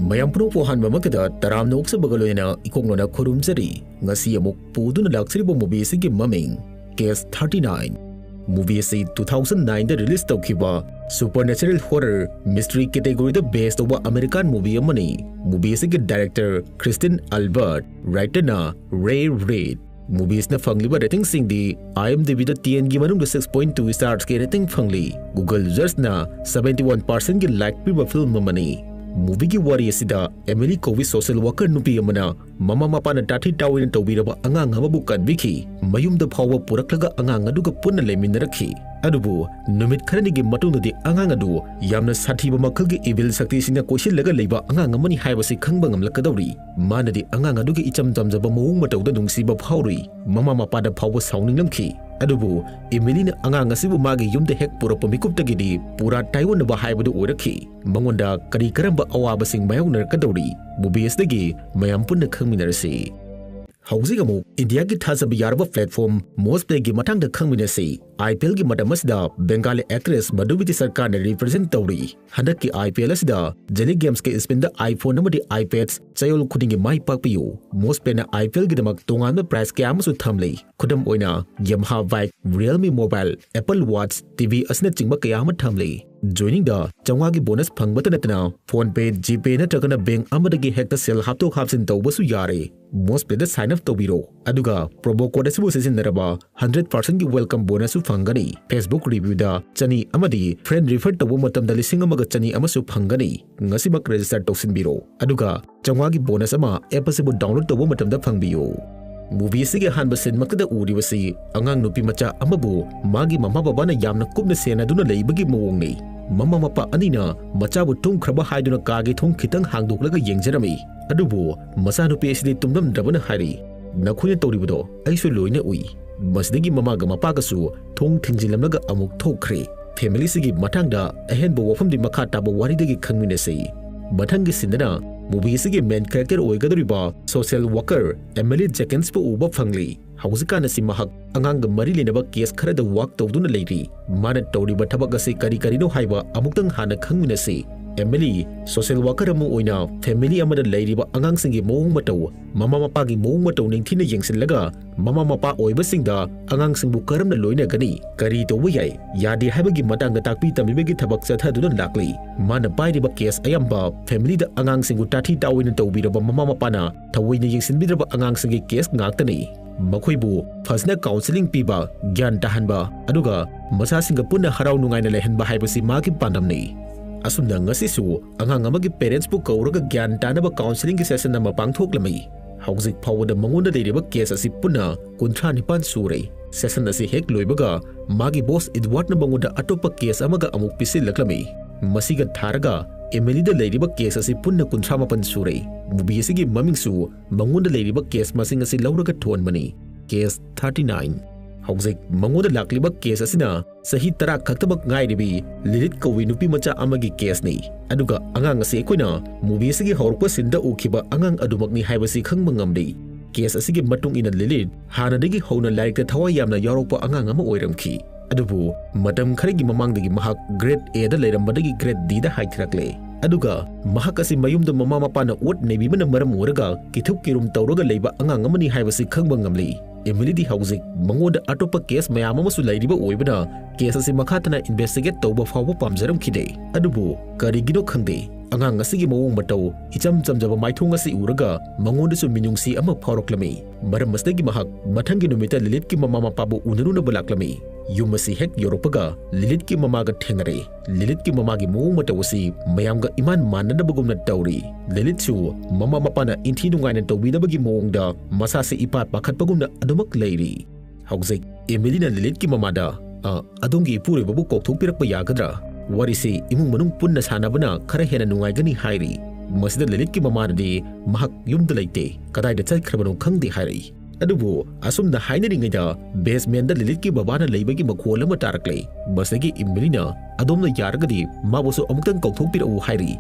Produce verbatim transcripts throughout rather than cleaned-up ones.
ꯃꯌꯥꯝ ꯄꯨꯝꯅꯃꯛꯄꯨ ꯑꯍꯥꯟꯕꯃꯛꯇꯗ ꯇꯔꯥꯝꯅ ꯑꯣꯛꯆꯕꯒ ꯂꯣꯏꯅꯅ ꯏꯀꯣꯛꯅꯅ ꯈꯨꯔꯨꯝꯖꯔꯤ꯫ ꯉꯁꯤ ꯑꯃꯨꯛ ꯄꯨꯗꯨꯅ ꯂꯥꯛꯆꯔꯤꯕ movie ꯑꯁꯤꯒꯤ ꯃꯃꯤꯡ Case thirty nine꯫ Movie ꯑꯁꯤ two thousand nine ꯗ release ꯇꯧꯈꯤꯕ supernatural horror mystery category ꯗ base ꯇꯧꯕ American movie ꯑꯃꯅꯤ꯫ Movie ꯑꯁꯤꯒꯤ director Kristin Albert, writer ꯅ Ray Reid꯫ Movie ꯑꯁꯤꯅ ꯐꯪꯂꯤꯕ rating ꯁꯤꯡꯗꯤ IMDb ꯗ ten ꯒꯤ ꯃꯅꯨꯡꯗ six point two stars ꯀꯤ rating ꯐꯪꯂꯤ꯫ Google users ꯅ seventy one percent ꯒꯤ like ꯄꯤꯕ film ꯑꯃꯅꯤ꯫ Movie ꯒꯤ ꯋꯥꯔꯤ ꯑꯁꯤꯗ Emily ꯀꯧꯕꯤ social worker ꯅꯨꯄꯤ ꯑꯃꯅ ꯃꯃꯥ ꯃꯄꯥꯅ ꯇꯥꯊꯤ ꯇꯥꯑꯣꯏꯅ ꯇꯧꯕꯤꯔꯕ ꯑꯉꯥꯡ ꯑꯃꯕꯨ ꯀꯟꯕꯤꯈꯤ꯫ ꯃꯌꯨꯝꯗ ꯐꯥꯎꯕ ꯄꯨꯔꯛꯂꯒ ꯑꯉꯥꯡ ꯑꯗꯨꯒ ꯄꯨꯟꯅ ꯂꯩꯃꯤꯟꯅꯔꯛꯈꯤ꯫ ꯑꯗꯨꯕꯨ ꯅꯨꯃꯤꯠ ꯈꯔꯅꯤꯒꯤ ꯃꯇꯨꯡꯗꯗꯤ ꯑꯉꯥꯡ ꯑꯗꯨ ꯌꯥꯝꯅ ꯁꯥꯊꯤꯕ ꯃꯈꯜꯒꯤ evil ꯁꯛꯇꯤꯁꯤꯡꯅ ꯀꯣꯏꯁꯤꯜꯂꯒ ꯂꯩꯕ ꯑꯉꯥꯡ ꯑꯃꯅꯤ ꯍꯥꯏꯕꯁꯤ ꯈꯪꯕ ꯉꯝꯂꯛꯀꯗꯧꯔꯤ꯫ ꯃꯥꯅꯗꯤ ꯑꯉꯥꯡ ꯑꯗꯨꯒꯤ ꯏꯆꯝ ꯆꯝꯖꯕ ꯃꯑꯣꯡ ꯃꯇꯧꯗ ꯅꯨꯡꯁꯤꯕ ꯐꯥꯎꯔꯨꯏ꯫ ꯃꯃꯥ ꯃꯄꯥꯗ ꯐꯥꯎꯕ ꯁꯥꯎꯅꯤꯡꯂꯝꯈꯤ꯫ ꯑꯗꯨꯕꯨ Emily ꯅ ꯑꯉꯥꯡ ꯑꯁꯤꯕꯨ ꯃꯥꯒꯤ ꯌꯨꯝꯗ ꯍꯦꯛ ꯄꯨꯔꯛꯄ ꯃꯤꯀꯨꯞꯇꯒꯤꯗꯤ ꯄꯨꯔꯥ ꯇꯥꯏꯑꯣꯟꯅꯕ ꯍꯥꯏꯕꯗꯨ ꯑꯣꯏꯔꯛꯈꯤ꯫ ꯃꯉꯣꯟꯗ ꯀꯔꯤ ꯀꯔꯝꯕ ꯑꯋꯥꯕꯁꯤꯡ ꯃꯥꯌꯣꯛꯅꯔꯛꯀꯗꯧꯔꯤ? Movie ꯑꯁꯤꯗꯒꯤ ꯃꯌꯥꯝ ꯄꯨꯟꯅ ꯈꯪꯃꯤꯟꯅꯔꯁꯤ꯫ ꯍꯧꯖꯤꯛ ꯑꯃꯨꯛ ꯏꯟꯗꯤꯌꯥꯒꯤ ꯊꯥꯖꯕ ꯌꯥꯔꯕ platform Moz Play ꯒꯤ ꯃꯇꯥꯡꯗ ꯈꯪꯃꯤꯟꯅꯁꯤ꯫ IPL ꯒꯤ ꯃꯇꯝ ꯑꯁꯤꯗ Bengali actress ꯃꯙꯨꯃꯇꯤ ꯁꯔꯀꯥꯔꯅ represent ꯇꯧꯔꯤ꯫ ꯍꯟꯗꯛꯀꯤ IPL ꯑꯁꯤꯗ Jelly Games ꯀꯤ spin ꯗ iPhone ꯑꯃꯗꯤ iPads ꯆꯌꯣꯜ ꯈꯨꯗꯤꯡꯒꯤ ꯃꯥꯏ ꯄꯥꯛꯄꯤꯌꯨ꯫ Moz Play ꯅ IPL ꯒꯤꯗꯃꯛ ꯇꯣꯉꯥꯟꯕ prize ꯀꯌꯥ ꯑꯃꯁꯨ ꯊꯝꯂꯤ꯫ ꯈꯨꯗꯝ ꯑꯣꯏꯅ, Yamaha bike, Realme mobile, Apple Watch, TV ꯑꯁꯤꯅꯆꯤꯡꯕ ꯀꯌꯥ ꯑꯃ ꯊꯝꯂꯤ꯫ Joining ꯗ ꯆꯥꯝꯃꯉꯥꯒꯤ bonus ꯐꯪꯕꯇ ꯅꯠꯇꯅ PhonePe, GPay ꯅꯠꯇ꯭ꯔꯒꯅ bank ꯑꯃꯗꯒꯤ ꯍꯦꯛꯇ ꯁꯦꯜ ꯍꯥꯞꯇꯣꯛ ꯍꯥꯞꯆꯤꯟ ꯇꯧꯕꯁꯨ ꯌꯥꯔꯦ꯫ Moz Play ꯗ sign up ꯇꯧꯕꯤꯔꯣ, ꯑꯗꯨꯒ promo code ꯑꯁꯤꯕꯨ ꯁꯤꯖꯤꯟꯅꯔꯕ hundred percent ꯒꯤ welcome bonus ꯁꯨ ꯐꯪꯒꯅꯤ꯫ Facebook review ꯗ ꯆꯅꯤ ꯑꯃꯗꯤ friend refer ꯇꯧꯕ ꯃꯇꯝꯗ ꯂꯤꯁꯤꯡ ꯑꯃꯒ ꯆꯅꯤ ꯑꯃꯁꯨ ꯐꯪꯒꯅꯤ꯫ ꯉꯁꯤꯃꯛ register ꯇꯧꯁꯤꯟꯕꯤꯔꯣ, ꯑꯗꯨꯒ ꯆꯥꯝꯃꯉꯥꯒꯤ bonus ꯑꯃ app ꯑꯁꯤꯕꯨ download ꯇꯧꯕ ꯃꯇꯝꯗ ꯐꯪꯕꯤꯌꯨ꯫ Movie ꯑꯁꯤꯒꯤ ꯑꯍꯥꯟꯕ scene ꯃꯛꯇꯗ ꯎꯔꯤꯕꯁꯤ ꯑꯉꯥꯡ ꯅꯨꯄꯤ ꯃꯆꯥ ꯑꯃꯕꯨ ꯃꯥꯒꯤ ꯃꯃꯥ ꯕꯕꯥꯅ ꯌꯥꯝꯅ ꯀꯨꯞꯅ ꯁꯦꯟꯅꯗꯨꯅ ꯂꯩꯕꯒꯤ ꯃꯑꯣꯡꯅꯤ꯫ ꯃꯃꯥ ꯃꯄꯥ ꯑꯅꯤꯅ ꯃꯆꯥꯕꯨ ꯇꯨꯝꯈ꯭ꯔꯕ ꯍꯥꯏꯗꯨꯅ ꯀꯥꯒꯤ ꯊꯣꯡ ꯈꯤꯇꯪ ꯍꯥꯡꯗꯣꯛꯂꯒ ꯌꯦꯡꯖꯔꯝꯃꯤ꯫ ꯑꯗꯨꯕꯨ ꯃꯆꯥꯅꯨꯄꯤ ꯑꯁꯤꯗꯤ ꯇꯨꯝꯂꯝꯗ꯭ꯔꯕꯅ ꯍꯥꯏꯔꯤ, "ꯅꯈꯣꯏꯅ ꯇꯧꯔꯤꯕꯗꯣ ꯑꯩꯁꯨ ꯂꯣꯏꯅ ꯎꯏ꯫" ꯃꯁꯤꯗꯒꯤ ꯃꯃꯥꯒ ꯃꯄꯥꯒꯁꯨ ꯊꯣꯡ ꯊꯤꯡꯖꯤꯜꯂꯝꯂꯒ ꯑꯃꯨꯛ ꯊꯣꯛꯈ꯭ꯔꯦ꯫ Family ꯁꯤꯒꯤ ꯃꯇꯥꯡꯗ ꯑꯍꯦꯟꯕ ꯋꯥꯐꯝꯗꯤ ꯃꯈꯥ ꯇꯥꯕ ꯋꯥꯔꯤꯗꯒꯤ ꯈꯪꯃꯤꯟꯅꯁꯤ꯫ ꯃꯊꯪꯒꯤ scene ꯗꯅ movie ꯑꯁꯤꯒꯤ main character ꯑꯣꯏꯒꯗꯧꯔꯤꯕ social worker Emily Jenkins ꯄꯨ ꯎꯕ ꯐꯪꯂꯤ꯫ ꯍꯧꯖꯤꯛꯀꯥꯟ ꯑꯁꯤ ꯃꯍꯥꯛ ꯑꯉꯥꯡꯒ ꯃꯔꯤ ꯂꯩꯅꯕ case ꯈꯔꯗ work ꯇꯧꯗꯨꯅ ꯂꯩꯔꯤ꯫ ꯃꯥꯅ ꯇꯧꯔꯤꯕ ꯊꯕꯛ ꯑꯁꯤ ꯀꯔꯤ ꯀꯔꯤꯅꯣ ꯍꯥꯏꯕ ꯑꯃꯨꯛꯇꯪ ꯍꯥꯟꯅ ꯈꯪꯃꯤꯟꯅꯁꯤ꯫ ꯑꯦꯃꯤꯂꯤ, ꯁꯣꯁꯤꯌꯦꯜ ꯋꯥꯀꯔ ꯑꯃ ꯑꯣꯏꯅ ꯐꯦꯃꯤꯂꯤ ꯑꯃꯗ ꯂꯩꯔꯤꯕ ꯑꯉꯥꯡꯁꯤꯡꯒꯤ ꯃꯑꯣꯡ ꯃꯇꯧ, ꯃꯃꯥ ꯃꯄꯥꯒꯤ ꯃꯑꯣꯡ ꯃꯇꯧ ꯅꯤꯡꯊꯤꯅ ꯌꯦꯡꯁꯤꯜꯂꯒ, ꯃꯃꯥ ꯃꯄꯥ ꯑꯣꯏꯕꯁꯤꯡꯗ ꯑꯉꯥꯡꯁꯤꯡꯕꯨ ꯀꯔꯝꯅ ꯂꯣꯏꯅꯒꯅꯤ, ꯀꯔꯤ ꯇꯧꯕ ꯌꯥꯏ, ꯌꯥꯗꯦ ꯍꯥꯏꯕꯒꯤ ꯃꯇꯥꯡꯗ ꯇꯥꯛꯄꯤ ꯇꯝꯕꯤꯕꯒꯤ ꯊꯕꯛ ꯆꯠꯊꯗꯨꯅ ꯂꯥꯛꯂꯤ꯫ ꯃꯥꯅ ꯄꯥꯏꯔꯤꯕ ꯀꯦꯁ ꯑꯌꯥꯝꯕ ꯐꯦꯃꯤꯂꯤꯗ ꯑꯉꯥꯡꯁꯤꯡꯕꯨ ꯇꯥꯊꯤ ꯇꯥꯑꯣꯏꯅ ꯇꯧꯕꯤꯔꯕ ꯃꯃꯥ ꯃꯄꯥꯅ ꯊꯑꯣꯏꯅ ꯌꯦꯡꯁꯤꯟꯕꯤꯗ꯭ꯔꯕ ꯑꯉꯥꯡꯁꯤꯡꯒꯤ ꯀꯦꯁ ꯉꯥꯛꯇꯅꯤ꯫ ꯃꯈꯣꯏꯕꯨ ꯐꯖꯅ ꯀꯥꯎꯟꯁꯤꯂꯤꯡ ꯄꯤꯕ, ꯒ꯭ꯌꯥꯟ ꯇꯥꯍꯟꯕ, ꯑꯗꯨꯒ ꯃꯆꯥꯁꯤꯡꯒ ꯄꯨꯟꯅ ꯍꯔꯥꯎ ꯅꯨꯡꯉꯥꯏꯅ ꯂꯩꯍꯟꯕ ꯍꯥꯏꯕꯁꯤ ꯃꯥꯒꯤ ꯄꯥꯟꯗꯝꯅꯤ꯫ ꯑꯁꯨꯝꯅ ꯉꯁꯤꯁꯨ ꯑꯉꯥꯡ ꯑꯃꯒꯤ ꯄꯦꯔꯦꯟꯠꯁꯄꯨ ꯀꯧꯔꯒ ꯒ꯭ꯌꯥꯟ ꯇꯥꯅꯕ ꯀꯥꯎꯟꯁꯤꯂꯤꯡꯒꯤ ꯁꯦꯁꯟ ꯑꯃ ꯄꯥꯡꯊꯣꯛꯂꯝꯃꯤ꯫ ꯍꯧꯖꯤꯛ ꯐꯥꯎꯕꯗ ꯃꯉꯣꯟꯗ ꯂꯩꯔꯤꯕ ꯀꯦꯁ ꯑꯁꯤ ꯄꯨꯟꯅ ꯀꯨꯟꯊ꯭ꯔꯥ ꯅꯤꯄꯥꯟ ꯁꯨꯔꯦ꯫ ꯁꯦꯁꯟ ꯑꯁꯤ ꯍꯦꯛ ꯂꯣꯏꯕꯒ ꯃꯥꯒꯤ ꯕꯣꯁ ꯏꯗꯋꯥꯔꯗꯅ ꯃꯉꯣꯟꯗ ꯑꯇꯣꯞꯄ ꯀꯦꯁ ꯑꯃꯒ ꯑꯃꯨꯛ ꯄꯤꯁꯤꯜꯂꯛꯂꯝꯃꯤ꯫ ꯃꯁꯤꯒ ꯊꯥꯔꯒ ꯑꯦꯃꯤꯂꯤꯗ ꯂꯩꯔꯤꯕ ꯀꯦꯁ ꯑꯁꯤ ꯄꯨꯟꯅ ꯀꯨꯟꯊ꯭ꯔꯥ ꯃꯥꯄꯟ ꯁꯨꯔꯦ꯫ ꯃꯨꯚꯤ ꯑꯁꯤꯒꯤ ꯃꯃꯤꯡꯁꯨ ꯃꯉꯣꯟꯗ ꯂꯩꯔꯤꯕ ꯀꯦꯁ ꯃꯁꯤꯡ ꯑꯁꯤ ꯂꯧꯔꯒ ꯊꯣꯟꯕꯅꯤ, ꯀꯦꯁ ꯊꯥꯔꯇꯤ ꯅꯥꯏꯟ꯫ ꯍꯧꯖꯤꯛ ꯃꯉꯣꯟꯗ ꯂꯥꯛꯂꯤꯕ ꯀꯦꯁ ꯑꯁꯤꯅ ꯆꯍꯤ ꯇꯔꯥ ꯈꯛꯇꯃꯛ ꯉꯥꯏꯔꯤꯕꯤ ꯂꯤꯂꯤꯠ ꯀꯧꯕꯤ ꯅꯨꯄꯤ ꯃꯆꯥ ꯑꯃꯒꯤ ꯀꯦꯁꯅꯤ꯫ ꯑꯗꯨꯒ ꯑꯉꯥꯡ ꯑꯁꯤ ꯑꯩꯈꯣꯏꯅ ꯃꯨꯚꯤ ꯑꯁꯤꯒꯤ ꯍꯧꯔꯛꯄ ꯁꯤꯟꯗ ꯎꯈꯤꯕ ꯑꯉꯥꯡ ꯑꯗꯨꯃꯛꯅꯤ ꯍꯥꯏꯕꯁꯤ ꯈꯪꯕ ꯉꯝꯂꯤ꯫ ꯀꯦꯁ ꯑꯁꯤꯒꯤ ꯃꯇꯨꯡ ꯏꯟꯅ ꯂꯤꯂꯤꯠ ꯍꯥꯟꯅꯗꯒꯤ ꯍꯧꯅ ꯂꯥꯏꯔꯤꯛꯇ ꯊꯋꯥꯏ ꯌꯥꯝꯅ ꯌꯥꯎꯔꯛꯄ ꯑꯉꯥꯡ ꯑꯃ ꯑꯣꯏꯔꯝꯈꯤ꯫ ꯑꯗꯨꯕꯨ ꯃꯇꯝ ꯈꯔꯒꯤ ꯃꯃꯥꯡꯗꯒꯤ ꯃꯍꯥꯛ ꯒ꯭ꯔꯦꯗ ꯑꯦꯗ ꯂꯩꯔꯝꯕꯗꯒꯤ ꯒ꯭ꯔꯦꯗ ꯗꯤꯗ ꯍꯥꯏꯊꯔꯛꯂꯦ꯫ ꯑꯗꯨꯒ ꯃꯍꯥꯛ ꯑꯁꯤ ꯃꯌꯨꯝꯗ ꯃꯃꯥ ꯃꯄꯥꯅ ꯑꯣꯠ ꯅꯩꯕꯤꯕꯅ ꯃꯔꯝ ꯑꯣꯏꯔꯒ ꯀꯤꯊꯨꯞ ꯀꯤꯔꯨꯝ ꯇꯧꯔꯒ ꯂꯩꯕ ꯑꯉꯥꯡ ꯑꯃꯅꯤ ꯍꯥꯏꯕꯁꯤ ꯈꯪꯕ ꯉꯝꯂꯤ꯫ ꯑꯦꯃꯤꯂꯤꯗꯤ ꯍꯧꯖꯤꯛ ꯃꯉꯣꯟꯗ ꯑꯇꯣꯞꯄ ꯀꯦꯁ ꯃꯌꯥꯝ ꯑꯃꯁꯨ ꯂꯩꯔꯤꯕ ꯑꯣꯏꯕꯅ ꯀꯦꯁ ꯑꯁꯤ ꯃꯈꯥ ꯇꯥꯅ ꯏꯟꯚꯦꯁꯇꯤꯒꯦꯠ ꯇꯧꯕ ꯐꯥꯎꯕ ꯄꯥꯝꯖꯔꯝꯈꯤꯗꯦ꯫ ꯑꯗꯨꯕꯨ ꯀꯔꯤꯒꯤꯅꯣ ꯈꯪꯗꯦ, ꯑꯉꯥꯡ ꯑꯁꯤꯒꯤ ꯃꯑꯣꯡ ꯃꯇꯧ, ꯏꯆꯝ ꯆꯝꯖꯕ ꯃꯥꯏꯊꯣꯡ ꯑꯁꯤ ꯎꯔꯒ ꯃꯉꯣꯟꯗꯁꯨ ꯃꯤꯅꯨꯡꯁꯤ ꯑꯃ ꯐꯥꯎꯔꯛꯂꯝꯃꯤ꯫ ꯃꯔꯝ ꯑꯁꯤꯗꯒꯤ ꯃꯍꯥꯛ ꯃꯊꯪꯒꯤ ꯅꯨꯃꯤꯠꯇ ꯂꯤꯂꯤꯠꯀꯤ ꯃꯃꯥ ꯃꯄꯥꯕꯨ ꯎꯅꯔꯨꯅꯕ ꯂꯥꯛꯂꯝꯃꯤ꯫ ꯌꯨꯝ ꯑꯁꯤ ꯍꯦꯛ ꯌꯧꯔꯛꯄꯒ ꯂꯤꯂꯤꯠꯀꯤ ꯃꯃꯥꯒ ꯊꯦꯡꯅꯔꯦ꯫ ꯂꯤꯂꯤꯠꯀꯤ ꯃꯃꯥꯒꯤ ꯃꯑꯣꯡ ꯃꯇꯧ ꯑꯁꯤ ꯃꯌꯥꯝꯒ ꯏꯃꯥꯟ ꯃꯥꯟꯅꯗꯕꯒꯨꯝꯅ ꯇꯧꯔꯤ꯫ ꯂꯤꯂꯤꯠꯁꯨ ꯃꯃꯥ ꯃꯄꯥꯅ ꯏꯟꯊꯤ ꯅꯨꯡꯉꯥꯏꯅ ꯇꯧꯕꯤꯗꯕꯒꯤ ꯃꯑꯣꯡꯗ ꯃꯁꯥꯁꯤ ꯏꯄꯥ ꯄꯥꯈꯠꯄꯒꯨꯝꯅ ꯑꯗꯨꯃꯛ ꯂꯩꯔꯤ꯫ ꯍꯧꯖꯤꯛ ꯑꯦꯃꯤꯂꯤꯅ ꯂꯤꯂꯤꯠꯀꯤ ꯃꯃꯥꯗ, "ꯑ, ꯑꯗꯣꯝꯒꯤ ꯏꯄꯨꯔꯣꯏꯕꯕꯨ ꯀꯧꯊꯣꯛꯄꯤꯔꯛꯄ ꯌꯥꯒꯗ꯭ꯔꯥ? ꯋꯥꯔꯤꯁꯤ ꯏꯃꯨꯡ ꯃꯅꯨꯡ ꯄꯨꯟꯅ ꯁꯥꯟꯅꯕꯅ ꯈꯔ ꯍꯦꯟꯅ ꯅꯨꯡꯉꯥꯏꯒꯅꯤ" ꯍꯥꯏꯔꯤ꯫ ꯃꯁꯤꯗ ꯂꯤꯂꯤꯠꯀꯤ ꯃꯃꯥꯅꯗꯤ, "ꯃꯍꯥꯛ ꯌꯨꯝꯗ ꯂꯩꯇꯦ, ꯀꯗꯥꯏꯗ ꯆꯠꯈ꯭ꯔꯕꯅꯣ ꯈꯪꯗꯦ" ꯍꯥꯏꯔꯛꯏ꯫ ꯑꯗꯨꯕꯨ ꯑꯁꯨꯝꯅ ꯍꯥꯏꯅꯔꯤꯉꯩꯗ ꯕꯦꯁꯃꯦꯟꯗ ꯂꯤꯂꯤꯠꯀꯤ ꯕꯕꯥꯅ ꯂꯩꯕꯒꯤ ꯃꯈꯣꯜ ꯑꯃ ꯇꯥꯔꯛꯂꯦ꯫ ꯃꯁꯤꯗꯒꯤ ꯏꯃꯤꯂꯤꯅ, "ꯑꯗꯣꯝꯅ ꯌꯥꯔꯒꯗꯤ ꯃꯥꯕꯨꯁꯨ ꯑꯃꯨꯛꯇꯪ ꯀꯧꯊꯣꯛꯄꯤꯔꯛꯎ" ꯍꯥꯏꯔꯤ꯫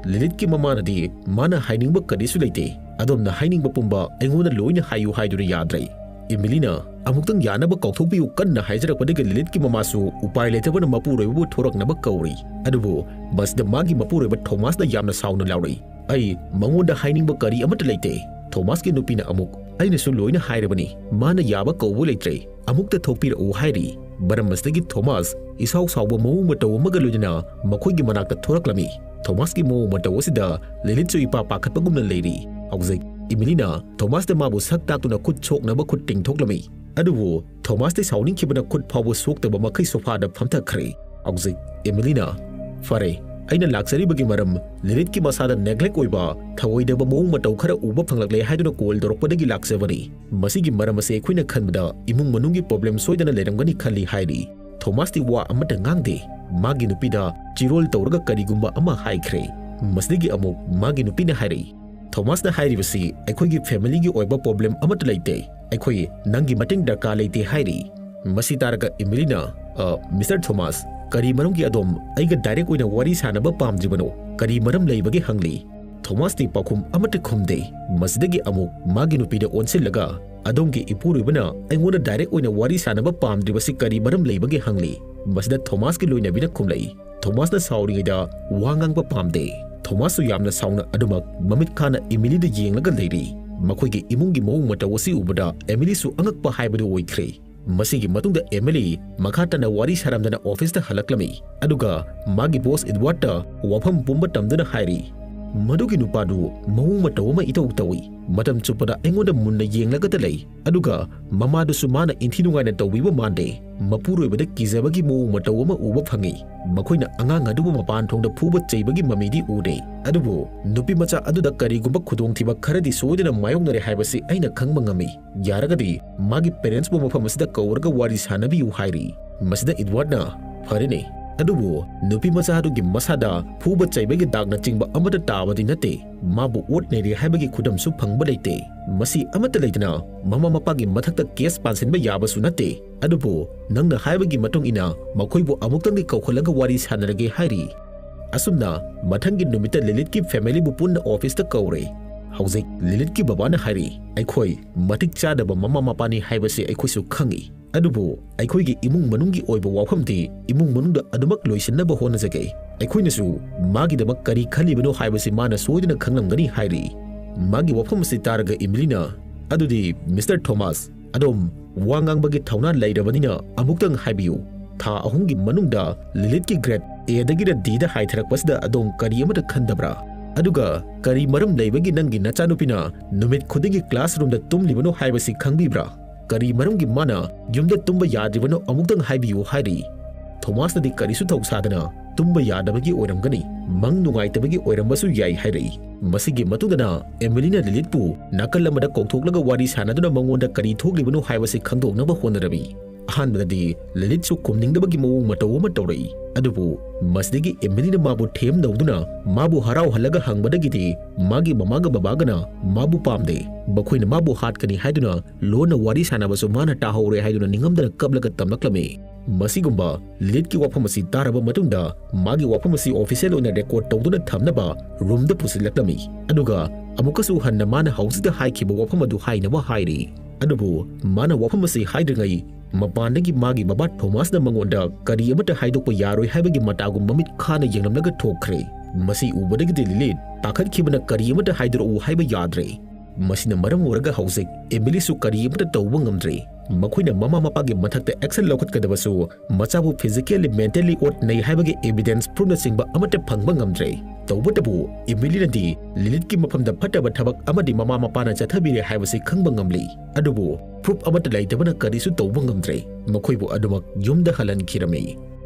ꯂꯤꯂꯤꯠꯀꯤ ꯃꯃꯥꯅꯗꯤ, "ꯃꯥꯅ ꯍꯥꯏꯅꯤꯡꯕ ꯀꯔꯤꯁꯨ ꯂꯩꯇꯦ, ꯑꯗꯣꯝꯅ ꯍꯥꯏꯅꯤꯡꯕ ꯄꯨꯝꯕ ꯑꯩꯉꯣꯟꯗ ꯂꯣꯏꯅ ꯍꯥꯏꯌꯨ" ꯍꯥꯏꯗꯨꯅ ꯌꯥꯗ꯭ꯔꯦ꯫ ꯏꯃꯤꯂꯤꯅ ꯑꯃꯨꯛꯇꯪ ꯌꯥꯅꯕ ꯀꯥꯎꯊꯣꯛꯄꯤꯌꯨ ꯀꯟꯅ ꯍꯥꯏꯖꯔꯛꯄꯗꯒꯤ ꯂꯤꯂꯤꯠꯀꯤ ꯃꯃꯥꯁꯨ ꯎꯄꯥꯏ ꯂꯩꯇꯕꯅ ꯃꯄꯨꯔꯣꯏꯕꯕꯨ ꯊꯣꯔꯛꯅꯕ ꯀꯧꯔꯤ꯫ ꯑꯗꯨꯕꯨ ꯃꯁꯤꯗ ꯃꯥꯒꯤ ꯃꯄꯨꯔꯣꯏꯕ ꯊꯣꯃꯥꯁꯅ ꯌꯥꯝꯅ ꯁꯥꯎꯅ ꯂꯥꯎꯔꯛꯏ, "ꯑꯩ ꯃꯉꯣꯟꯗ ꯍꯥꯏꯅꯤꯡꯕ ꯀꯔꯤ ꯑꯃꯠꯇ ꯂꯩꯇꯦ꯫" ꯊꯣꯃꯥꯁꯀꯤ ꯅꯨꯄꯤꯅ ꯑꯃꯨꯛ, "ꯑꯩꯅꯁꯨ ꯂꯣꯏꯅ ꯍꯥꯏꯔꯕꯅꯤ, ꯃꯥꯅ ꯌꯥꯕ ꯀꯧꯕ ꯂꯩꯇ꯭ꯔꯦ, ꯑꯃꯨꯛꯇ ꯊꯣꯛꯄꯤꯔꯛꯎ" ꯍꯥꯏꯔꯤ꯫ ꯃꯔꯝ ꯑꯁꯤꯗꯒꯤ ꯊꯣꯃꯥꯁ ꯏꯁꯥꯎ ꯁꯥꯎꯕ ꯃꯑꯣꯡ ꯃꯇꯧ ꯑꯃꯒ ꯂꯣꯏꯅꯅ ꯃꯈꯣꯏꯒꯤ ꯃꯅꯥꯛꯇ ꯊꯣꯔꯛꯂꯝꯃꯤ꯫ ꯊꯣꯃꯥꯁꯀꯤ ꯃꯑꯣꯡ ꯃꯇꯧ ꯑꯁꯤꯗ ꯂꯤꯂꯤꯠꯁꯨ ꯏꯄꯥ ꯄꯥꯈꯠꯄꯒꯨꯝꯅ ꯂꯩꯔꯤ꯫ ꯍꯧꯖꯤꯛ ꯏꯃꯤꯂꯤꯅ ꯊꯣꯃꯥꯁꯇ ꯃꯥꯕꯨ ꯁꯛ ꯇꯥꯛꯇꯨꯅ ꯈꯨꯠ ꯁꯣꯛꯅꯕ ꯈꯨꯠ ꯇꯤꯡꯊꯣꯛꯂꯝꯃꯤ꯫ ꯑꯗꯨꯕꯨ ꯊꯣꯃꯥꯁꯇꯤ ꯁꯥꯎꯅꯤꯡꯈꯤꯕꯅ ꯈꯨꯠ ꯐꯥꯎꯕ ꯁꯣꯛꯇꯕ ꯃꯈꯩ ꯁꯣꯐꯥꯗ ꯐꯝꯊꯈ꯭ꯔꯦ꯫ ꯍꯧꯖꯤꯛ ꯏꯃꯤꯂꯤꯅ, "ꯐꯔꯦ, ꯑꯩꯅ ꯂꯥꯛꯆꯔꯤꯕꯒꯤ ꯃꯔꯝ ꯂꯤꯂꯤꯠꯀꯤ ꯃꯁꯥꯗ ꯅꯦꯒ꯭ꯂꯦꯛ ꯑꯣꯏꯕ, ꯊꯑꯣꯏꯗꯕ ꯃꯑꯣꯡ ꯃꯇꯧ ꯈꯔ ꯎꯕ ꯐꯪꯂꯛꯂꯦ ꯍꯥꯏꯗꯨꯅ ꯀꯣꯜ ꯇꯧꯔꯛꯄꯗꯒꯤ ꯂꯥꯛꯆꯕꯅꯤ꯫ ꯃꯁꯤꯒꯤ ꯃꯔꯝ ꯑꯁꯤ ꯑꯩꯈꯣꯏꯅ ꯈꯟꯕꯗ ꯏꯃꯨꯡ ꯃꯅꯨꯡꯒꯤ ꯄ꯭ꯔꯣꯕ꯭ꯂꯦꯝ ꯁꯣꯏꯗꯅ ꯂꯩꯔꯝꯒꯅꯤ ꯈꯜꯂꯤ" ꯍꯥꯏꯔꯤ꯫ ꯊꯣꯃꯥꯁꯇꯤ ꯋꯥ ꯑꯃꯠꯇ ꯉꯥꯡꯗꯦ꯫ ꯃꯥꯒꯤ ꯅꯨꯄꯤꯗ ꯆꯤꯔꯣꯜ ꯇꯧꯔꯒ ꯀꯔꯤꯒꯨꯝꯕ ꯑꯃ ꯍꯥꯏꯈ꯭ꯔꯦ꯫ ꯃꯁꯤꯗꯒꯤ ꯑꯃꯨꯛ ꯃꯥꯒꯤ ꯅꯨꯄꯤꯅ ꯍꯥꯏꯔꯛꯏ, "ꯊꯣꯃꯥꯁꯅ ꯍꯥꯏꯔꯤꯕꯁꯤ ꯑꯩꯈꯣꯏꯒꯤ ꯐꯦꯃꯤꯂꯤꯒꯤ ꯑꯣꯏꯕ ꯄ꯭ꯔꯣꯕ꯭ꯂꯦꯝ ꯑꯃꯠꯇ ꯂꯩꯇꯦ꯫ ꯑꯩꯈꯣꯏ ꯅꯪꯒꯤ ꯃꯇꯦꯡ ꯗꯔꯀꯥꯔ ꯂꯩꯇꯦ" ꯍꯥꯏꯔꯤ꯫ ꯃꯁꯤ ꯇꯥꯔꯒ ꯏꯃꯤꯂꯤꯅ, "ꯑ, ꯃꯤꯁꯇꯔ ꯊꯣꯃꯥꯁ, ꯀꯔꯤ ꯃꯔꯝꯒꯤ ꯑꯗꯣꯝ ꯑꯩꯒ ꯗꯥꯏꯔꯦꯛ ꯑꯣꯏꯅ ꯋꯥꯔꯤ ꯁꯥꯟꯅꯕ ꯄꯥꯝꯗ꯭ꯔꯤꯕꯅꯣ? ꯀꯔꯤ ꯃꯔꯝ ꯂꯩꯕꯒꯦ?" ꯍꯪꯂꯤ꯫ ꯊꯣꯃꯥꯁꯇꯤ ꯄꯥꯎꯈꯨꯝ ꯑꯃꯠꯇ ꯈꯨꯝꯗꯦ꯫ ꯃꯁꯤꯗꯒꯤ ꯑꯃꯨꯛ ꯃꯥꯒꯤ ꯅꯨꯄꯤꯗ ꯑꯣꯟꯁꯤꯜꯂꯒ, "ꯑꯗꯣꯝꯒꯤ ꯏꯄꯨꯔꯣꯏꯕꯅ ꯑꯩꯉꯣꯟꯗ ꯗꯥꯏꯔꯦꯛ ꯑꯣꯏꯅ ꯋꯥꯔꯤ ꯁꯥꯟꯅꯕ ꯄꯥꯝꯗ꯭ꯔꯤꯕꯁꯤ ꯀꯔꯤ ꯃꯔꯝ ꯂꯩꯕꯒꯦ?" ꯍꯪꯂꯤ꯫ ꯃꯁꯤꯗ ꯊꯣꯃꯥꯁꯀꯤ ꯂꯣꯏꯅꯕꯤꯅ ꯈꯨꯝꯂꯛꯏ, "ꯊꯣꯃꯥꯁꯅ ꯁꯥꯎꯔꯤꯉꯩꯗ ꯋꯥ ꯉꯥꯡꯕ ꯄꯥꯝꯗꯦ꯫" ꯊꯣꯃꯥꯁꯁꯨ ꯌꯥꯝꯅ ꯁꯥꯎꯅ ꯑꯗꯨꯃꯛ ꯃꯃꯤꯠ ꯈꯥꯅ ꯏꯃꯤꯂꯤꯗ ꯌꯦꯡꯂꯒ ꯂꯩꯔꯤ꯫ ꯃꯈꯣꯏꯒꯤ ꯏꯃꯨꯡꯒꯤ ꯃꯑꯣꯡ ꯃꯇꯧ ꯑꯁꯤ ꯎꯕꯗ ꯑꯦꯃꯤꯂꯤꯁꯨ ꯑꯉꯛꯄ ꯍꯥꯏꯕꯗꯨ ꯑꯣꯏꯈ꯭ꯔꯦ꯫ ꯃꯁꯤꯒꯤ ꯃꯇꯨꯡꯗ ꯑꯦꯃꯤꯂꯤ ꯃꯈꯥ ꯇꯥꯅ ꯋꯥꯔꯤ ꯁꯥꯔꯝꯗꯅ ꯑꯣꯐꯤꯁꯇ ꯍꯜꯂꯛꯂꯝꯃꯤ꯫ ꯑꯗꯨꯒ ꯃꯥꯒꯤ ꯕꯣꯁ ꯏꯗꯋꯥꯔꯗꯇ ꯋꯥꯐꯝ ꯄꯨꯝꯕ ꯇꯝꯗꯨꯅ ꯍꯥꯏꯔꯤ, "ꯃꯗꯨꯒꯤ ꯅꯨꯄꯥꯗꯨ ꯃꯑꯣꯡ ꯃꯇꯧ ꯑꯃ ꯏꯇꯧ ꯇꯧꯏ꯫ ꯃꯇꯝ ꯆꯨꯞꯄꯗ ꯑꯩꯉꯣꯟꯗ ꯃꯨꯟꯅ ꯌꯦꯡꯂꯒꯇ ꯂꯩ꯫ ꯑꯗꯨꯒ ꯃꯃꯥꯗꯨꯁꯨ ꯃꯥꯅ ꯏꯟꯊꯤ ꯅꯨꯡꯉꯥꯏꯅ ꯇꯧꯕꯤꯕ ꯃꯥꯟꯗꯦ꯫ ꯃꯄꯨꯔꯣꯏꯕꯗ ꯀꯤꯖꯕꯒꯤ ꯃꯑꯣꯡ ꯃꯇꯧ ꯑꯃ ꯎꯕ ꯐꯪꯉꯤ꯫ ꯃꯈꯣꯏꯅ ꯑꯉꯥꯡ ꯑꯗꯨꯕꯨ ꯃꯄꯥꯟ ꯊꯣꯡꯗ ꯐꯨꯕ ꯆꯩꯕꯒꯤ ꯃꯃꯤꯗꯤ ꯎꯗꯦ꯫ ꯑꯗꯨꯕꯨ ꯅꯨꯄꯤ ꯃꯆꯥ ꯑꯗꯨꯗ ꯀꯔꯤꯒꯨꯝꯕ ꯈꯨꯗꯣꯡꯊꯤꯕ ꯈꯔꯗꯤ ꯁꯣꯏꯗꯅ ꯃꯥꯌꯣꯛꯅꯔꯦ ꯍꯥꯏꯕꯁꯤ ꯑꯩꯅ ꯈꯪꯕ ꯉꯝꯃꯤ꯫ ꯌꯥꯔꯒꯗꯤ ꯃꯥꯒꯤ ꯄꯦꯔꯦꯟꯁꯄꯨ ꯃꯐꯝ ꯑꯁꯤꯗ ꯀꯧꯔꯒ ꯋꯥꯔꯤ ꯁꯥꯅꯕꯤꯌꯨ" ꯍꯥꯏꯔꯤ꯫ ꯃꯁꯤꯗ ꯏꯗꯋꯥꯔꯗꯅ, "ꯐꯔꯦꯅꯦ, ꯑꯗꯨꯕꯨ ꯅꯨꯄꯤ ꯃꯆꯥ ꯑꯗꯨꯒꯤ ꯃꯁꯥꯗ ꯐꯨꯕ ꯆꯩꯕꯒꯤ ꯗꯥꯛꯅꯆꯤꯡꯕ ꯑꯃꯠꯇ ꯇꯥꯕꯗꯤ ꯅꯠꯇꯦ꯫ ꯃꯥꯕꯨ ꯑꯣꯠ ꯅꯩꯔꯦ ꯍꯥꯏꯕꯒꯤ ꯈꯨꯗꯝꯁꯨ ꯐꯪꯕ ꯂꯩꯇꯦ꯫ ꯃꯁꯤ ꯑꯃꯠꯇ ꯂꯩꯇꯅ ꯃꯃꯥ ꯃꯄꯥꯒꯤ ꯃꯊꯛꯇ ꯀꯦꯁ ꯄꯥꯟꯁꯤꯟꯕ ꯌꯥꯕꯁꯨ ꯅꯠꯇꯦ꯫ ꯑꯗꯨꯕꯨ ꯅꯪꯅ ꯍꯥꯏꯕꯒꯤ ꯃꯇꯨꯡ ꯏꯟꯅ ꯃꯈꯣꯏꯕꯨ ꯑꯃꯨꯛꯇꯪꯗꯤ ꯀꯧꯈꯠꯂꯒ ꯋꯥꯔꯤ ꯁꯥꯟꯅꯔꯒꯦ" ꯍꯥꯏꯔꯤ꯫ ꯑꯁꯨꯝꯅ ꯃꯊꯪꯒꯤ ꯅꯨꯃꯤꯠꯇ ꯂꯤꯂꯤꯠꯀꯤ ꯐꯦꯃꯤꯂꯤꯕꯨ ꯄꯨꯟꯅ ꯑꯣꯐꯤꯁꯇ ꯀꯧꯔꯦ꯫ ꯍꯧꯖꯤꯛ ꯂꯤꯂꯤꯠꯀꯤ ꯕꯕꯥꯅ ꯍꯥꯏꯔꯤ, "ꯑꯩꯈꯣꯏ ꯃꯇꯤꯛ ꯆꯥꯗꯕ ꯃꯃꯥ ꯃꯄꯥꯅꯤ ꯍꯥꯏꯕꯁꯤ ꯑꯩꯈꯣꯏꯁꯨ ꯈꯪꯏ, ꯑꯗꯨꯕꯨ ꯑꯩꯈꯣꯏꯒꯤ ꯏꯃꯨꯡ ꯃꯅꯨꯡꯒꯤ ꯑꯣꯏꯕ ꯋꯥꯐꯝꯗꯤ ꯏꯃꯨꯡ ꯃꯅꯨꯡꯗ ꯑꯗꯨꯃꯛ ꯂꯣꯏꯁꯤꯟꯅꯕ ꯍꯣꯠꯅꯖꯒꯦ꯫ ꯑꯩꯈꯣꯏꯅꯁꯨ ꯃꯥꯒꯤꯗꯃꯛ ꯀꯔꯤ ꯈꯜꯂꯤꯕꯅꯣ ꯍꯥꯏꯕꯁꯤ ꯃꯥꯅ ꯁꯣꯏꯗꯅ ꯈꯪꯂꯝꯒꯅꯤ" ꯍꯥꯏꯔꯤ꯫ ꯃꯥꯒꯤ ꯋꯥꯐꯝ ꯑꯁꯤ ꯇꯥꯔꯒ ꯏꯃꯤꯂꯤꯅ, "ꯑꯗꯨꯗꯤ ꯃꯤꯁꯇꯔ ꯊꯣꯃꯥꯁ, ꯑꯗꯣꯝ ꯋꯥ ꯉꯥꯡꯕꯒꯤ ꯊꯧꯅꯥ ꯂꯩꯔꯕꯅꯤꯅ ꯑꯃꯨꯛꯇꯪ ꯍꯥꯏꯕꯤꯌꯨ꯫ ꯊꯥ ꯑꯍꯨꯝꯒꯤ ꯃꯅꯨꯡꯗ ꯂꯤꯂꯤꯠꯀꯤ ꯒ꯭ꯔꯦꯗ ꯑꯦꯗꯒꯤꯅ ꯗꯤꯗ ꯍꯥꯏꯊꯔꯛꯄꯁꯤꯗ ꯑꯗꯣꯝ ꯀꯔꯤ ꯑꯃꯠꯇ ꯈꯟꯗꯕ꯭ꯔꯥ? ꯑꯗꯨꯒ ꯀꯔꯤ ꯃꯔꯝ ꯂꯩꯕꯒꯤ ꯅꯪꯒꯤ ꯅꯆꯥꯅꯨꯄꯤꯅ ꯅꯨꯃꯤꯠ ꯈꯨꯗꯤꯡꯒꯤ ꯀ꯭ꯂꯥꯁꯔꯨꯝꯗ ꯇꯨꯝꯂꯤꯕꯅꯣ ꯍꯥꯏꯕꯁꯤ ꯈꯪꯕꯤꯕ꯭ꯔꯥ? ꯀꯔꯤ ꯃꯔꯝꯒꯤ ꯃꯥꯅ ꯌꯨꯝꯗ ꯇꯨꯝꯕ ꯌꯥꯗ꯭ꯔꯤꯕꯅꯣ ꯑꯃꯨꯛꯇꯪ ꯍꯥꯏꯕꯤꯌꯨ" ꯍꯥꯏꯔꯤ꯫ ꯊꯣꯃꯥꯁꯅꯗꯤ ꯀꯔꯤꯁꯨ ꯊꯧꯁꯥꯗꯅ ꯇꯨꯝꯕ ꯌꯥꯗꯕꯒꯤ ꯑꯣꯏꯔꯝꯒꯅꯤ, ꯃꯪ ꯅꯨꯡꯉꯥꯏꯇꯕꯒꯤ ꯑꯣꯏꯔꯝꯕꯁꯨ ꯌꯥꯏ ꯍꯥꯏꯔꯛꯏ꯫ ꯃꯁꯤꯒꯤ ꯃꯇꯨꯡꯗꯅ ꯑꯦꯃꯤꯂꯤꯅ ꯂꯤꯂꯤꯠꯄꯨ ꯅꯥꯀꯜ ꯑꯃꯗ ꯀꯧꯊꯣꯛꯂꯒ ꯋꯥꯔꯤ ꯁꯥꯟꯅꯗꯨꯅ ꯃꯉꯣꯟꯗ ꯀꯔꯤ ꯊꯣꯛꯂꯤꯕꯅꯣ ꯍꯥꯏꯕꯁꯤ ꯈꯪꯗꯣꯛꯅꯕ ꯍꯣꯠꯅꯔꯝꯃꯤ꯫ ꯑꯍꯥꯟꯕꯗꯗꯤ ꯂꯤꯂꯤꯠꯁꯨ ꯈꯨꯝꯅꯤꯡꯗꯕꯒꯤ ꯃꯑꯣꯡ ꯃꯇꯧ ꯑꯃ ꯇꯧꯔꯛꯏ, ꯑꯗꯨꯕꯨ ꯃꯁꯤꯗꯒꯤ ꯑꯦꯃꯤꯂꯤꯅ ꯃꯥꯕꯨ ꯊꯦꯝꯅꯧꯗꯨꯅ ꯃꯥꯕꯨ ꯍꯔꯥꯎꯍꯜꯂꯒ ꯍꯪꯕꯗꯒꯤꯗꯤ ꯃꯥꯒꯤ ꯃꯃꯥꯒ ꯕꯕꯥꯒꯅ ꯃꯥꯕꯨ ꯄꯥꯝꯗꯦ, ꯃꯈꯣꯏꯅ ꯃꯥꯕꯨ ꯍꯥꯠꯀꯅꯤ ꯍꯥꯏꯗꯨꯅ ꯂꯣꯟꯅ ꯋꯥꯔꯤ ꯁꯥꯟꯅꯕꯁꯨ ꯃꯥꯅ ꯇꯥꯍꯧꯔꯦ ꯍꯥꯏꯗꯨꯅ ꯅꯤꯡꯉꯝꯗꯅ ꯀꯞꯂꯒ ꯇꯝꯂꯛꯂꯝꯃꯤ꯫ ꯃꯁꯤꯒꯨꯝꯕ ꯂꯤꯂꯤꯠꯀꯤ ꯋꯥꯐꯝ ꯑꯁꯤ ꯇꯥꯔꯕ ꯃꯇꯨꯡꯗ ꯃꯥꯒꯤ ꯋꯥꯐꯝ ꯑꯁꯤ ꯑꯣꯐꯤꯁꯤꯌꯦꯜ ꯑꯣꯏꯅ ꯔꯦꯀꯣꯔꯗ ꯇꯧꯗꯨꯅ ꯊꯝꯅꯕ ꯔꯨꯝꯗ ꯄꯨꯁꯤꯜꯂꯛꯂꯝꯃꯤ, ꯑꯗꯨꯒ ꯑꯃꯨꯛꯀꯁꯨ ꯍꯟꯅ ꯃꯥꯅ ꯍꯧꯖꯤꯛꯇ ꯍꯥꯏꯈꯤꯕ ꯋꯥꯐꯝ ꯑꯗꯨ ꯍꯥꯏꯅꯕ ꯍꯥꯏꯔꯤ꯫ ꯑꯗꯨꯕꯨ ꯃꯥꯅ ꯋꯥꯐꯝ ꯑꯁꯤ ꯍꯥꯏꯗ꯭ꯔꯤꯉꯩ ꯃꯄꯥꯟꯗꯒꯤ ꯃꯥꯒꯤ ꯕꯕꯥ ꯊꯣꯃꯥꯁꯅ ꯃꯉꯣꯟꯗ ꯀꯔꯤ ꯑꯃꯠꯇ ꯍꯥꯏꯗꯣꯛꯄ ꯌꯥꯔꯣꯏ ꯍꯥꯏꯕꯒꯤ ꯃꯇꯥꯒꯨꯝ ꯃꯃꯤꯠ ꯈꯥꯅ ꯌꯦꯡꯂꯝꯂꯒ ꯊꯣꯛꯈ꯭ꯔꯦ꯫ ꯃꯁꯤ ꯎꯕꯗꯒꯤꯗꯤ ꯂꯤꯂꯤꯠ ꯄꯥꯈꯠꯈꯤꯕꯅ ꯀꯔꯤ ꯑꯃꯠꯇ ꯍꯥꯏꯗꯣꯔꯛꯎ ꯍꯥꯏꯕ ꯌꯥꯗ꯭ꯔꯦ꯫ ꯃꯁꯤꯅ ꯃꯔꯝ ꯑꯣꯏꯔꯒ ꯍꯧꯖꯤꯛ ꯑꯦꯃꯤꯂꯤꯁꯨ ꯀꯔꯤ ꯑꯃꯠꯇ ꯇꯧꯕ ꯉꯝꯗ꯭ꯔꯦ꯫ ꯃꯈꯣꯏꯅ ꯃꯃꯥ ꯃꯄꯥꯒꯤ ꯃꯊꯛꯇ ꯑꯦꯛꯁꯟ ꯂꯧꯈꯠꯀꯗꯕꯁꯨ ꯃꯆꯥꯕꯨ ꯐꯤꯖꯤꯀꯦꯜꯂꯤ, ꯃꯦꯟꯇꯦꯜꯂꯤ ꯑꯣꯠꯅꯩ ꯍꯥꯏꯕꯒꯤ ꯑꯦꯚꯤꯗꯦꯟꯁ, ꯄ꯭ꯔꯨꯐꯅꯆꯤꯡꯕ ꯑꯃꯠꯇ ꯐꯪꯕ ꯉꯝꯗ꯭ꯔꯦ꯫ ꯇꯧꯕꯇꯕꯨ ꯏꯃꯤꯂꯤꯅꯗꯤ ꯂꯤꯂꯤꯠꯀꯤ ꯃꯐꯝꯗ ꯐꯠꯇꯕ ꯊꯕꯛ ꯑꯃꯗꯤ ꯃꯃꯥ ꯃꯄꯥꯅ ꯆꯠꯊꯕꯤꯔꯦ ꯍꯥꯏꯕꯁꯤ ꯈꯪꯕ ꯉꯝꯂꯤ, ꯑꯗꯨꯕꯨ ꯄ꯭ꯔꯨꯐ ꯑꯃꯠꯇ ꯂꯩꯇꯕꯅ ꯀꯔꯤꯁꯨ ꯇꯧꯕ ꯉꯝꯗ꯭ꯔꯦ꯫ ꯃꯈꯣꯏꯕꯨ ꯑꯗꯨꯃꯛ ꯌꯨꯝꯗ ꯍꯜꯍꯟꯈꯤꯔꯝꯃꯤ꯫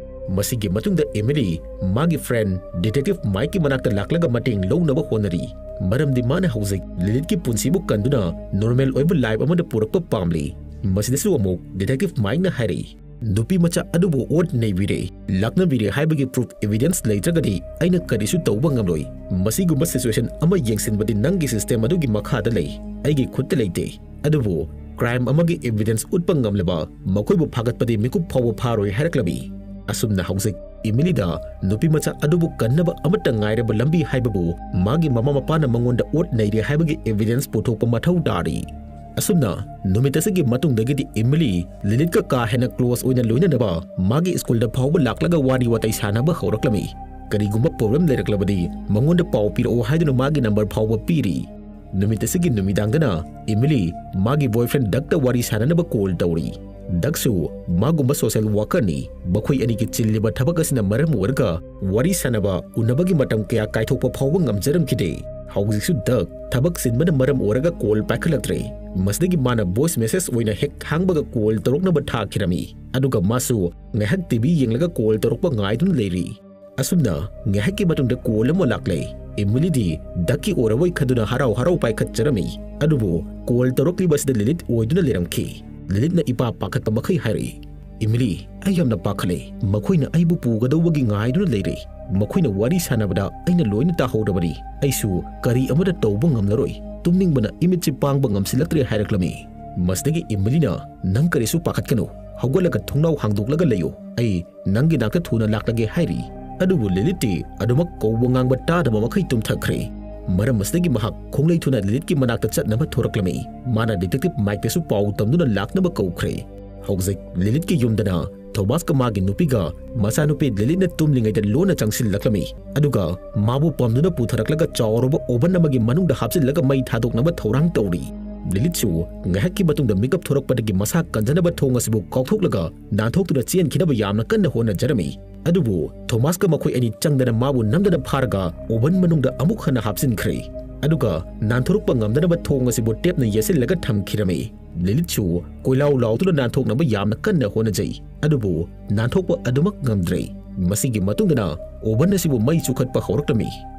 ꯃꯁꯤꯒꯤ ꯃꯇꯨꯡꯗ ꯑꯦꯃꯤꯂꯤ ꯃꯥꯒꯤ ꯐ꯭ꯔꯦꯟ ꯗꯤꯇꯦꯛꯇꯤꯚ ꯃꯥꯏꯛꯀꯤ ꯃꯅꯥꯛꯇ ꯂꯥꯛꯂꯒ ꯃꯇꯦꯡ ꯂꯧꯅꯕ ꯍꯣꯠꯅꯔꯤ, ꯃꯔꯝꯗꯤ ꯃꯥꯅ ꯍꯧꯖꯤꯛ ꯂꯤꯂꯤꯠꯀꯤ ꯄꯨꯟꯁꯤꯕꯨ ꯀꯟꯗꯨꯅ ꯅꯣꯔꯃꯦꯜ ꯑꯣꯏꯕ ꯂꯥꯏꯐ ꯑꯃꯗ ꯄꯨꯔꯛꯄ ꯄꯥꯝꯂꯤ꯫ ꯃꯁꯤꯗꯁꯨ ꯑꯃꯨꯛ ꯗꯤꯇꯦꯛꯇꯤꯚ ꯃꯥꯏꯛꯅ ꯍꯥꯏꯔꯤ, "ꯅꯨꯄꯤ ꯃꯆꯥ ꯑꯗꯨꯕꯨ ꯑꯣꯠ ꯅꯩꯕꯤꯔꯦ, ꯂꯥꯛꯅꯕꯤꯔꯦ ꯍꯥꯏꯕꯒꯤ ꯄ꯭ꯔꯨꯐ, ꯑꯦꯚꯤꯗꯦꯟꯁ ꯂꯩꯇ꯭ꯔꯒꯗꯤ ꯑꯩꯅ ꯀꯔꯤꯁꯨ ꯇꯧꯕ ꯉꯝꯂꯣꯏ꯫ ꯃꯁꯤꯒꯨꯝꯕ ꯁꯤꯆꯨꯋꯦꯁꯟ ꯑꯃ ꯌꯦꯡꯁꯤꯟꯕꯗꯤ ꯅꯪꯒꯤ ꯁꯤꯁꯇꯦꯝ ꯑꯗꯨꯒꯤ ꯃꯈꯥꯗ ꯂꯩ, ꯑꯩꯒꯤ ꯈꯨꯠꯇ ꯂꯩꯇꯦ꯫ ꯑꯗꯨꯕꯨ ꯀ꯭ꯔꯥꯏꯝ ꯑꯃꯒꯤ ꯑꯦꯚꯤꯗꯦꯟꯁ ꯎꯠꯄ ꯉꯝꯂꯕ ꯃꯈꯣꯏꯕꯨ ꯐꯥꯒꯠꯄꯗꯤ ꯃꯤꯀꯨꯞ ꯐꯥꯎꯕ ꯐꯥꯔꯣꯏ" ꯍꯥꯏꯔꯛꯂꯝꯃꯤ꯫ ꯑꯁꯨꯝꯅ ꯍꯧꯖꯤꯛ ꯏꯃꯤꯂꯤꯗ ꯅꯨꯄꯤ ꯃꯆꯥ ꯑꯗꯨꯕꯨ ꯀꯟꯅꯕ ꯑꯃꯠꯇ ꯉꯥꯏꯔꯕ ꯂꯝꯕꯤ ꯍꯥꯏꯕꯕꯨ ꯃꯥꯒꯤ ꯃꯃꯥ ꯃꯄꯥꯅ ꯃꯉꯣꯟꯗ ꯑꯣꯠ ꯅꯩꯔꯦ ꯍꯥꯏꯕꯒꯤ evidence ꯄꯨꯊꯣꯛꯄ ꯃꯊꯧ ꯇꯥꯔꯤ꯫ ꯑꯁꯨꯝꯅ ꯅꯨꯃꯤꯠ ꯑꯁꯤꯒꯤ ꯃꯇꯨꯡꯗꯒꯤꯗꯤ ꯏꯃꯤꯂꯤ ꯂꯤꯂꯤꯠꯀ ꯀꯥ ꯍꯦꯟꯅ close ꯑꯣꯏꯅ ꯂꯣꯏꯅꯅꯕ ꯃꯥꯒꯤ ꯁ꯭ꯀꯨꯜꯗ ꯐꯥꯎꯕ ꯂꯥꯛꯂꯒ ꯋꯥꯔꯤ ꯋꯥꯇꯥꯏ ꯁꯥꯟꯅꯕ ꯍꯧꯔꯛꯂꯝꯃꯤ꯫ ꯀꯔꯤꯒꯨꯝꯕ problem ꯂꯩꯔꯛꯂꯕꯗꯤ ꯃꯉꯣꯟꯗ ꯄꯥꯎ ꯄꯤꯔꯛꯑꯣ ꯍꯥꯏꯗꯨꯅ ꯃꯥꯒꯤ number ꯐꯥꯎꯕ ꯄꯤꯔꯤ꯫ ꯅꯨꯃꯤꯠ ꯑꯁꯤꯒꯤ ꯅꯨꯃꯤꯗꯥꯡꯗꯅ ꯏꯃꯤꯂꯤ ꯃꯥꯒꯤ boyfriend ꯗꯛꯇ ꯋꯥꯔꯤ ꯁꯥꯟꯅꯅꯕ call ꯇꯧꯔꯤ꯫ ꯗꯛꯁꯨ ꯃꯥꯒꯨꯝꯕ social workerꯅꯤ꯫ ꯃꯈꯣꯏ ꯑꯅꯤꯒꯤ ꯆꯤꯜꯂꯤꯕ ꯊꯕꯛ ꯑꯁꯤꯅ ꯃꯔꯝ ꯑꯣꯏꯔꯒ ꯋꯥꯔꯤ ꯁꯥꯟꯅꯕ, ꯎꯅꯕꯒꯤ ꯃꯇꯝ ꯀꯌꯥ ꯀꯥꯏꯊꯣꯛꯄ ꯐꯥꯎꯕ ꯉꯝꯖꯔꯝꯈꯤꯗꯦ꯫ ꯍꯧꯖꯤꯛꯁꯨ ꯗꯛ ꯊꯕꯛ ꯆꯤꯟꯕꯅ ꯃꯔꯝ ꯑꯣꯏꯔꯒ call ꯄꯥꯏꯈꯠꯂꯛꯇ꯭ꯔꯦ꯫ ꯃꯁꯤꯗꯒꯤ ꯃꯥꯅ voice message ꯑꯣꯏꯅ ꯍꯦꯛ ꯍꯥꯡꯕꯒ call ꯇꯧꯔꯛꯅꯕ ꯊꯥꯈꯤꯔꯝꯃꯤ꯫ ꯑꯗꯨꯒ ꯃꯥꯁꯨ ꯉꯥꯏꯍꯥꯛ TV ꯌꯦꯡꯂꯒ call ꯇꯧꯔꯛꯄ ꯉꯥꯏꯗꯨꯅ ꯂꯩꯔꯤ꯫ ꯑꯁꯨꯝꯅ ꯉꯥꯏꯍꯥꯛꯀꯤ ꯃꯇꯨꯡꯗ call ꯑꯃ ꯂꯥꯛꯂꯦ꯫ ꯏꯃꯤꯂꯤꯗꯤ ꯗꯛꯀꯤ ꯑꯣꯏꯔꯕꯣꯏ ꯈꯟꯗꯨꯅ ꯍꯔꯥꯎ ꯍꯔꯥꯎ ꯄꯥꯏꯈꯠꯆꯔꯝꯃꯤ꯫ ꯑꯗꯨꯕꯨ call ꯇꯧꯔꯛꯂꯤꯕ ꯑꯁꯤꯗ ꯂꯤꯂꯤꯠ ꯑꯣꯏꯗꯨꯅ ꯂꯩꯔꯝꯈꯤ꯫ ꯂꯤꯂꯤꯠꯅ ꯏꯄꯥ ꯄꯥꯈꯠꯄ ꯃꯈꯩ ꯍꯥꯏꯔꯛꯏ, "ꯏꯃꯤꯂꯤ, ꯑꯩ ꯌꯥꯝꯅ ꯄꯥꯈꯠꯂꯦ꯫ ꯃꯈꯣꯏꯅ ꯑꯩꯕꯨ ꯄꯨꯒꯗꯧꯕꯒꯤ ꯉꯥꯏꯗꯨꯅ ꯂꯩꯔꯦ꯫ ꯃꯈꯣꯏꯅ ꯋꯥꯔꯤ ꯁꯥꯟꯅꯕꯗ ꯑꯩꯅ ꯂꯣꯏꯅ ꯇꯥꯍꯧꯔꯕꯅꯤ꯫ ꯑꯩꯁꯨ ꯀꯔꯤ ꯑꯃꯠꯇ ꯇꯧꯕ ꯉꯝꯂꯔꯣꯏ꯫ ꯇꯨꯝꯅꯤꯡꯕꯅ ꯏꯃꯤꯠꯁꯤ ꯄꯥꯡꯕ ꯉꯝꯁꯤꯜꯂꯛꯇ꯭ꯔꯦ" ꯍꯥꯏꯔꯛꯂꯝꯃꯤ꯫ ꯃꯁꯤꯗꯒꯤ ꯏꯃꯤꯂꯤꯅ, "ꯅꯪ ꯀꯔꯤꯁꯨ ꯄꯥꯈꯠꯀꯅꯨ꯫ ꯍꯧꯒꯠꯂꯒ ꯊꯣꯡꯅꯥꯎ ꯍꯥꯡꯗꯣꯛꯂꯒ ꯂꯩꯌꯨ꯫ ꯑꯩ ꯅꯪꯒꯤ ꯅꯥꯛꯇ ꯊꯨꯅ ꯂꯥꯛꯂꯒꯦ" ꯍꯥꯏꯔꯤ꯫ ꯑꯗꯨꯕꯨ ꯂꯤꯂꯤꯠꯇꯤ ꯑꯗꯨꯃꯛ ꯀꯧꯕ ꯉꯥꯡꯕ ꯇꯥꯗꯕ ꯃꯈꯩ ꯇꯨꯝꯊꯈ꯭ꯔꯦ꯫ ꯃꯔꯝ ꯑꯁꯤꯗꯒꯤ ꯃꯍꯥꯛ ꯈꯣꯡꯂꯩ ꯊꯨꯅ ꯂꯤꯂꯤꯠꯀꯤ ꯃꯅꯥꯛꯇ ꯆꯠꯅꯕ ꯊꯣꯔꯛꯂꯝꯃꯤ꯫ ꯃꯥꯅ detective ꯃꯥꯏꯛꯇꯁꯨ ꯄꯥꯎ ꯇꯝꯗꯨꯅ ꯂꯥꯛꯅꯕ ꯀꯧꯈ꯭ꯔꯦ꯫ ꯍꯧꯖꯤꯛ ꯂꯤꯂꯤꯠꯀꯤ ꯌꯨꯝꯗꯅ ꯊꯣꯃꯥꯁꯀ ꯃꯥꯒꯤ ꯅꯨꯄꯤꯒ ꯃꯆꯥꯅꯨꯄꯤ ꯂꯤꯂꯤꯠꯅ ꯇꯨꯝꯂꯤꯉꯩꯗ ꯂꯣꯟꯅ ꯆꯪꯁꯤꯜꯂꯛꯂꯝꯃꯤ꯫ ꯑꯗꯨꯒ ꯃꯥꯕꯨ ꯄꯝꯗꯨꯅ ꯄꯨꯊꯔꯛꯂꯒ ꯆꯥꯎꯔꯕ oven ꯑꯃꯒꯤ ꯃꯅꯨꯡꯗ ꯍꯥꯞꯆꯤꯜꯂꯒ ꯃꯩ ꯊꯥꯗꯣꯛꯅꯕ ꯊꯧꯔꯥꯡ ꯇꯧꯔꯤ꯫ ꯂꯤꯂꯤꯠꯁꯨ ꯉꯥꯏꯍꯥꯛꯀꯤ ꯃꯇꯨꯡꯗ ꯃꯤꯀꯞ ꯊꯣꯔꯛꯄꯗꯒꯤ ꯃꯁꯥ ꯀꯟꯖꯅꯕ ꯊꯣꯡ ꯑꯁꯤꯕꯨ ꯀꯥꯎꯊꯣꯛꯂꯒ ꯅꯥꯟꯊꯣꯛꯇꯨꯅ ꯆꯦꯟꯈꯤꯅꯕ ꯌꯥꯝꯅ ꯀꯟꯅ ꯍꯣꯠꯅꯖꯔꯝꯃꯤ꯫ ꯑꯗꯨꯕꯨ ꯊꯣꯃꯥꯁꯀ ꯃꯈꯣꯏ ꯑꯅꯤ ꯆꯪꯗꯅ ꯃꯥꯕꯨ ꯅꯝꯗꯅ ꯐꯥꯔꯒ oven ꯃꯅꯨꯡꯗ ꯑꯃꯨꯛ ꯍꯟꯅ ꯍꯥꯞꯆꯤꯟꯈ꯭ꯔꯦ꯫ ꯑꯗꯨꯒ ꯅꯥꯟꯊꯣꯔꯛꯄ ꯉꯝꯗꯅꯕ ꯊꯣꯡ ꯑꯁꯤꯕꯨ tapeꯅ ꯌꯦꯠꯁꯤꯜꯂꯒ ꯊꯝꯈꯤꯔꯝꯃꯤ꯫ ꯂꯤꯂꯤꯠꯁꯨ ꯀꯣꯏꯂꯥꯎ ꯂꯥꯎꯗꯨꯅ ꯅꯥꯟꯊꯣꯛꯅꯕ ꯌꯥꯝꯅ ꯀꯟꯅ ꯍꯣꯠꯅꯖꯩ꯫ ꯑꯗꯨꯕꯨ ꯅꯥꯟꯊꯣꯛꯄ ꯑꯗꯨꯃꯛ ꯉꯝꯗ꯭ꯔꯦ꯫ ꯃꯁꯤꯒꯤ ꯃꯇꯨꯡꯗꯅ oven ꯑꯁꯤꯕꯨ ꯃꯩ ꯆꯨꯈꯠꯄ ꯍꯧꯔꯛꯂꯝꯃꯤ꯫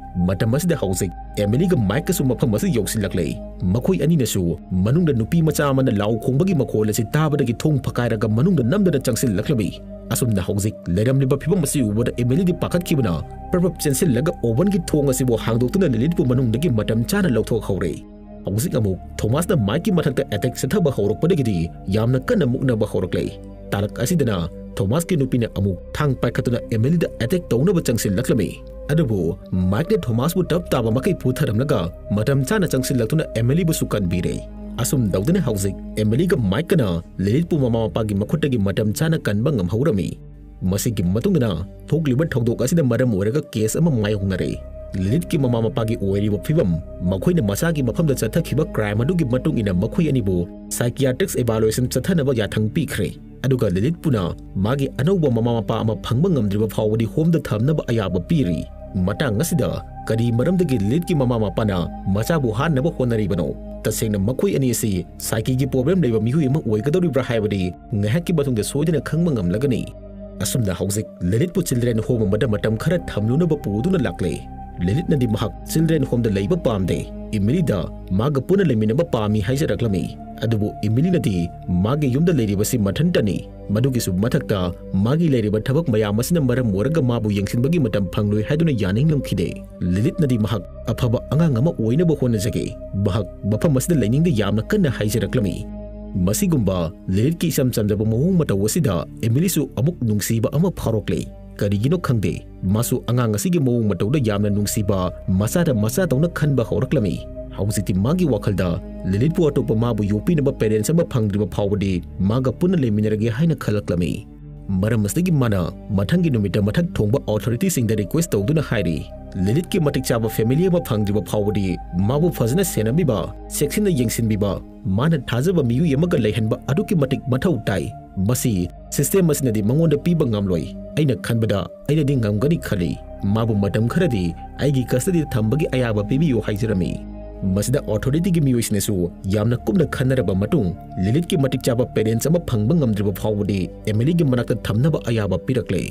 ꯃꯇꯝ ꯑꯁꯤꯗ ꯍꯧꯖꯤꯛ ꯑꯦꯃꯤꯂꯤꯒ ꯃꯥꯏꯛꯀꯁꯨ ꯃꯐꯝ ꯑꯁꯤꯗ ꯌꯧꯁꯤꯜꯂꯛꯂꯦ꯫ ꯃꯈꯣꯏ ꯑꯅꯤꯅꯁꯨ ꯃꯅꯨꯡꯗ ꯅꯨꯄꯤ ꯃꯆꯥ ꯑꯃꯅ ꯂꯥꯎ ꯈꯣꯡꯕꯒꯤ ꯃꯈꯣꯜ ꯑꯁꯤ ꯇꯥꯕꯗꯒꯤ ꯊꯣꯡ ꯐꯀꯥꯏꯔꯒ ꯃꯅꯨꯡꯗ ꯅꯝꯗꯅ ꯆꯪꯁꯤꯜꯂꯛꯂꯝꯃꯤ꯫ ꯑꯁꯨꯝꯅ ꯍꯧꯖꯤꯛ ꯂꯩꯔꯝꯂꯤꯕ ꯐꯤꯕꯝ ꯑꯁꯤ ꯎꯕꯗ ꯑꯦꯃꯤꯂꯤꯗꯤ ꯄꯥꯈꯠꯈꯤꯕꯅ ꯄ꯭ꯔꯞ ꯄ꯭ꯔꯞ ꯆꯦꯟꯁꯤꯜꯂꯒ ovenꯒꯤ ꯊꯣꯡ ꯑꯁꯤꯕꯨ ꯍꯥꯡꯗꯣꯛꯇꯨꯅ ꯂꯤꯂꯤꯠꯄꯨ ꯃꯅꯨꯡꯗꯒꯤ ꯃꯇꯝ ꯆꯥꯅ ꯂꯧꯊꯣꯛꯍꯧꯔꯦ꯫ ꯍꯧꯖꯤꯛ ꯑꯃꯨꯛ ꯊꯣꯃꯥꯁꯅ ꯃꯥꯏꯛꯀꯤ ꯃꯊꯛꯇ attack ꯆꯠꯊꯕ ꯍꯧꯔꯛꯄꯗꯒꯤꯗꯤ ꯌꯥꯝꯅ ꯀꯟꯅ ꯃꯨꯛꯅꯕ ꯍꯧꯔꯛꯂꯦ꯫ ꯇꯥꯂꯛ ꯑꯁꯤꯗꯅ ꯊꯣꯃꯥꯁꯀꯤ ꯅꯨꯄꯤꯅ ꯑꯃꯨꯛ ꯊꯥꯡ ꯄꯥꯏꯈꯠꯇꯨꯅ ꯑꯦꯃꯤꯂꯤꯗ ꯑꯦꯇꯦꯛ ꯇꯧꯅꯕ ꯆꯪꯁꯤꯜꯂꯛꯂꯝꯃꯤ꯫ ꯑꯗꯨꯕꯨ ꯃꯥꯏꯛꯅ ꯊꯣꯃꯥꯁꯄꯨ ꯇꯞ ꯇꯥꯕ ꯃꯈꯩ ꯄꯨꯊꯔꯝꯂꯒ ꯃꯇꯝ ꯆꯥꯅ ꯆꯪꯁꯤꯜꯂꯛꯇꯨꯅ ꯑꯦꯃꯤꯂꯤꯕꯨꯁꯨ ꯀꯟꯕꯤꯔꯦ꯫ ꯑꯁꯨꯝ ꯇꯧꯗꯨꯅ ꯍꯧꯖꯤꯛ ꯑꯦꯃꯤꯂꯤꯒ ꯃꯥꯏꯛꯀꯅ ꯂꯤꯂꯤꯠꯄꯨ ꯃꯃꯥ ꯃꯄꯥꯒꯤ ꯃꯈꯨꯠꯇꯒꯤ ꯃꯇꯝ ꯆꯥꯅ ꯀꯟꯕ ꯉꯝꯍꯧꯔꯝꯃꯤ꯫ ꯃꯁꯤꯒꯤ ꯃꯇꯨꯡꯗꯅ ꯊꯣꯛꯂꯤꯕ ꯊꯧꯗꯣꯛ ꯑꯁꯤꯅ ꯃꯔꯝ ꯑꯣꯏꯔꯒ ꯀꯦꯁ ꯑꯃ ꯃꯥꯌꯣꯛꯅꯔꯦ꯫ ꯂꯤꯂꯤꯠꯀꯤ ꯃꯃꯥ ꯃꯄꯥꯒꯤ ꯑꯣꯏꯔꯤꯕ ꯐꯤꯕꯝ, ꯃꯈꯣꯏꯅ ꯃꯆꯥꯒꯤ ꯃꯐꯝꯗ ꯆꯠꯊꯈꯤꯕ ꯀ꯭ꯔꯥꯏꯝ ꯑꯗꯨꯒꯤ ꯃꯇꯨꯡ ꯏꯟꯅ ꯃꯈꯣꯏ ꯑꯅꯤꯕꯨ psychiatric evaluation ꯆꯠꯊꯅꯕ ꯌꯥꯊꯪ ꯄꯤꯈ꯭ꯔꯦ꯫ ꯑꯗꯨꯒ ꯂꯤꯂꯤꯠꯄꯨꯅ ꯃꯥꯒꯤ ꯑꯅꯧꯕ ꯃꯃꯥ ꯃꯄꯥ ꯑꯃ ꯐꯪꯕ ꯉꯝꯗ꯭ꯔꯤꯕ ꯐꯥꯎꯕꯗꯤ ꯍꯣꯝꯗ ꯊꯝꯅꯕ ꯑꯌꯥꯕ ꯄꯤꯔꯤ꯫ ꯃꯇꯥꯡ ꯑꯁꯤꯗ ꯀꯔꯤ ꯃꯔꯝꯗꯒꯤ ꯂꯤꯂꯤꯠꯀꯤ ꯃꯃꯥ ꯃꯄꯥꯅ ꯃꯆꯥꯕꯨ ꯍꯥꯠꯅꯕ ꯍꯣꯠꯅꯔꯤꯕꯅꯣ? ꯇꯁꯦꯡꯅ ꯃꯈꯣꯏ ꯑꯅꯤ ꯑꯁꯤ psyche ꯒꯤ problem ꯂꯩꯕ ꯃꯤꯑꯣꯏ ꯑꯃ ꯑꯣꯏꯒꯗꯧꯔꯤꯕ꯭ꯔꯥ ꯍꯥꯏꯕꯗꯤ ꯉꯥꯏꯍꯥꯛꯀꯤ ꯃꯇꯨꯡꯗ ꯁꯣꯏꯗꯅ ꯈꯪꯕ ꯉꯝꯂꯒꯅꯤ꯫ ꯑꯁꯨꯝꯅ ꯍꯧꯖꯤꯛ ꯂꯤꯂꯤꯠꯄꯨ children home ꯑꯃꯗ ꯃꯇꯝ ꯈꯔ ꯊꯝꯂꯨꯅꯕ ꯄꯨꯗꯨꯅ ꯂꯥꯛꯂꯦ꯫ ꯂꯤꯂꯤꯠꯅꯗꯤ ꯃꯍꯥꯛ children home ꯗ ꯂꯩꯕ ꯄꯥꯝꯗꯦ, ꯏꯃꯤꯂꯤꯗ ꯃꯥꯒ ꯄꯨꯟꯅ ꯂꯩꯃꯤꯟꯅꯕ ꯄꯥꯝꯃꯤ ꯍꯥꯏꯖꯔꯛꯂꯝꯃꯤ꯫ ꯑꯗꯨꯕꯨ ꯏꯃꯤꯂꯤꯅꯗꯤ ꯃꯥꯒꯤ ꯌꯨꯝꯗ ꯂꯩꯔꯤꯕꯁꯤ ꯃꯊꯟꯇꯅꯤ, ꯃꯗꯨꯒꯤꯁꯨ ꯃꯊꯛꯇ ꯃꯥꯒꯤ ꯂꯩꯔꯤꯕ ꯊꯕꯛ ꯃꯌꯥꯝ ꯑꯁꯤꯅ ꯃꯔꯝ ꯑꯣꯏꯔꯒ ꯃꯥꯕꯨ ꯌꯦꯡꯁꯤꯟꯕꯒꯤ ꯃꯇꯝ ꯐꯪꯂꯣꯏ ꯍꯥꯏꯗꯨꯅ ꯌꯥꯅꯤꯡꯂꯝꯈꯤꯗꯦ꯫ ꯂꯤꯂꯤꯠꯅꯗꯤ ꯃꯍꯥꯛ ꯑꯐꯕ ꯑꯉꯥꯡ ꯑꯃ ꯑꯣꯏꯅꯕ ꯍꯣꯠꯅꯖꯒꯦ, ꯃꯍꯥꯛ ꯃꯐꯝ ꯑꯁꯤꯗ ꯂꯩꯅꯤꯡꯗꯦ ꯌꯥꯝꯅ ꯀꯟꯅ ꯍꯥꯏꯖꯔꯛꯂꯝꯃꯤ꯫ ꯃꯁꯤꯒꯨꯝꯕ ꯂꯤꯂꯤꯠꯀꯤ ꯏꯆꯝ ꯆꯝꯖꯕ ꯃꯑꯣꯡ ꯃꯇꯧ ꯑꯁꯤꯗ ꯏꯃꯤꯂꯤꯁꯨ ꯑꯃꯨꯛ ꯅꯨꯡꯁꯤꯕ ꯑꯃ ꯐꯥꯎꯔꯛꯂꯦ꯫ ꯀꯔꯤꯒꯤꯅꯣ ꯈꯪꯗꯦ, ꯃꯥꯁꯨ ꯑꯉꯥꯡ ꯑꯁꯤꯒꯤ ꯃꯑꯣꯡ ꯃꯇꯧꯗ ꯌꯥꯝꯅ ꯅꯨꯡꯁꯤꯕ, ꯃꯆꯥꯗ ꯃꯆꯥꯗꯧꯅ ꯈꯟꯕ ꯍꯧꯔꯛꯂꯝꯃꯤ꯫ ꯍꯧꯖꯤꯛꯇꯤ ꯃꯥꯒꯤ ꯋꯥꯈꯜꯗ ꯂꯤꯂꯤꯠꯄꯨ ꯑꯇꯣꯞꯄ ꯃꯥꯕꯨ ꯌꯣꯛꯄꯤꯅꯕ parents ꯑꯃ ꯐꯪꯗ꯭ꯔꯤꯕ ꯐꯥꯎꯕꯗꯤ ꯃꯥꯒ ꯄꯨꯟꯅ ꯂꯩꯃꯤꯟꯅꯔꯒꯦ ꯍꯥꯏꯅ ꯈꯜꯂꯛꯂꯝꯃꯤ꯫ ꯃꯔꯝ ꯑꯁꯤꯗꯒꯤ ꯃꯥꯅ ꯃꯊꯪꯒꯤ ꯅꯨꯃꯤꯠꯇ ꯃꯊꯛ ꯊꯣꯡꯕ authority ꯁꯤꯡꯗ request ꯇꯧꯗꯨꯅ ꯍꯥꯏꯔꯤ, ꯂꯤꯂꯤꯠꯀꯤ ꯃꯇꯤꯛ ꯆꯥꯕ family ꯑꯃ ꯐꯪꯗ꯭ꯔꯤꯕ ꯐꯥꯎꯕꯗꯤ ꯃꯥꯕꯨ ꯐꯖꯅ ꯁꯦꯟꯅꯕꯤꯕ, ꯆꯦꯛꯁꯤꯟꯅ ꯌꯦꯡꯁꯤꯟꯕꯤꯕ, ꯃꯥꯅ ꯊꯥꯖꯕ ꯃꯤꯑꯣꯏ ꯑꯃꯒ ꯂꯩꯍꯟꯕ ꯑꯗꯨꯛꯀꯤ ꯃꯇꯤꯛ ꯃꯊꯧ ꯇꯥꯏ꯫ ꯃꯁꯤ system ꯑꯁꯤꯅꯗꯤ ꯃꯉꯣꯟꯗ ꯄꯤꯕ ꯉꯝꯂꯣꯏ꯫ ꯑꯩꯅ ꯈꯟꯕꯗ ꯑꯩꯅꯗꯤ ꯉꯝꯒꯅꯤ ꯈꯜꯂꯤ꯫ ꯃꯥꯕꯨ ꯃꯇꯝ ꯈꯔꯗꯤ ꯑꯩꯒꯤ custody ꯗ ꯊꯝꯕꯒꯤ ꯑꯌꯥꯕ ꯄꯤꯕꯤꯌꯨ ꯍꯥꯏꯖꯔꯝꯃꯤ꯫ ꯃꯁꯤꯗ authority ꯒꯤ ꯃꯤꯑꯣꯏꯁꯤꯡꯅꯁꯨ ꯌꯥꯝꯅ ꯀꯨꯞꯅ ꯈꯟꯅꯔꯕ ꯃꯇꯨꯡ ꯂꯤꯂꯤꯠꯀꯤ ꯃꯇꯤꯛ ꯆꯥꯕ parents ꯑꯃ ꯐꯪꯕ ꯉꯝꯗ꯭ꯔꯤꯕ ꯐꯥꯎꯕꯗꯤ ꯑꯦꯃꯤꯂꯤꯒꯤ ꯃꯅꯥꯛꯇ ꯊꯝꯅꯕ ꯑꯌꯥꯕ ꯄꯤꯔꯛꯂꯦ꯫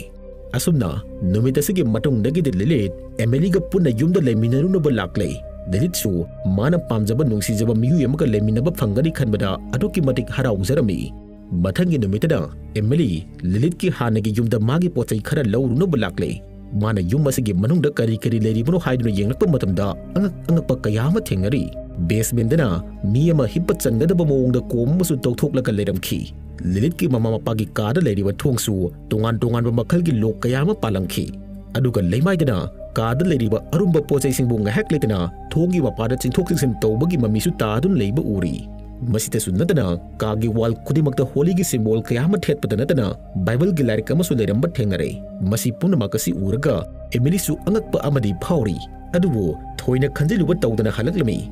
ꯑꯁꯨꯝꯅ ꯅꯨꯃꯤꯠ ꯑꯁꯤꯒꯤ ꯃꯇꯨꯡꯗꯒꯤꯗꯤ ꯂꯤꯂꯤꯠ ꯑꯦꯃꯤꯂꯤꯒ ꯄꯨꯟꯅ ꯌꯨꯝꯗ ꯂꯩꯃꯤꯟꯅꯔꯨꯅꯕ ꯂꯥꯛꯂꯦ꯫ ꯂꯤꯂꯤꯠꯁꯨ ꯃꯥꯅ ꯄꯥꯝꯖꯕ ꯅꯨꯡꯁꯤꯖꯕ ꯃꯤꯑꯣꯏ ꯑꯃꯒ ꯂꯩꯃꯤꯟꯅꯕ ꯐꯪꯒꯅꯤ ꯈꯟꯕꯗ ꯑꯗꯨꯛꯀꯤ ꯃꯇꯤꯛ ꯍꯔꯥꯎꯖꯔꯝꯃꯤ꯫ ꯃꯊꯪꯒꯤ ꯅꯨꯃꯤꯠꯇꯅ ꯑꯦꯃꯤꯂꯤ ꯂꯤꯂꯤꯠꯀꯤ ꯍꯥꯟꯅꯒꯤ ꯌꯨꯝꯗ ꯃꯥꯒꯤ ꯄꯣꯠꯆꯩ ꯈꯔ ꯂꯧꯔꯨꯅꯕ ꯂꯥꯛꯂꯦ꯫ ꯃꯥꯅ ꯌꯨꯝ ꯑꯁꯤꯒꯤ ꯃꯅꯨꯡꯗ ꯀꯔꯤ ꯀꯔꯤ ꯂꯩꯔꯤꯕꯅꯣ ꯍꯥꯏꯗꯨꯅ ꯌꯦꯡꯂꯛꯄ ꯃꯇꯝꯗ ꯑꯉꯛ ꯑꯉꯛꯄ ꯀꯌꯥ ꯑꯃ ꯊꯦꯡꯅꯔꯤ꯫ Basement ꯇꯅ ꯃꯤ ꯑꯃ ꯍꯤꯞꯄ ꯆꯟꯒꯗꯕ ꯃꯑꯣꯡꯗ ꯀꯣꯝ ꯑꯃꯁꯨ ꯇꯧꯊꯣꯛꯂꯒ ꯂꯩꯔꯝꯈꯤ꯫ ꯂꯤꯂꯤꯠꯀꯤ ꯃꯃꯥ ꯃꯄꯥꯒꯤ ꯀꯥꯗ ꯂꯩꯔꯤꯕ ꯊꯣꯡꯁꯨ ꯇꯣꯉꯥꯟ ꯇꯣꯉꯥꯟꯕ ꯃꯈꯜꯒꯤ ꯂꯣꯛ ꯀꯌꯥ ꯑꯃ ꯄꯥꯜꯂꯝꯈꯤ꯫ ꯑꯗꯨꯒ ꯂꯩꯃꯥꯏꯗꯅ ꯀꯥꯗ ꯂꯩꯔꯤꯕ ꯑꯔꯨꯝꯕ ꯄꯣꯠ ꯆꯩꯁꯤꯡꯕꯨ ꯉꯥꯏꯍꯥꯛ ꯂꯩꯇꯅ ꯊꯣꯡꯒꯤ ꯃꯄꯥꯗ ꯆꯤꯡꯊꯣꯛ ꯆꯤꯡꯁꯤꯟ ꯇꯧꯕꯒꯤ ꯃꯃꯤꯁꯨ ꯇꯥꯗꯨꯅ ꯂꯩꯕ ꯎꯔꯤ꯫ ꯃꯁꯤꯗꯁꯨ ꯅꯠꯇꯅ ꯀꯥꯒꯤ ꯋꯥꯜ ꯈꯨꯗꯤꯡꯃꯛꯇ ꯍꯣꯂꯤꯒꯤ ꯁꯤꯝꯕꯣꯜ ꯀꯌꯥ ꯑꯃ ꯊꯦꯠꯄꯗ ꯅꯠꯇꯅ ꯕꯥꯏꯕꯜꯒꯤ ꯂꯥꯏꯔꯤꯛ ꯑꯃꯁꯨ ꯂꯩꯔꯝꯕ ꯊꯦꯡꯅꯔꯦ꯫ ꯃꯁꯤ ꯄꯨꯝꯅꯃꯛ ꯑꯁꯤ ꯎꯔꯒ ꯑꯦꯃꯤꯂꯤꯁꯨ ꯑꯉꯛꯄ ꯑꯃꯗꯤ ꯐꯥꯎꯔꯤ꯫ ꯑꯗꯨꯕꯨ ꯊꯣꯏꯅ ꯈꯟꯖꯤꯜꯂꯨꯕ ꯇꯧꯗꯅ ꯍꯜꯂꯛꯂꯝꯃꯤ꯫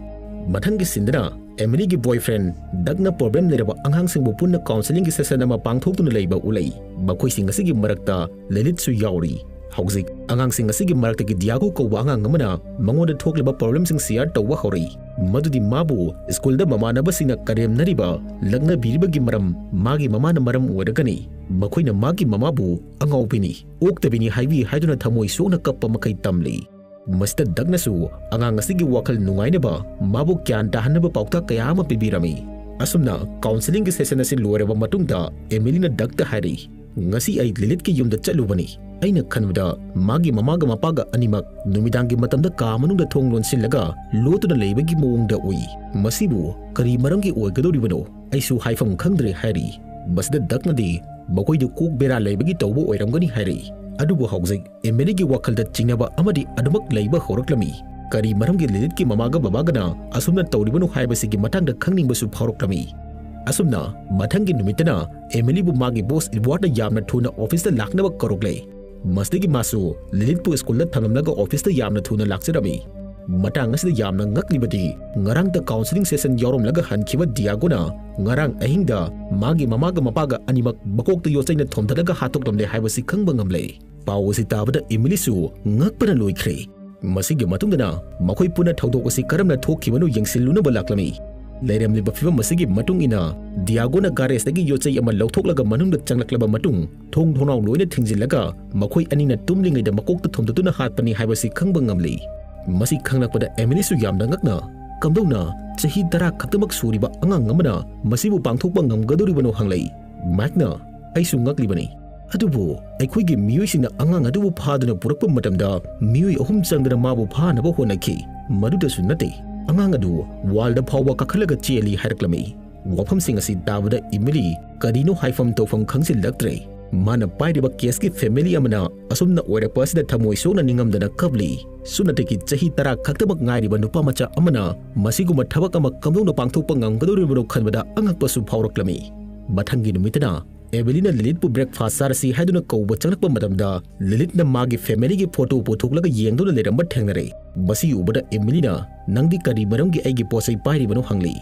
ꯃꯊꯪꯒꯤ ꯁꯤꯟꯗꯅ ꯑꯦꯃꯤꯂꯤꯒꯤ ꯕꯣꯏꯐ꯭ꯔꯦꯟ ꯗꯛꯅ ꯄ꯭ꯔꯣꯕ꯭ꯂꯦꯝ ꯂꯩꯔꯕ ꯑꯉꯥꯡꯁꯤꯡꯕꯨ ꯄꯨꯟꯅ ꯀꯥꯎꯟꯁꯤꯂꯤꯡꯒꯤ ꯁꯦꯁꯟ ꯑꯃ ꯄꯥꯡꯊꯣꯛꯇꯨꯅ ꯂꯩꯕ ꯎꯠꯂꯛꯏ꯫ ꯃꯈꯣꯏꯁꯤꯡ ꯑꯁꯤꯒꯤ ꯃꯔꯛꯇ ꯂꯤꯂꯤꯠꯁꯨ ꯌꯥꯎꯔꯤ꯫ ꯍꯧꯖꯤꯛ ꯑꯉꯥꯡꯁꯤꯡ ꯑꯁꯤꯒꯤ ꯃꯔꯛꯇꯒꯤ ꯗꯤꯌꯥꯒꯣ ꯀꯧꯕ ꯑꯉꯥꯡ ꯑꯃꯅ ꯃꯉꯣꯟꯗ ꯊꯣꯛꯂꯤꯕ ꯄ꯭ꯔꯣꯕ꯭ꯂꯦꯝꯁꯤꯡ ꯁꯤꯌꯔ ꯇꯧꯕ ꯍꯧꯔꯛꯏ꯫ ꯃꯗꯨꯗꯤ ꯃꯥꯕꯨ ꯁ꯭ꯀꯨꯜꯗ ꯃꯃꯥꯟꯅꯕꯁꯤꯡꯅ ꯀꯔꯦꯝꯅꯔꯤꯕ, ꯂꯛꯅꯕꯤꯔꯤꯕꯒꯤ ꯃꯔꯝ ꯃꯥꯒꯤ ꯃꯃꯥꯅ ꯃꯔꯝ ꯑꯣꯏꯔꯒꯅꯤ꯫ ꯃꯈꯣꯏꯅ ꯃꯥꯒꯤ ꯃꯃꯥꯕꯨ ꯑꯉꯥꯎꯕꯤꯅꯤ, ꯑꯣꯛꯇꯕꯤꯅꯤ ꯍꯥꯏꯕꯤ ꯍꯥꯏꯗꯨꯅ ꯊꯃꯣꯏ ꯁꯣꯛꯅ ꯀꯞꯄ ꯃꯈꯩ ꯇꯝꯂꯤ꯫ ꯃꯁꯤꯗ ꯗꯛꯅꯁꯨ ꯑꯉꯥꯡ ꯑꯁꯤꯒꯤ ꯋꯥꯈꯜ ꯅꯨꯡꯉꯥꯏꯅꯕ ꯃꯥꯕꯨ ꯒ꯭ꯌꯥꯟ ꯇꯥꯍꯟꯅꯕ ꯄꯥꯎꯇꯥꯛ ꯀꯌꯥ ꯑꯃ ꯄꯤꯕꯤꯔꯝꯃꯤ꯫ ꯑꯁꯨꯝꯅ ꯀꯥꯎꯟꯁꯤꯂꯤꯡꯒꯤ ꯁꯦꯁꯟ ꯑꯁꯤ ꯂꯣꯏꯔꯕ ꯃꯇꯨꯡꯗ ꯑꯦꯃꯤꯂꯤꯅ ꯗꯛꯇ ꯍꯥꯏꯔꯛꯏ, "ꯉꯁꯤ ꯑꯩ ꯂꯤꯂꯤꯠꯀꯤ ꯌꯨꯝꯗ ꯆꯠꯂꯨꯕꯅꯤ꯫ ꯑꯩꯅ ꯈꯟꯕꯗ ꯃꯥꯒꯤ ꯃꯃꯥꯒ ꯃꯄꯥꯒ ꯑꯅꯤꯃꯛ ꯅꯨꯃꯤꯗꯥꯡꯒꯤ ꯃꯇꯝꯗ ꯀꯥ ꯃꯅꯨꯡꯗ ꯊꯣꯡ ꯂꯣꯟꯁꯤꯜꯂꯒ ꯂꯣꯠꯇꯨꯅ ꯂꯩꯕꯒꯤ ꯃꯑꯣꯡꯗ ꯎꯏ꯫ ꯃꯁꯤꯕꯨ ꯀꯔꯤ ꯃꯔꯝꯒꯤ ꯑꯣꯏꯒꯗꯧꯔꯤꯕꯅꯣ? ꯑꯩꯁꯨ ꯍꯥꯏꯐꯝ ꯈꯪꯗ꯭ꯔꯦ" ꯍꯥꯏꯔꯤ꯫ ꯃꯁꯤꯗ ꯗꯛꯅꯗꯤ ꯃꯈꯣꯏꯗꯨ ꯀꯣꯛ ꯕꯦꯔꯥ ꯂꯩꯕꯒꯤ ꯇꯧꯕ ꯑꯣꯏꯔꯝꯒꯅꯤ ꯍꯥꯏꯔꯛꯏ꯫ ꯑꯗꯨꯕꯨ ꯍꯧꯖꯤꯛ ꯑꯦꯃꯤꯂꯤꯒꯤ ꯋꯥꯈꯜꯗ ꯆꯤꯡꯅꯕ ꯑꯃꯗꯤ ꯑꯗꯨꯃꯛ ꯂꯩꯕ ꯍꯧꯔꯛꯂꯝꯃꯤ꯫ ꯀꯔꯤ ꯃꯔꯝꯒꯤ ꯂꯤꯂꯤꯠꯀꯤ ꯃꯃꯥꯒ ꯕꯕꯥꯒꯅ ꯑꯁꯨꯝꯅ ꯇꯧꯔꯤꯕꯅꯣ ꯍꯥꯏꯕꯁꯤꯒꯤ ꯃꯇꯥꯡꯗ ꯈꯪꯅꯤꯡꯕꯁꯨ ꯐꯥꯎꯔꯛꯂꯝꯃꯤ꯫ ꯑꯁꯨꯝꯅ ꯃꯊꯪꯒꯤ ꯅꯨꯃꯤꯠꯇꯅ ꯑꯦꯃꯤꯂꯤꯕꯨ ꯃꯥꯒꯤ ꯕꯣꯁ ꯏꯗꯋꯥꯔꯗꯅ ꯌꯥꯝꯅ ꯊꯨꯅ ꯑꯣꯐꯤꯁꯇ ꯂꯥꯛꯅꯕ ꯀꯧꯔꯛꯂꯦ꯫ ꯃꯁꯤꯗꯒꯤ ꯃꯥꯁꯨ ꯂꯤꯂꯤꯠꯄꯨ ꯁ꯭ꯀꯨꯜꯗ ꯊꯝꯂꯝꯂꯒ ꯑꯣꯐꯤꯁꯇ ꯌꯥꯝꯅ ꯊꯨꯅ ꯂꯥꯛꯆꯔꯝꯃꯤ꯫ ꯃꯇꯥꯡ ꯑꯁꯤꯗ ꯌꯥꯝꯅ ꯉꯛꯂꯤꯕꯗꯤ, ꯉꯔꯥꯡꯇ ꯀꯥꯎꯟꯁꯤꯂꯤꯡ ꯁꯦꯁꯟ ꯌꯥꯎꯔꯝꯂꯒ ꯍꯟꯈꯤꯕ ꯗꯤꯌꯥꯒꯣꯅ ꯉꯔꯥꯡ ꯑꯍꯤꯡꯗ ꯃꯥꯒꯤ ꯃꯃꯥꯒ ꯃꯄꯥꯒ ꯑꯅꯤꯃꯛ ꯃꯀꯣꯛꯇ ꯌꯣꯠꯆꯩꯅ ꯊꯣꯝꯊꯠꯂꯒ ꯍꯥꯠꯇꯣꯛꯂꯝꯂꯦ ꯍꯥꯏꯕꯁꯤ ꯈꯪꯕ ꯉꯝꯂꯦ꯫ ꯄꯥꯎ ꯑꯁꯤ ꯇꯥꯕꯗ ꯏꯃꯤꯂꯤꯁꯨ ꯉꯛꯄꯅ ꯂꯣꯏꯈ꯭ꯔꯦ꯫ ꯃꯁꯤꯒꯤ ꯃꯇꯨꯡꯗꯅ ꯃꯈꯣꯏ ꯄꯨꯟꯅ ꯊꯧꯗꯣꯛ ꯑꯁꯤ ꯀꯔꯝꯅ ꯊꯣꯛꯈꯤꯕꯅꯣ ꯌꯦꯡꯁꯤꯜꯂꯨꯅꯕ ꯂꯥꯛꯂꯝꯃꯤ꯫ ꯂꯩꯔꯝꯂꯤꯕ ꯐꯤꯚꯝ ꯑꯁꯤꯒꯤ ꯃꯇꯨꯡ ꯏꯟꯅ ꯗꯤꯌꯥꯒꯣꯅ ꯒꯥꯔꯦꯖꯇꯒꯤ ꯌꯣꯠꯆꯩ ꯑꯃ ꯂꯧꯊꯣꯛꯂꯒ ꯃꯅꯨꯡꯗ ꯆꯪꯂꯛꯂꯕ ꯃꯇꯨꯡ, ꯊꯣꯡ ꯊꯣꯡꯅꯥꯎ ꯂꯣꯏꯅ ꯊꯤꯡꯖꯤꯜꯂꯒ ꯃꯈꯣꯏ ꯑꯅꯤꯅ ꯇꯨꯝꯂꯤꯉꯩꯗ ꯃꯀꯣꯛꯇ ꯊꯣꯝꯗꯗꯨꯅ ꯍꯥꯠꯄꯅꯤ ꯍꯥꯏꯕꯁꯤ ꯈꯪꯕ ꯉꯝꯂꯤ꯫ ꯃꯁꯤ ꯈꯪꯂꯛꯄꯗ ꯑꯦꯃꯤꯂꯤꯁꯨ ꯌꯥꯝꯅ ꯉꯛꯅ, "ꯀꯝꯗꯧꯅ ꯆꯍꯤ ꯇꯔꯥ ꯈꯛꯇꯃꯛ ꯁꯨꯔꯤꯕ ꯑꯉꯥꯡ ꯑꯃꯅ ꯃꯁꯤꯕꯨ ꯄꯥꯡꯊꯣꯛꯄ ꯉꯝꯒꯗꯧꯔꯤꯕꯅꯣ?" ꯍꯪꯂꯛꯏ꯫ ꯃꯥꯏꯛꯅ, "ꯑꯩꯁꯨ ꯉꯛꯂꯤꯕꯅꯤ꯫ ꯑꯗꯨꯕꯨ ꯑꯩꯈꯣꯏꯒꯤ ꯃꯤꯑꯣꯏꯁꯤꯡꯅ ꯑꯉꯥꯡ ꯑꯗꯨꯕꯨ ꯐꯥꯗꯨꯅ ꯄꯨꯔꯛꯄ ꯃꯇꯝꯗ ꯃꯤꯑꯣꯏ ꯑꯍꯨꯝ ꯆꯪꯗꯅ ꯃꯥꯕꯨ ꯐꯥꯅꯕ ꯍꯣꯠꯅꯈꯤ꯫ ꯃꯗꯨꯗꯁꯨ ꯅꯠꯇꯦ, ꯑꯉꯥꯡ ꯑꯗꯨ ꯋꯥꯜꯗ ꯐꯥꯎꯕ ꯀꯥꯈꯠꯂꯒ ꯆꯦꯜꯂꯤ" ꯍꯥꯏꯔꯛꯂꯝꯃꯤ꯫ ꯋꯥꯐꯝꯁꯤꯡ ꯑꯁꯤ ꯇꯥꯕꯗ ꯏꯃꯤꯂꯤ ꯀꯔꯤꯅꯣ ꯍꯥꯏꯐꯝ ꯇꯧꯐꯝ ꯈꯪꯖꯤꯜꯂꯛꯇ꯭ꯔꯦ꯫ ꯃꯥꯅ ꯄꯥꯏꯔꯤꯕ ꯀꯦꯁꯀꯤ ꯐꯦꯃꯤꯂꯤ ꯑꯃꯅ ꯑꯁꯨꯝꯅ ꯑꯣꯏꯔꯛꯄ ꯑꯁꯤꯗ ꯊꯃꯣꯏ ꯁꯣꯛꯅ ꯅꯤꯡꯉꯝꯗꯅ ꯀꯞꯂꯤ꯫ ꯁꯨꯞꯅꯇꯒꯤ ꯆꯍꯤ ꯇꯔꯥ ꯈꯛꯇꯃꯛ ꯉꯥꯏꯔꯤꯕ ꯅꯨꯄꯥ ꯃꯆꯥ ꯑꯃꯅ ꯃꯁꯤꯒꯨꯝꯕ ꯊꯕꯛ ꯑꯃ ꯀꯝꯗꯧꯅ ꯄꯥꯡꯊꯣꯛꯄ ꯉꯝꯒꯗꯧꯔꯤꯕꯅꯣ ꯈꯟꯕꯗ ꯑꯉꯛꯄꯁꯨ ꯐꯥꯎꯔꯛꯂꯝꯃꯤ꯫ ꯃꯊꯪꯒꯤ ꯅꯨꯃꯤꯠꯇꯅ ꯑꯦꯃꯤꯂꯤꯅ ꯂꯤꯂꯤꯠꯄꯨ ꯕ꯭ꯔꯦꯛꯐꯥꯁ ꯆꯥꯔꯁꯤ ꯍꯥꯏꯗꯨꯅ ꯀꯧꯕ ꯆꯪꯂꯛꯄ ꯃꯇꯝꯗ, ꯂꯤꯂꯤꯠꯅ ꯃꯥꯒꯤ ꯐꯦꯃꯤꯂꯤꯒꯤ ꯐꯣꯇꯣ ꯄꯨꯊꯣꯛꯂꯒ ꯌꯦꯡꯗꯨꯅ ꯂꯩꯔꯝꯕ ꯊꯦꯡꯅꯔꯦ꯫ ꯃꯁꯤ ꯎꯕꯗ ꯑꯦꯃꯤꯂꯤꯅ, "ꯅꯪꯗꯤ ꯀꯔꯤ ꯃꯔꯝꯒꯤ ꯑꯩꯒꯤ ꯄꯣꯠ ꯆꯩ ꯄꯥꯏꯔꯤꯕꯅꯣ?" ꯍꯪꯂꯤ꯫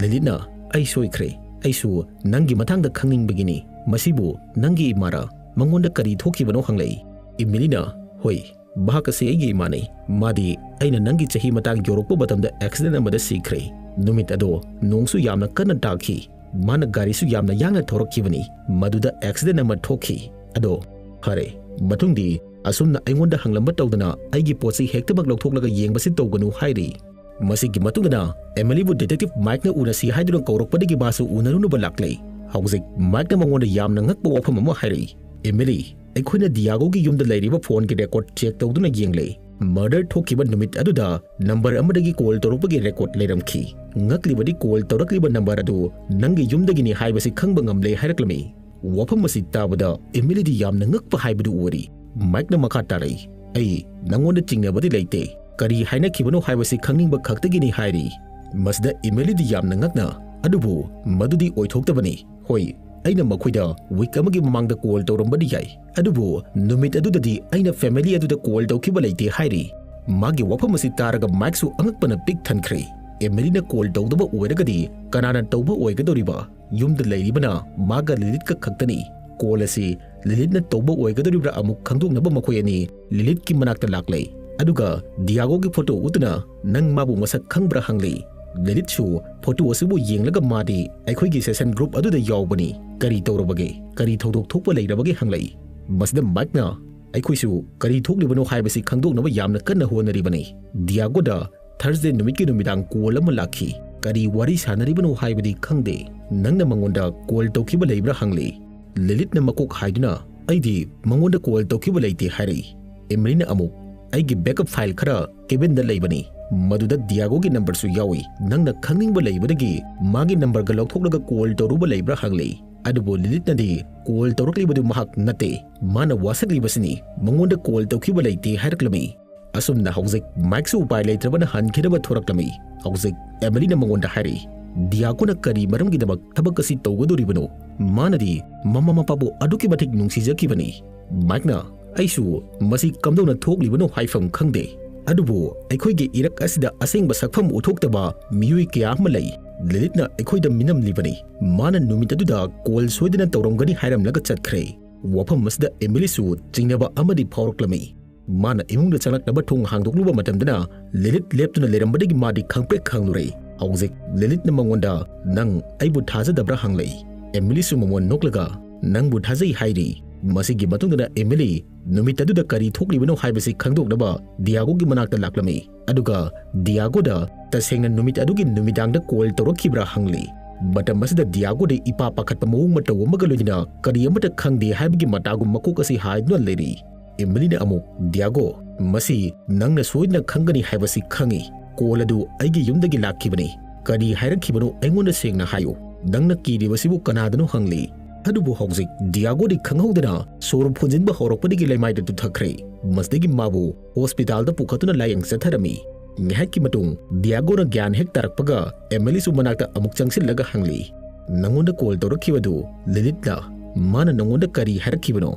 ꯂꯤꯂꯤꯠꯅ, "ꯑꯩ ꯁꯣꯏꯈ꯭ꯔꯦ꯫ ꯑꯩꯁꯨ ꯅꯪꯒꯤ ꯃꯇꯥꯡꯗ ꯈꯪꯅꯤꯡꯕꯒꯤꯅꯤ꯫ ꯃꯁꯤꯕꯨ ꯅꯪꯒꯤ ꯏꯃꯥꯔꯥ? ꯃꯉꯣꯟꯗ ꯀꯔꯤ ꯊꯣꯛꯈꯤꯕꯅꯣ?" ꯍꯪꯂꯛꯏ꯫ ꯏꯃꯤꯂꯤꯅ, "ꯍꯣꯏ, ꯃꯍꯥꯛ ꯑꯁꯤ ꯑꯩꯒꯤ ꯏꯃꯥꯅꯤ꯫ ꯃꯥꯗꯤ ꯑꯩꯅ ꯅꯪꯒꯤ ꯆꯍꯤ ꯃꯇꯥꯡ ꯌꯧꯔꯛꯄ ꯃꯇꯝꯗ ꯑꯦꯛꯁꯤꯗꯦꯟ ꯑꯃꯗ ꯁꯤꯈ꯭ꯔꯦ꯫ ꯅꯨꯃꯤꯠ ꯑꯗꯣ ꯅꯣꯡꯁꯨ ꯌꯥꯝꯅ ꯀꯟꯅ ꯇꯥꯈꯤ꯫ ꯃꯥꯅ ꯒꯥꯔꯤꯁꯨ ꯌꯥꯝꯅ ꯌꯥꯡꯅ ꯊꯧꯔꯛꯈꯤꯕꯅꯤ꯫ ꯃꯗꯨꯗ ꯑꯦꯛꯁꯤꯗꯦꯟ ꯑꯃ ꯊꯣꯛꯈꯤ꯫ ꯑꯗꯣ ꯐꯔꯦ, ꯃꯇꯨꯡꯗꯤ ꯑꯁꯨꯝꯅ ꯑꯩꯉꯣꯟꯗ ꯍꯪꯂꯝꯕ ꯇꯧꯗꯅ ꯑꯩꯒꯤ ꯄꯣꯠ ꯆꯩ ꯍꯦꯛꯇꯃꯛ ꯂꯧꯊꯣꯛꯂꯒ ꯌꯦꯡꯕꯁꯤ ꯇꯧꯒꯅꯨ" ꯍꯥꯏꯔꯤ꯫ ꯃꯁꯤꯒꯤ ꯃꯇꯨꯡꯗ ꯑꯦꯃꯤꯂꯤꯕꯨ ꯗꯤꯇꯦꯛꯇꯤꯚ ꯃꯥꯏꯛꯅ ꯎꯅꯁꯤ ꯍꯥꯏꯗꯨꯅ ꯀꯧꯔꯛꯄꯗꯒꯤ ꯃꯥꯁꯨ ꯎꯅꯔꯨꯅꯕ ꯂꯥꯛꯂꯦ꯫ ꯍꯧꯖꯤꯛ ꯃꯥꯏꯛꯅ ꯃꯉꯣꯟꯗ ꯌꯥꯝꯅ ꯉꯛꯄ ꯋꯥꯐꯝ ꯑꯃ ꯍꯥꯏꯔꯛꯏ꯫ "ꯑꯦꯃꯤꯂꯤ, ꯑꯩꯈꯣꯏꯅ ꯗꯤꯌꯥꯒꯣꯒꯤ ꯌꯨꯝꯗ ꯂꯩꯔꯤꯕ ꯐꯣꯟꯒꯤ ꯔꯦꯀꯣꯔꯗ ꯆꯦꯛ ꯇꯧꯗꯨꯅ ꯌꯦꯡꯂꯦ꯫ ꯃꯔꯗꯔ ꯊꯣꯛꯈꯤꯕ ꯅꯨꯃꯤꯠ ꯑꯗꯨꯗ ꯅꯝꯕꯔ ꯑꯃꯗꯒꯤ ꯀꯣꯜ ꯇꯧꯔꯛꯄꯒꯤ ꯔꯦꯀꯣꯔꯗ ꯂꯩꯔꯝꯈꯤ꯫ ꯉꯛꯂꯤꯕꯗꯤ ꯀꯣꯜ ꯇꯧꯔꯛꯂꯤꯕ ꯅꯝꯕꯔ ꯑꯗꯨ ꯅꯪꯒꯤ ꯌꯨꯝꯗꯒꯤꯅꯤ ꯍꯥꯏꯕꯁꯤ ꯈꯪꯕ ꯉꯝꯂꯦ" ꯍꯥꯏꯔꯛꯂꯝꯃꯤ꯫ ꯋꯥꯐꯝ ꯑꯁꯤ ꯇꯥꯕꯗ ꯏꯃꯤꯂꯤꯗꯤ ꯌꯥꯝꯅ ꯉꯛꯄ ꯍꯥꯏꯕꯗꯨ ꯑꯣꯏꯔꯤ꯫ ꯃꯥꯏꯛꯅ ꯃꯈꯥ ꯇꯥꯔꯛꯏ, "ꯑꯩ ꯅꯪꯉꯣꯟꯗ ꯆꯤꯡꯅꯕꯗꯤ ꯂꯩꯇꯦ꯫ ꯀꯔꯤ ꯍꯥꯏꯅꯈꯤꯕꯅꯣ ꯍꯥꯏꯕꯁꯤ ꯈꯪꯅꯤꯡꯕ ꯈꯛꯇꯒꯤꯅꯤ" ꯍꯥꯏꯔꯤ꯫ ꯃꯁꯤꯗ ꯏꯃꯤꯂꯤꯗꯤ ꯌꯥꯝꯅ ꯉꯛꯅ, "ꯑꯗꯨꯕꯨ ꯃꯗꯨꯗꯤ ꯑꯣꯏꯊꯣꯛꯇꯕꯅꯤ꯫ ꯍꯣꯏ, ꯑꯩꯅ ꯃꯈꯣꯏꯗ ꯋꯤꯛ ꯑꯃꯒꯤ ꯃꯃꯥꯡꯗ ꯀꯣꯜ ꯇꯧꯔꯝꯕꯗꯤ ꯌꯥꯏ, ꯑꯗꯨꯕꯨ ꯅꯨꯃꯤꯠ ꯑꯗꯨꯗꯗꯤ ꯑꯩꯅ ꯐꯦꯃꯤꯂꯤ ꯑꯗꯨꯗ ꯀꯣꯜ ꯇꯧꯈꯤꯕ ꯂꯩꯇꯦ" ꯍꯥꯏꯔꯤ꯫ ꯃꯥꯒꯤ ꯋꯥꯐꯝ ꯑꯁꯤ ꯇꯥꯔꯒ ꯃꯥꯏꯛꯁꯨ ꯑꯉꯛꯄꯅ ꯄꯤꯛ ꯊꯟꯈ꯭ꯔꯦ꯫ ꯑꯦꯃꯤꯂꯤꯅ ꯀꯣꯜ ꯇꯧꯗꯕ ꯑꯣꯏꯔꯒꯗꯤ ꯀꯅꯥꯅ ꯇꯧꯕ ꯑꯣꯏꯒꯗꯧꯔꯤꯕ? ꯌꯨꯝꯗ ꯂꯩꯔꯤꯕꯅ ꯃꯥꯒ ꯂꯤꯂꯤꯠꯀ ꯈꯛꯇꯅꯤ꯫ ꯀꯣꯜ ꯑꯁꯤ ꯂꯤꯂꯤꯠꯅ ꯇꯧꯕ ꯑꯣꯏꯒꯗꯧꯔꯤꯕ꯭ꯔꯥ ꯑꯃꯨꯛ ꯈꯪꯗꯣꯛꯅꯕ ꯃꯈꯣꯏ ꯑꯅꯤ ꯂꯤꯂꯤꯠꯀꯤ ꯃꯅꯥꯛꯇ ꯂꯥꯛꯂꯦ꯫ ꯑꯗꯨꯒ ꯗꯤꯌꯥꯒꯣꯒꯤ ꯐꯣꯇꯣ ꯎꯗꯨꯅ, "ꯅꯪ ꯃꯥꯕꯨ ꯃꯁꯛ ꯈꯪꯕ꯭ꯔꯥ?" ꯍꯪꯂꯤ꯫ ꯂꯤꯂꯤꯠꯁꯨ ꯐꯣꯇꯣ ꯑꯁꯤꯕꯨ ꯌꯦꯡꯂꯒ ꯃꯥꯗꯤ ꯑꯩꯈꯣꯏꯒꯤ ꯁꯦꯁꯟ ꯒ꯭ꯔꯨꯞ ꯑꯗꯨꯗ ꯌꯥꯎꯕꯅꯤ꯫ "ꯀꯔꯤ ꯇꯧꯔꯕꯒꯦ? ꯀꯔꯤ ꯊꯧꯗꯣꯛ ꯊꯣꯛꯄ ꯂꯩꯔꯕꯒꯦ?" ꯍꯪꯂꯛꯏ꯫ ꯃꯁꯤꯗ ꯃꯥꯏꯛꯅ, "ꯑꯩꯈꯣꯏꯁꯨ ꯀꯔꯤ ꯊꯣꯛꯂꯤꯕꯅꯣ ꯍꯥꯏꯕꯁꯤ ꯈꯪꯗꯣꯛꯅꯕ ꯌꯥꯝꯅ ꯀꯟꯅ ꯍꯣꯠꯅꯔꯤꯕꯅꯤ꯫ ꯗꯤꯌꯥꯒꯣꯗ ꯊꯔꯁꯗꯦ ꯅꯨꯃꯤꯠꯀꯤ ꯅꯨꯃꯤꯗꯥꯡ ꯀꯣꯜ ꯑꯃ ꯂꯥꯛꯈꯤ꯫ ꯀꯔꯤ ꯋꯥꯔꯤ ꯁꯥꯟꯅꯔꯤꯕꯅꯣ ꯍꯥꯏꯕꯗꯤ ꯈꯪꯗꯦ꯫ ꯅꯪꯅ ꯃꯉꯣꯟꯗ ꯀꯣꯜ ꯇꯧꯈꯤꯕ ꯂꯩꯕ꯭ꯔꯥ?" ꯍꯪꯂꯤ꯫ ꯂꯤꯂꯤꯠꯅ ꯃꯀꯣꯛ ꯍꯥꯏꯗꯨꯅ, "ꯑꯩꯗꯤ ꯃꯉꯣꯟꯗ ꯀꯣꯜ ꯇꯧꯈꯤꯕ ꯂꯩꯇꯦ" ꯍꯥꯏꯔꯛꯏ꯫ ꯑꯦꯃꯤꯂꯤꯅ ꯑꯃꯨꯛ, "ꯑꯩꯒꯤ backup file ꯈꯔ cabinꯗ ꯂꯩꯕꯅꯤ, ꯃꯗꯨꯗ ꯗꯤꯌꯥꯒꯣꯒꯤ numberꯁꯨ ꯌꯥꯎꯏ꯫ ꯅꯪꯅ ꯈꯪꯅꯤꯡꯕ ꯂꯩꯕꯗꯒꯤ ꯃꯥꯒꯤ numberꯒ ꯂꯧꯊꯣꯛꯂꯒ call ꯇꯧꯔꯨꯕ ꯂꯩꯕ꯭ꯔꯥ?" ꯍꯪꯂꯤ꯫ ꯑꯗꯨꯕꯨ ꯂꯤꯂꯤꯠꯅꯗꯤ call ꯇꯧꯔꯛꯂꯤꯕꯗꯨ ꯃꯍꯥꯛ ꯅꯠꯇꯦ, ꯃꯥꯅ ꯋꯥꯁꯛꯂꯤꯕꯁꯤꯅꯤ, ꯃꯉꯣꯟꯗ call ꯇꯧꯈꯤꯕ ꯂꯩꯇꯦ ꯍꯥꯏꯔꯛꯂꯝꯃꯤ꯫ ꯑꯁꯨꯝꯅ ꯍꯧꯖꯤꯛ ꯃꯥꯏꯛꯁꯨ ꯎꯄꯥꯏ ꯂꯩꯇ꯭ꯔꯕꯅ ꯍꯟꯈꯤꯅꯕ ꯊꯣꯔꯛꯂꯝꯃꯤ꯫ ꯍꯧꯖꯤꯛ ꯑꯦꯃꯤꯂꯤꯅ ꯃꯉꯣꯟꯗ ꯍꯥꯏꯔꯤ, "ꯗꯤꯌꯥꯒꯣꯅ ꯀꯔꯤ ꯃꯔꯝꯒꯤꯗꯃꯛ ꯊꯕꯛ ꯑꯁꯤ ꯇꯧꯒꯗꯧꯔꯤꯕꯅꯣ? ꯃꯥꯅꯗꯤ ꯃꯃꯥ ꯃꯄꯥꯕꯨ ꯑꯗꯨꯛꯀꯤ ꯃꯇꯤꯛ ꯅꯨꯡꯁꯤꯖꯈꯤꯕꯅꯤ꯫" ꯃꯥꯏꯛꯅ, "ꯑꯩꯁꯨ ꯃꯁꯤ ꯀꯝꯗꯧꯅ ꯊꯣꯛꯂꯤꯕꯅꯣ ꯍꯥꯏꯐꯝ ꯈꯪꯗꯦ꯫ ꯑꯗꯨꯕꯨ ꯑꯩꯈꯣꯏꯒꯤ ꯏꯔꯛ ꯑꯁꯤꯗ ꯑꯁꯦꯡꯕ ꯁꯛꯐꯝ ꯎꯊꯣꯛꯇꯕ ꯃꯤꯑꯣꯏ ꯀꯌꯥ ꯑꯃ ꯂꯩ꯫ ꯂꯤꯂꯤꯠꯅ ꯑꯩꯈꯣꯏꯗ ꯃꯤꯅꯝꯂꯤꯕꯅꯤ꯫ ꯃꯥꯅ ꯅꯨꯃꯤꯠ ꯑꯗꯨꯗ call ꯁꯣꯏꯗꯅ ꯇꯧꯔꯝꯒꯅꯤ ꯍꯥꯏꯔꯝꯂꯒ ꯆꯠꯈ꯭ꯔꯦ꯫" ꯋꯥꯐꯝ ꯑꯁꯤꯗ ꯑꯦꯃꯤꯂꯤꯁꯨ ꯆꯤꯡꯅꯕ ꯑꯃꯗꯤ ꯐꯥꯎꯔꯛꯂꯝꯃꯤ꯫ ꯃꯥꯅ ꯏꯃꯨꯡꯗ ꯆꯪꯂꯛꯅꯕ ꯊꯣꯡ ꯍꯥꯡꯗꯣꯛꯂꯨꯕ ꯃꯇꯝꯗꯅ ꯂꯤꯂꯤꯠ ꯂꯦꯞꯇꯨꯅ ꯂꯩꯔꯝꯕꯗꯒꯤ ꯃꯥꯗꯤ ꯈꯪꯄ꯭ꯔꯦꯛ ꯈꯪꯂꯨꯔꯦ꯫ ꯍꯧꯖꯤꯛ ꯂꯤꯂꯤꯠꯅ ꯃꯉꯣꯟꯗ, "ꯅꯪ ꯑꯩꯕꯨ ꯊꯥꯖꯗꯕ꯭ꯔꯥ?" ꯍꯪꯂꯛꯏ꯫ ꯑꯦꯃꯤꯂꯤꯁꯨ ꯃꯉꯣꯟ ꯅꯣꯛꯂꯒ, "ꯅꯪꯕꯨ ꯊꯥꯖꯩ" ꯍꯥꯏꯔꯤ꯫ ꯃꯁꯤꯒꯤ ꯃꯇꯨꯡꯗꯅ ꯑꯦꯃꯤꯂꯤ ꯅꯨꯃꯤꯠ ꯑꯗꯨꯗ ꯀꯔꯤ ꯊꯣꯛꯂꯤꯕꯅꯣ ꯍꯥꯏꯕꯁꯤ ꯈꯪꯗꯣꯛꯅꯕ ꯗꯤꯌꯥꯒꯣꯒꯤ ꯃꯅꯥꯛꯇ ꯂꯥꯛꯂꯝꯃꯤ꯫ ꯑꯗꯨꯒ ꯗꯤꯌꯥꯒꯣꯗ ꯇꯁꯦꯡꯅ ꯅꯨꯃꯤꯠ ꯑꯗꯨꯒꯤ ꯅꯨꯃꯤꯗꯥꯡꯗ call ꯇꯧꯔꯛꯈꯤꯕ꯭ꯔꯥ ꯍꯪꯂꯤ꯫ ꯃꯇꯝ ꯑꯁꯤꯗ ꯗꯤꯌꯥꯒꯣꯗ ꯏꯄꯥ ꯄꯥꯈꯠꯄ ꯃꯑꯣꯡ ꯃꯇꯧ ꯑꯃꯒ ꯂꯣꯏꯅꯅ ꯀꯔꯤ ꯑꯃꯠꯇ ꯈꯪꯗꯦ ꯍꯥꯏꯕꯒꯤ ꯃꯇꯥꯒꯨꯝ ꯃꯀꯣꯛ ꯑꯁꯤ ꯍꯥꯏꯗꯨꯅ ꯂꯩꯔꯤ꯫ ꯑꯦꯃꯤꯂꯤꯅ ꯑꯃꯨꯛ, "ꯗꯤꯌꯥꯒꯣ, ꯃꯁꯤ ꯅꯪꯅ ꯁꯣꯏꯗꯅ ꯈꯪꯒꯅꯤ ꯍꯥꯏꯕꯁꯤ ꯈꯪꯏ꯫ Call ꯑꯗꯨ ꯑꯩꯒꯤ ꯌꯨꯝꯗꯒꯤ ꯂꯥꯛꯈꯤꯕꯅꯤ꯫ ꯀꯔꯤ ꯍꯥꯏꯔꯛꯈꯤꯕꯅꯣ ꯑꯩꯉꯣꯟꯗ ꯁꯦꯡꯅ ꯍꯥꯏꯌꯨ꯫ ꯅꯪꯅ ꯀꯤꯔꯤꯕꯁꯤꯕꯨ ꯀꯅꯥꯗꯅꯣ?" ꯍꯪꯂꯤ꯫ ꯑꯗꯨꯕꯨ ꯍꯧꯖꯤꯛ ꯗꯤꯌꯥꯒꯣꯗꯤ ꯈꯪꯍꯧꯗꯅ ꯁꯣꯔ ꯐꯨꯟꯖꯤꯟꯕ ꯍꯧꯔꯛꯄꯗꯒꯤ ꯂꯩꯃꯥꯏꯗ ꯇꯨꯊꯈ꯭ꯔꯦ꯫ ꯃꯁꯤꯗꯒꯤ ꯃꯥꯕꯨ ꯍꯣꯁꯄꯤꯇꯥꯜꯗ ꯄꯨꯈꯠꯇꯨꯅ ꯂꯥꯌꯦꯡ ꯆꯠꯊꯔꯝꯃꯤ꯫ ꯉꯥꯏꯍꯥꯛꯀꯤ ꯃꯇꯨꯡ ꯗꯤꯌꯥꯒꯣꯅ ꯒ꯭ꯌꯥꯟ ꯍꯦꯛ ꯇꯥꯔꯛꯄꯒ ꯑꯦꯃꯤꯂꯤꯁꯨ ꯃꯅꯥꯛꯇ ꯑꯃꯨꯛ ꯆꯪꯁꯤꯜꯂꯒ ꯍꯪꯂꯤ, "ꯅꯉꯣꯟꯗ call ꯇꯧꯔꯛꯈꯤꯕꯗꯨ ꯂꯤꯂꯤꯠꯂ? ꯃꯥꯅ ꯅꯉꯣꯟꯗ ꯀꯔꯤ ꯍꯥꯏꯔꯛꯈꯤꯕꯅꯣ?"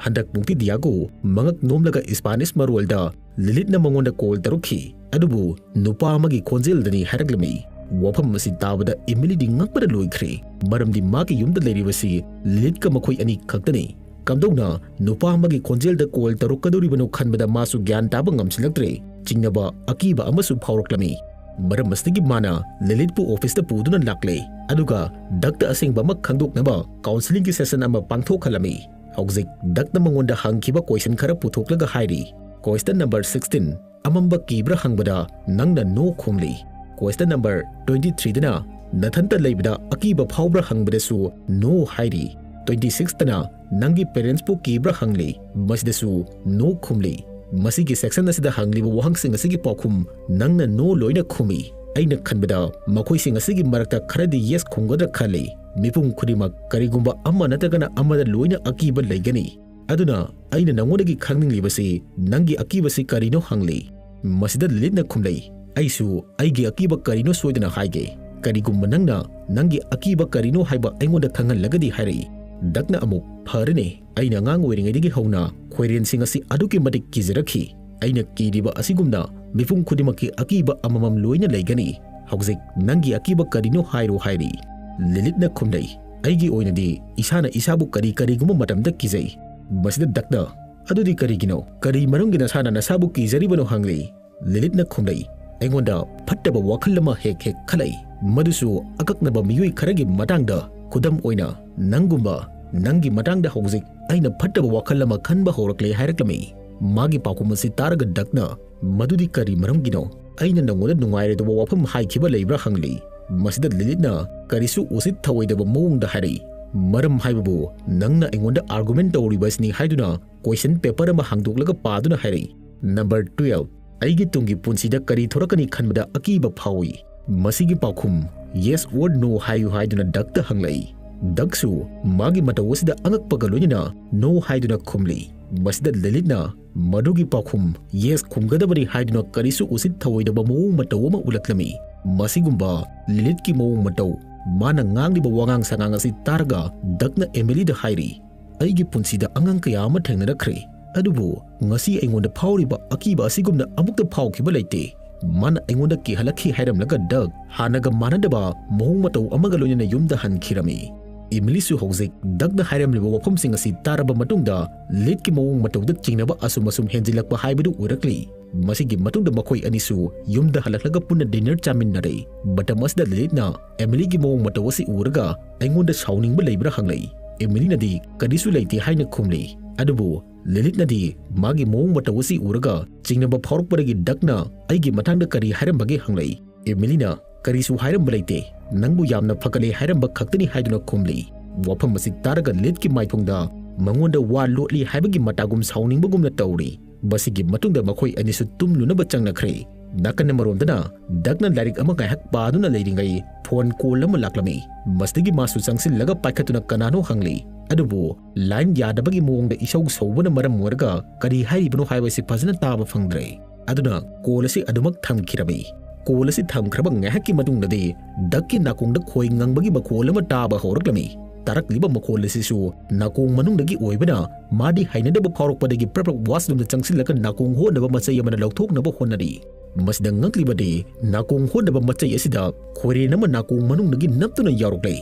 ꯍꯟꯗꯛ ꯃꯨꯛꯇꯤ ꯗꯤꯌꯥꯒꯣ ꯃꯉꯛ ꯅꯣꯝꯂꯒ ꯏꯁꯄꯥꯅꯤꯁ ꯃꯔꯣꯜꯗ ꯂꯤꯂꯤꯠꯅ ꯃꯉꯣꯟꯗ call ꯇꯧꯔꯛꯈꯤ, ꯑꯗꯨꯕꯨ ꯅꯨꯄꯥ ꯑꯃꯒꯤ ꯈꯣꯟꯖꯦꯜꯗꯅꯤ ꯍꯥꯏꯔꯛꯂꯝꯃꯤ꯫ ꯋꯥꯐꯝ ꯑꯁꯤ ꯇꯥꯕꯗ ꯏꯃꯤꯂꯤꯗꯤ ꯉꯛꯄꯅ ꯂꯣꯏꯈ꯭ꯔꯦ, ꯃꯔꯝꯗꯤ ꯃꯥꯒꯤ ꯌꯨꯝꯗ ꯂꯩꯔꯤꯕꯁꯤ ꯂꯤꯂꯤꯠꯀ ꯃꯈꯣꯏ ꯑꯅꯤ ꯈꯛꯇꯅꯤ꯫ ꯀꯝꯗꯧꯅ ꯅꯨꯄꯥ ꯑꯃꯒꯤ ꯈꯣꯟꯖꯦꯜꯗ call ꯇꯧꯔꯛꯀꯗꯧꯔꯤꯕꯅꯣ ꯈꯟꯕꯗ ꯃꯥꯁꯨ ꯒ꯭ꯌꯥꯟ ꯇꯥꯕ ꯉꯝꯁꯤꯜꯂꯛꯇ꯭ꯔꯦ꯫ ꯆꯤꯡꯅꯕ, ꯑꯀꯤꯕ ꯑꯃꯁꯨ ꯐꯥꯎꯔꯛꯂꯝꯃꯤ꯫ ꯃꯔꯝ ꯑꯁꯤꯗꯒꯤ ꯃꯥꯅ ꯂꯤꯂꯤꯠꯄꯨ ꯑꯣꯐꯤꯁꯇ ꯄꯨꯗꯨꯅ ꯂꯥꯛꯂꯦ, ꯑꯗꯨꯒ ꯗꯛꯇ ꯑꯁꯦꯡꯕ ꯑꯃ ꯈꯪꯗꯣꯛꯅꯕ counselling ꯒꯤ session ꯑꯃ ꯄꯥꯡꯊꯣꯛꯍꯜꯂꯝꯃꯤ꯫ ꯍꯧꯖꯤꯛ ꯗꯛꯅ ꯃꯉꯣꯟꯗ ꯍꯪꯈꯤꯕ question ꯈꯔ ꯄꯨꯊꯣꯛꯂꯒ ꯍꯥꯏꯔꯤ, "Question number sixteen, ꯑꯃꯝꯕ ꯀꯤꯕ꯭ꯔꯥ?" ꯍꯪꯕꯗ ꯅꯪꯅ "No" ꯈꯨꯝꯂꯤ꯫ Question number twenty three ꯗꯅ "ꯅꯊꯟꯇ ꯂꯩꯕꯗ ꯑꯀꯤꯕ ꯐꯥꯎꯕ꯭ꯔꯥ?" ꯍꯪꯕꯗꯁꯨ "No" ꯍꯥꯏꯔꯤ꯫ Twenty six ꯇꯅ "ꯅꯪꯒꯤ parents ꯄꯨ ꯀꯤꯕ꯭ꯔꯥ?" ꯍꯪꯂꯤ꯫ ꯃꯁꯤꯗꯁꯨ "No" ꯈꯨꯝꯂꯤ꯫ ꯃꯁꯤꯒꯤ section ꯑꯁꯤꯗ ꯍꯪꯂꯤꯕ ꯋꯥꯍꯪꯁꯤꯡ ꯑꯁꯤꯒꯤ ꯄꯥꯎꯈꯨꯝ ꯅꯪꯅ no ꯂꯣꯏꯅ ꯈꯨꯝꯃꯤ꯫ ꯑꯩꯅ ꯈꯟꯕꯗ ꯃꯈꯣꯏꯁꯤꯡ ꯑꯁꯤꯒꯤ ꯃꯔꯛꯇ ꯈꯔꯗꯤ yes ꯈꯨꯝꯒꯗ꯭ꯔꯥ ꯈꯜꯂꯤ꯫ ꯃꯤꯄꯨꯝ ꯈꯨꯗꯤꯡꯃꯛ ꯀꯔꯤꯒꯨꯝꯕ ꯑꯃ ꯅꯠꯇ꯭ꯔꯒꯅ ꯑꯃꯗ ꯂꯣꯏꯅ ꯑꯀꯤꯕ ꯂꯩꯒꯅꯤ꯫ ꯑꯗꯨꯅ ꯑꯩꯅ ꯅꯉꯣꯟꯗꯒꯤ ꯈꯪꯅꯤꯡꯂꯤꯕꯁꯤ ꯅꯪꯒꯤ ꯑꯀꯤꯕꯁꯤ ꯀꯔꯤꯅꯣ ꯍꯪꯂꯤ꯫ ꯃꯁꯤꯗ ꯂꯤꯂꯤꯠꯅ ꯈꯨꯝꯂꯩ, "ꯑꯩꯁꯨ ꯑꯩꯒꯤ ꯑꯀꯤꯕ ꯀꯔꯤꯅꯣ ꯁꯣꯏꯗꯅ ꯍꯥꯏꯒꯦ꯫ ꯀꯔꯤꯒꯨꯝꯕ ꯅꯪꯅ ꯅꯪꯒꯤ ꯑꯀꯤꯕ ꯀꯔꯤꯅꯣ ꯍꯥꯏꯕ ꯑꯩꯉꯣꯟꯗ ꯈꯪꯍꯜꯂꯒꯗꯤ" ꯍꯥꯏꯔꯛꯏ꯫ ꯗꯛꯅ ꯑꯃꯨꯛ, "ꯐꯔꯦꯅꯦ, ꯑꯩꯅ ꯑꯉꯥꯡ ꯑꯣꯏꯔꯤꯉꯩꯗꯒꯤ ꯍꯧꯅ ꯈꯣꯏꯔꯦꯟꯁꯤꯡ ꯑꯁꯤ ꯑꯗꯨꯛꯀꯤ ꯃꯇꯤꯛ ꯀꯤꯖꯔꯛꯈꯤ꯫ ꯑꯩꯅ ꯀꯤꯔꯤꯕ ꯑꯁꯤꯒꯨꯝꯅ ꯃꯤꯄꯨꯝ ꯈꯨꯗꯤꯡꯃꯛꯀꯤ ꯑꯀꯤꯕ ꯑꯃꯃꯝ ꯂꯣꯏꯅ ꯂꯩꯒꯅꯤ꯫ ꯍꯧꯖꯤꯛ ꯅꯪꯒꯤ ꯑꯀꯤꯕ ꯀꯔꯤꯅꯣ ꯍꯥꯏꯔꯣ" ꯍꯥꯏꯔꯤ꯫ ꯂꯤꯂꯤꯠꯅ ꯈꯨꯝꯂꯩ, "ꯑꯩꯒꯤ ꯑꯣꯏꯅꯗꯤ ꯏꯁꯥꯅ ꯏꯁꯥꯕꯨ ꯀꯔꯤ ꯀꯔꯤꯒꯨꯝꯕ ꯃꯇꯝꯗ ꯀꯤꯖꯩ꯫" ꯃꯁꯤꯗ ꯗꯛꯅ, "ꯑꯗꯨꯗꯤ ꯀꯔꯤꯒꯤꯅꯣ? ꯀꯔꯤ ꯃꯔꯝꯒꯤ ꯅꯁꯥꯅ ꯅꯁꯥꯕꯨ ꯀꯤꯖꯔꯤꯕꯅꯣ?" ꯍꯪꯂꯤ꯫ ꯂꯤꯂꯤꯠꯅ ꯈꯨꯝꯂꯩ, "ꯑꯩꯉꯣꯟꯗ ꯐꯠꯇꯕ ꯋꯥꯈꯜ ꯑꯃ ꯍꯦꯛ ꯍꯦꯛ ꯈꯜꯂꯛꯏ, ꯃꯗꯨꯁꯨ ꯑꯀꯛꯅꯕ ꯃꯤꯑꯣꯏ ꯈꯔꯒꯤ ꯃꯇꯥꯡꯗ꯫ ꯈꯨꯗꯝ ꯑꯣꯏꯅ, ꯅꯪꯒꯨꯝꯕ꯫ ꯅꯪꯒꯤ ꯃꯇꯥꯡꯗ ꯍꯧꯖꯤꯛ ꯑꯩꯅ ꯐꯠꯇꯕ ꯋꯥꯈꯜ ꯑꯃ ꯈꯟꯕ ꯍꯧꯔꯛꯂꯦ" ꯍꯥꯏꯔꯛꯂꯝꯃꯤ꯫ ꯃꯥꯒꯤ ꯄꯥꯎꯈꯨꯝ ꯑꯁꯤ ꯇꯥꯔꯒ ꯗꯛꯅ, "ꯃꯗꯨꯗꯤ ꯀꯔꯤ ꯃꯔꯝꯒꯤꯅꯣ? ꯑꯩꯅ ꯅꯪꯉꯣꯟꯗ ꯅꯨꯡꯉꯥꯏꯔꯣꯏꯗꯕ ꯋꯥꯐꯝ ꯍꯥꯏꯈꯤꯕ ꯂꯩꯕ꯭ꯔꯥ?" ꯍꯪꯂꯤ꯫ ꯃꯁꯤꯗ ꯂꯤꯂꯤꯠꯅ ꯀꯔꯤꯁꯨ ꯎꯁꯤꯠ ꯊꯑꯣꯏꯗꯕ ꯃꯑꯣꯡꯗ ꯍꯥꯏꯔꯛꯏ, "ꯃꯔꯝ ꯍꯥꯏꯕꯕꯨ ꯅꯪꯅ ꯑꯩꯉꯣꯟꯗ argument ꯇꯧꯔꯤꯕ ꯑꯁꯤꯅꯤ" ꯍꯥꯏꯗꯨꯅ question paper ꯑꯃ ꯍꯥꯡꯗꯣꯛꯂꯒ ꯄꯥꯗꯨꯅ ꯍꯥꯏꯔꯛꯏ꯫ Number twelve, "ꯑꯩꯒꯤ ꯇꯨꯡꯒꯤ ꯄꯨꯟꯁꯤꯗ ꯀꯔꯤ ꯊꯣꯔꯛꯀꯅꯤ ꯈꯟꯕꯗ ꯑꯀꯤꯕ ꯐꯥꯎꯏ꯫" ꯃꯁꯤꯒꯤ ꯄꯥꯎꯈꯨꯝ yes or no ꯍꯥꯏꯌꯨ ꯍꯥꯏꯗꯨꯅ ꯗꯛꯇ ꯍꯪꯂꯛꯏ꯫ ꯗꯛꯁꯨ ꯃꯥꯒꯤ ꯃꯇꯧ ꯑꯁꯤꯗ ꯑꯉꯛꯄꯒ ꯂꯣꯏꯅꯅ no ꯍꯥꯏꯗꯨꯅ ꯈꯨꯝꯂꯤ꯫ ꯃꯁꯤꯗ ꯂꯤꯂꯤꯠꯅ ꯃꯗꯨꯒꯤ ꯄꯥꯎꯈꯨꯝ yes ꯈꯨꯝꯒꯗꯕꯅꯤ ꯍꯥꯏꯗꯨꯅ ꯀꯔꯤꯁꯨ ꯎꯁꯤꯠ ꯊꯑꯣꯏꯗꯕ ꯃꯑꯣꯡ ꯃꯇꯧ ꯑꯃ ꯎꯠꯂꯛꯂꯝꯃꯤ꯫ ꯃꯁꯤꯒꯨꯝꯕ ꯂꯤꯂꯤꯠꯀꯤ ꯃꯑꯣꯡ ꯃꯇꯧ, ꯃꯥꯅ ꯉꯥꯡꯂꯤꯕ ꯋꯥꯉꯥꯡ ꯁꯉꯥꯡ ꯑꯁꯤ ꯇꯥꯔꯒ ꯗꯛꯅ ꯑꯦꯃꯤꯂꯤꯗ ꯍꯥꯏꯔꯤ, "ꯑꯩꯒꯤ ꯄꯨꯟꯁꯤꯗ ꯑꯉꯥꯡ ꯀꯌꯥ ꯑꯃ ꯊꯦꯡꯅꯔꯛꯈ꯭ꯔꯦ, ꯑꯗꯨꯕꯨ ꯉꯁꯤ ꯑꯩꯉꯣꯟꯗ ꯐꯥꯎꯔꯤꯕ ꯑꯀꯤꯕ ꯑꯁꯤꯒꯨꯝꯅ ꯑꯃꯨꯛꯇ ꯐꯥꯎꯈꯤꯕ ꯂꯩꯇꯦ꯫ ꯃꯥꯅ ꯑꯩꯉꯣꯟꯗ ꯀꯤꯍꯜꯂꯛꯈꯤ" ꯍꯥꯏꯔꯝꯂꯒ ꯗꯛ ꯍꯥꯟꯅꯒ ꯃꯥꯟꯅꯗꯕ ꯃꯑꯣꯡ ꯃꯇꯧ ꯑꯃꯒ ꯂꯣꯏꯅꯅ ꯌꯨꯝꯗ ꯍꯟꯈꯤꯔꯝꯃꯤ꯫ ꯏꯃꯤꯂꯤꯁꯨ ꯍꯧꯖꯤꯛ ꯗꯛꯅ ꯍꯥꯏꯔꯝꯂꯤꯕ ꯋꯥꯐꯝꯁꯤꯡ ꯑꯁꯤ ꯇꯥꯔꯕ ꯃꯇꯨꯡꯗ ꯂꯤꯂꯤꯠꯀꯤ ꯃꯑꯣꯡ ꯃꯇꯧꯗ ꯆꯤꯡꯅꯕ ꯑꯁꯨꯝ ꯑꯁꯨꯝ ꯍꯦꯟꯖꯤꯜꯂꯛꯄ ꯍꯥꯏꯕꯗꯨ ꯑꯣꯏꯔꯛꯂꯤ꯫ ꯃꯁꯤꯒꯤ ꯃꯇꯨꯡꯗ ꯃꯈꯣꯏ ꯑꯅꯤꯁꯨ ꯌꯨꯝꯗ ꯍꯜꯂꯛꯂꯒ ꯄꯨꯟꯅ dinner ꯆꯥꯃꯤꯟꯅꯔꯦ꯫ ꯃꯇꯝ ꯑꯁꯤꯗ ꯂꯤꯂꯤꯠꯅ ꯑꯦꯃꯤꯂꯤꯒꯤ ꯃꯑꯣꯡ ꯃꯇꯧ ꯑꯁꯤ ꯎꯔꯒ "ꯑꯩꯉꯣꯟꯗ ꯁꯥꯎꯅꯤꯡꯕ ꯂꯩꯕ꯭ꯔꯥ?" ꯍꯪꯂꯛꯏ꯫ ꯑꯦꯃꯤꯂꯤꯅꯗꯤ "ꯀꯔꯤꯁꯨ ꯂꯩꯇꯦ" ꯍꯥꯏꯅ ꯈꯨꯝꯂꯤ꯫ ꯑꯗꯨꯕꯨ ꯂꯤꯂꯤꯠꯅꯗꯤ ꯃꯥꯒꯤ ꯃꯑꯣꯡ ꯃꯇꯧ ꯑꯁꯤ ꯎꯔꯒ ꯆꯤꯡꯅꯕ ꯐꯥꯎꯔꯛꯄꯗꯒꯤ ꯗꯛꯅ "ꯑꯩꯒꯤ ꯃꯇꯥꯡꯗ ꯀꯔꯤ ꯍꯥꯏꯔꯝꯕꯒꯦ?" ꯍꯪꯂꯛꯏ꯫ ꯑꯦꯃꯤꯂꯤꯅ "ꯀꯔꯤꯁꯨ ꯍꯥꯏꯔꯝꯕ ꯂꯩꯇꯦ, ꯅꯪꯕꯨ ꯌꯥꯝꯅ ꯐꯒꯠꯂꯦ ꯍꯥꯏꯔꯝꯕ ꯈꯛꯇꯅꯤ" ꯍꯥꯏꯗꯨꯅ ꯈꯨꯝꯂꯤ꯫ ꯋꯥꯐꯝ ꯑꯁꯤ ꯇꯥꯔꯒ ꯂꯤꯂꯤꯠꯀꯤ ꯃꯥꯏꯊꯣꯡꯗ ꯃꯉꯣꯟꯗ ꯋꯥ ꯂꯣꯠꯂꯤ ꯍꯥꯏꯕꯒꯤ ꯃꯇꯥꯒꯨꯝ ꯁꯥꯎꯅꯤꯡꯕꯒꯨꯝꯅ ꯇꯧꯔꯤ꯫ ꯃꯁꯤꯒꯤ ꯃꯇꯨꯡꯗ ꯃꯈꯣꯏ ꯑꯅꯤꯁꯨ ꯇꯨꯝꯂꯨꯅꯕ ꯆꯪꯅꯈ꯭ꯔꯦ꯫ ꯅꯥꯀꯟ ꯑꯃꯔꯣꯝꯗꯅ ꯗꯛꯅ ꯂꯥꯏꯔꯤꯛ ꯑꯃ ꯉꯥꯏꯍꯥꯛ ꯄꯥꯗꯨꯅ ꯂꯩꯔꯤꯉꯩ ꯐꯣꯟ ꯀꯣꯜ ꯑꯃ ꯂꯥꯛꯂꯝꯃꯤ꯫ ꯃꯁꯤꯗꯒꯤ ꯃꯥꯁꯨ ꯆꯪꯁꯤꯜꯂꯒ ꯄꯥꯏꯈꯠꯇꯨꯅ ꯀꯅꯥꯅꯣ ꯍꯪꯂꯤ꯫ ꯑꯗꯨꯕꯨ ꯂꯥꯏꯟ ꯌꯥꯗꯕꯒꯤ ꯃꯑꯣꯡꯗ ꯏꯁꯧ ꯁꯧꯕꯅ ꯃꯔꯝ ꯑꯣꯏꯔꯒ ꯀꯔꯤ ꯍꯥꯏꯔꯤꯕꯅꯣ ꯍꯥꯏꯕꯁꯤ ꯐꯖꯅ ꯇꯥꯕ ꯐꯪꯗ꯭ꯔꯦ꯫ ꯑꯗꯨꯅ ꯀꯣꯜ ꯑꯁꯤ ꯑꯗꯨꯃꯛ ꯊꯝꯈꯤꯔꯝꯃꯤ꯫ ꯀꯣꯜ ꯑꯁꯤ ꯊꯝꯈ꯭ꯔꯕ ꯉꯥꯏꯍꯥꯛꯀꯤ ꯃꯇꯨꯡꯗꯗꯤ ꯗꯛꯀꯤ ꯅꯥꯀꯣꯡꯗ ꯈꯣꯏ ꯉꯪꯕꯒꯤ ꯃꯈꯣꯜ ꯑꯃ ꯇꯥꯕ ꯍꯧꯔꯛꯂꯝꯃꯤ꯫ ꯇꯥꯔꯛꯂꯤꯕ ꯃꯈꯣꯜ ꯑꯁꯤꯁꯨ ꯅꯥꯀꯣꯡ ꯃꯅꯨꯡꯗꯒꯤ ꯑꯣꯏꯕꯅ ꯃꯥꯗꯤ ꯍꯩꯅꯗꯕ ꯐꯥꯎꯔꯛꯄꯗꯒꯤ ꯄ꯭ꯔꯞ ꯄ꯭ꯔꯞ ꯋꯥꯁꯔꯨꯝꯗ ꯆꯪꯁꯤꯜꯂꯒ ꯅꯥꯀꯣꯡ ꯍꯣꯠꯅꯕ ꯃꯆꯩ ꯑꯃꯅ ꯂꯧꯊꯣꯛꯅꯕ ꯍꯣꯠꯅꯔꯤ꯫ ꯃꯁꯤꯗ ꯉꯛꯂꯤꯕꯗꯤ ꯅꯥꯀꯣꯡ ꯍꯣꯠꯅꯕ ꯃꯆꯩ ꯑꯁꯤꯗ ꯈꯣꯏꯔꯦꯟ ꯑꯃ ꯅꯥꯀꯣꯡ ꯃꯅꯨꯡꯗꯒꯤ ꯅꯞꯇꯨꯅ ꯌꯥꯎꯔꯛꯂꯦ꯫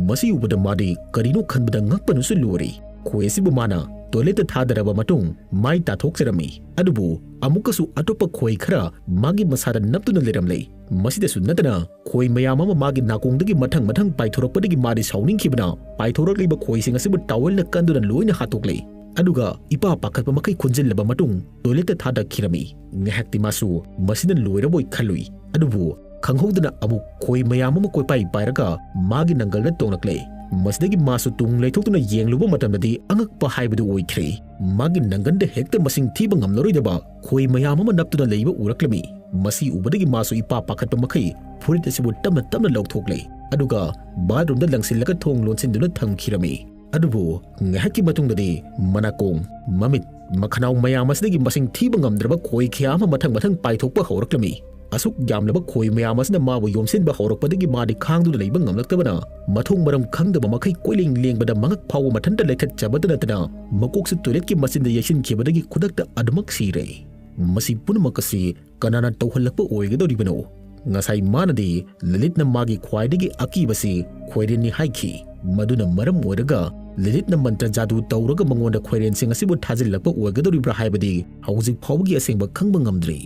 ꯃꯁꯤ ꯎꯕꯗ ꯃꯥꯗꯤ ꯀꯔꯤꯅꯣ ꯈꯟꯕꯗ ꯉꯛꯄꯅꯁꯨ ꯂꯣꯏꯔꯦ꯫ ꯈꯣꯏ ꯑꯁꯤꯕꯨ ꯃꯥꯅ ꯇꯣꯏꯂꯦꯠꯇ ꯊꯥꯗꯔꯕ ꯃꯇꯨꯡ ꯃꯥꯏ ꯇꯥꯊꯣꯛꯆꯔꯝꯃꯤ꯫ ꯑꯗꯨꯕꯨ ꯑꯃꯨꯛꯀꯁꯨ ꯑꯇꯣꯞꯄ ꯈꯣꯏ ꯈꯔ ꯃꯥꯒꯤ ꯃꯁꯥꯗ ꯅꯞꯇꯨꯅ ꯂꯩꯔꯝꯂꯦ꯫ ꯃꯁꯤꯗꯁꯨ ꯅꯠꯇꯅ ꯈꯣꯏ ꯃꯌꯥꯝ ꯑꯃ ꯃꯥꯒꯤ ꯅꯥꯀꯣꯡꯗꯒꯤ ꯃꯊꯪ ꯃꯊꯪ ꯄꯥꯏꯊꯣꯔꯛꯄꯗꯒꯤ ꯃꯥꯗꯤ ꯁꯥꯎꯅꯤꯡꯈꯤꯕꯅ ꯄꯥꯏꯊꯣꯔꯛꯂꯤꯕ ꯈꯣꯏꯁꯤꯡ ꯑꯁꯤꯕꯨ ꯇꯥꯋꯦꯜꯅ ꯀꯟꯗꯨꯅ ꯂꯣꯏꯅ ꯍꯥꯠꯇꯣꯛꯂꯦ꯫ ꯑꯗꯨꯒ ꯏꯄꯥ ꯄꯥꯈꯠꯄ ꯃꯈꯩ ꯈꯨꯟꯖꯤꯜꯂꯕ ꯃꯇꯨꯡ ꯇꯣꯏꯂꯦꯠꯇ ꯊꯥꯗꯈꯤꯔꯝꯃꯤ꯫ ꯉꯥꯏꯍꯥꯛꯇꯤ ꯃꯥꯁꯨ ꯃꯁꯤꯅ ꯂꯣꯏꯔꯕꯣꯏ ꯈꯜꯂꯨꯏ꯫ ꯑꯗꯨꯕꯨ ꯈꯪꯍꯧꯗꯅ ꯑꯃꯨꯛ ꯈꯣꯏ ꯃꯌꯥꯝ ꯑꯃ ꯀꯣꯏꯄꯥꯏ ꯄꯥꯏꯔꯒ ꯃꯥꯒꯤ ꯅꯪꯒꯜꯗ ꯇꯣꯡꯂꯛꯂꯦ꯫ ꯃꯁꯤꯗꯒꯤ ꯃꯥꯁꯨ ꯇꯨꯡ ꯂꯩꯊꯣꯛꯇꯨꯅ ꯌꯦꯡꯂꯨꯕ ꯃꯇꯝꯗꯗꯤ ꯑꯉꯛꯄ ꯍꯥꯏꯕꯗꯨ ꯑꯣꯏꯈ꯭ꯔꯦ꯫ ꯃꯥꯒꯤ ꯅꯪꯒꯟꯗ ꯍꯦꯛꯇ ꯃꯁꯤꯡ ꯊꯤꯕ ꯉꯝꯂꯔꯣꯏꯗꯕ ꯈꯣꯏ ꯃꯌꯥꯝ ꯑꯃ ꯅꯞꯇꯨꯅ ꯂꯩꯕ ꯎꯔꯛꯂꯝꯃꯤ꯫ ꯃꯁꯤ ꯎꯕꯗꯒꯤ ꯃꯥꯁꯨ ꯏꯄꯥ ꯄꯥꯈꯠꯄ ꯃꯈꯩ ꯐꯨꯔꯤꯠ ꯑꯁꯤꯕꯨ ꯇꯞꯅ ꯇꯞꯅ ꯂꯧꯊꯣꯛꯂꯦ꯫ ꯑꯗꯨꯒ ꯕꯥꯠꯔꯨꯝꯗ ꯂꯪꯁꯤꯜꯂꯒ ꯊꯣꯡ ꯂꯣꯟꯁꯤꯟꯗꯨꯅ ꯊꯝꯈꯤꯔꯝꯃꯤ꯫ ꯑꯗꯨꯕꯨ ꯉꯥꯏꯍꯥꯛꯀꯤ ꯃꯇꯨꯡꯗꯗꯤ ꯃꯅꯥꯀꯣꯡ, ꯃꯃꯤꯠ, ꯃꯈꯅꯥꯎ ꯃꯌꯥꯝ ꯑꯁꯤꯗꯒꯤ ꯃꯁꯤꯡ ꯊꯤꯕ ꯉꯝꯗ꯭ꯔꯕ ꯈꯣꯏ ꯀꯌꯥ ꯑꯃ ꯃꯊꯪ ꯃꯊꯪ ꯄꯥꯏꯊꯣꯛꯄ ꯍꯧꯔꯛꯂꯝꯃꯤ꯫ ꯑꯁꯨꯛ ꯌꯥꯝꯂꯕ ꯈꯣꯏ ꯃꯌꯥꯝ ꯑꯁꯤꯅ ꯃꯥꯕꯨ ꯌꯣꯝꯁꯤꯟꯕ ꯍꯧꯔꯛꯄꯗꯒꯤ ꯃꯥꯗꯤ ꯈꯥꯡꯗꯨꯅ ꯂꯩꯕ ꯉꯝꯂꯛꯇꯕꯅ ꯃꯊꯣꯡ ꯃꯔꯝ ꯈꯪꯗꯕ ꯃꯈꯩ ꯀꯣꯏꯂꯦꯡ ꯂꯦꯡꯕꯗ ꯃꯉꯛ ꯐꯥꯎꯕ ꯃꯊꯟꯇ ꯂꯩꯊꯠꯆꯕꯇ ꯅꯠꯇꯅ ꯃꯀꯣꯛꯁꯨ ꯇꯣꯏꯂꯦꯠꯀꯤ ꯃꯆꯤꯟꯗ ꯌꯩꯁꯤꯟꯈꯤꯕꯗꯒꯤ ꯈꯨꯗꯛꯇ ꯑꯗꯨꯃꯛ ꯁꯤꯔꯦ꯫ ꯃꯁꯤ ꯄꯨꯝꯅꯃꯛ ꯑꯁꯤ ꯀꯅꯥꯅ ꯇꯧꯍꯜꯂꯛꯄ ꯑꯣꯏꯒꯗꯧꯔꯤꯕꯅꯣ? ꯉꯁꯥꯏ ꯃꯥꯅꯗꯤ ꯂꯂꯤꯠꯅ ꯃꯥꯒꯤ ꯈ꯭ꯋꯥꯏꯗꯒꯤ ꯑꯀꯤꯕꯁꯤ ꯈꯣꯏꯔꯦꯟꯅꯤ ꯍꯥꯏꯈꯤ꯫ ꯃꯗꯨꯅ ꯃꯔꯝ ꯑꯣꯏꯔꯒ ꯂꯂꯤꯠꯅ ꯃꯟꯇ꯭ꯔ ꯖꯥꯗꯨ ꯇꯧꯔꯒ ꯃꯉꯣꯟꯗ ꯈꯣꯏꯔꯦꯟꯁꯤꯡ ꯑꯁꯤꯕꯨ ꯊꯥꯖꯤꯜꯂꯛꯄ ꯑꯣꯏꯒꯗꯧꯔꯤꯕ꯭ꯔꯥ ꯍꯥꯏꯕꯗꯤ ꯍꯧꯖꯤꯛ ꯐꯥꯎꯕꯒꯤ ꯑꯁꯦꯡꯕ ꯈꯪꯕ ꯉꯝꯗ꯭ꯔꯤ꯫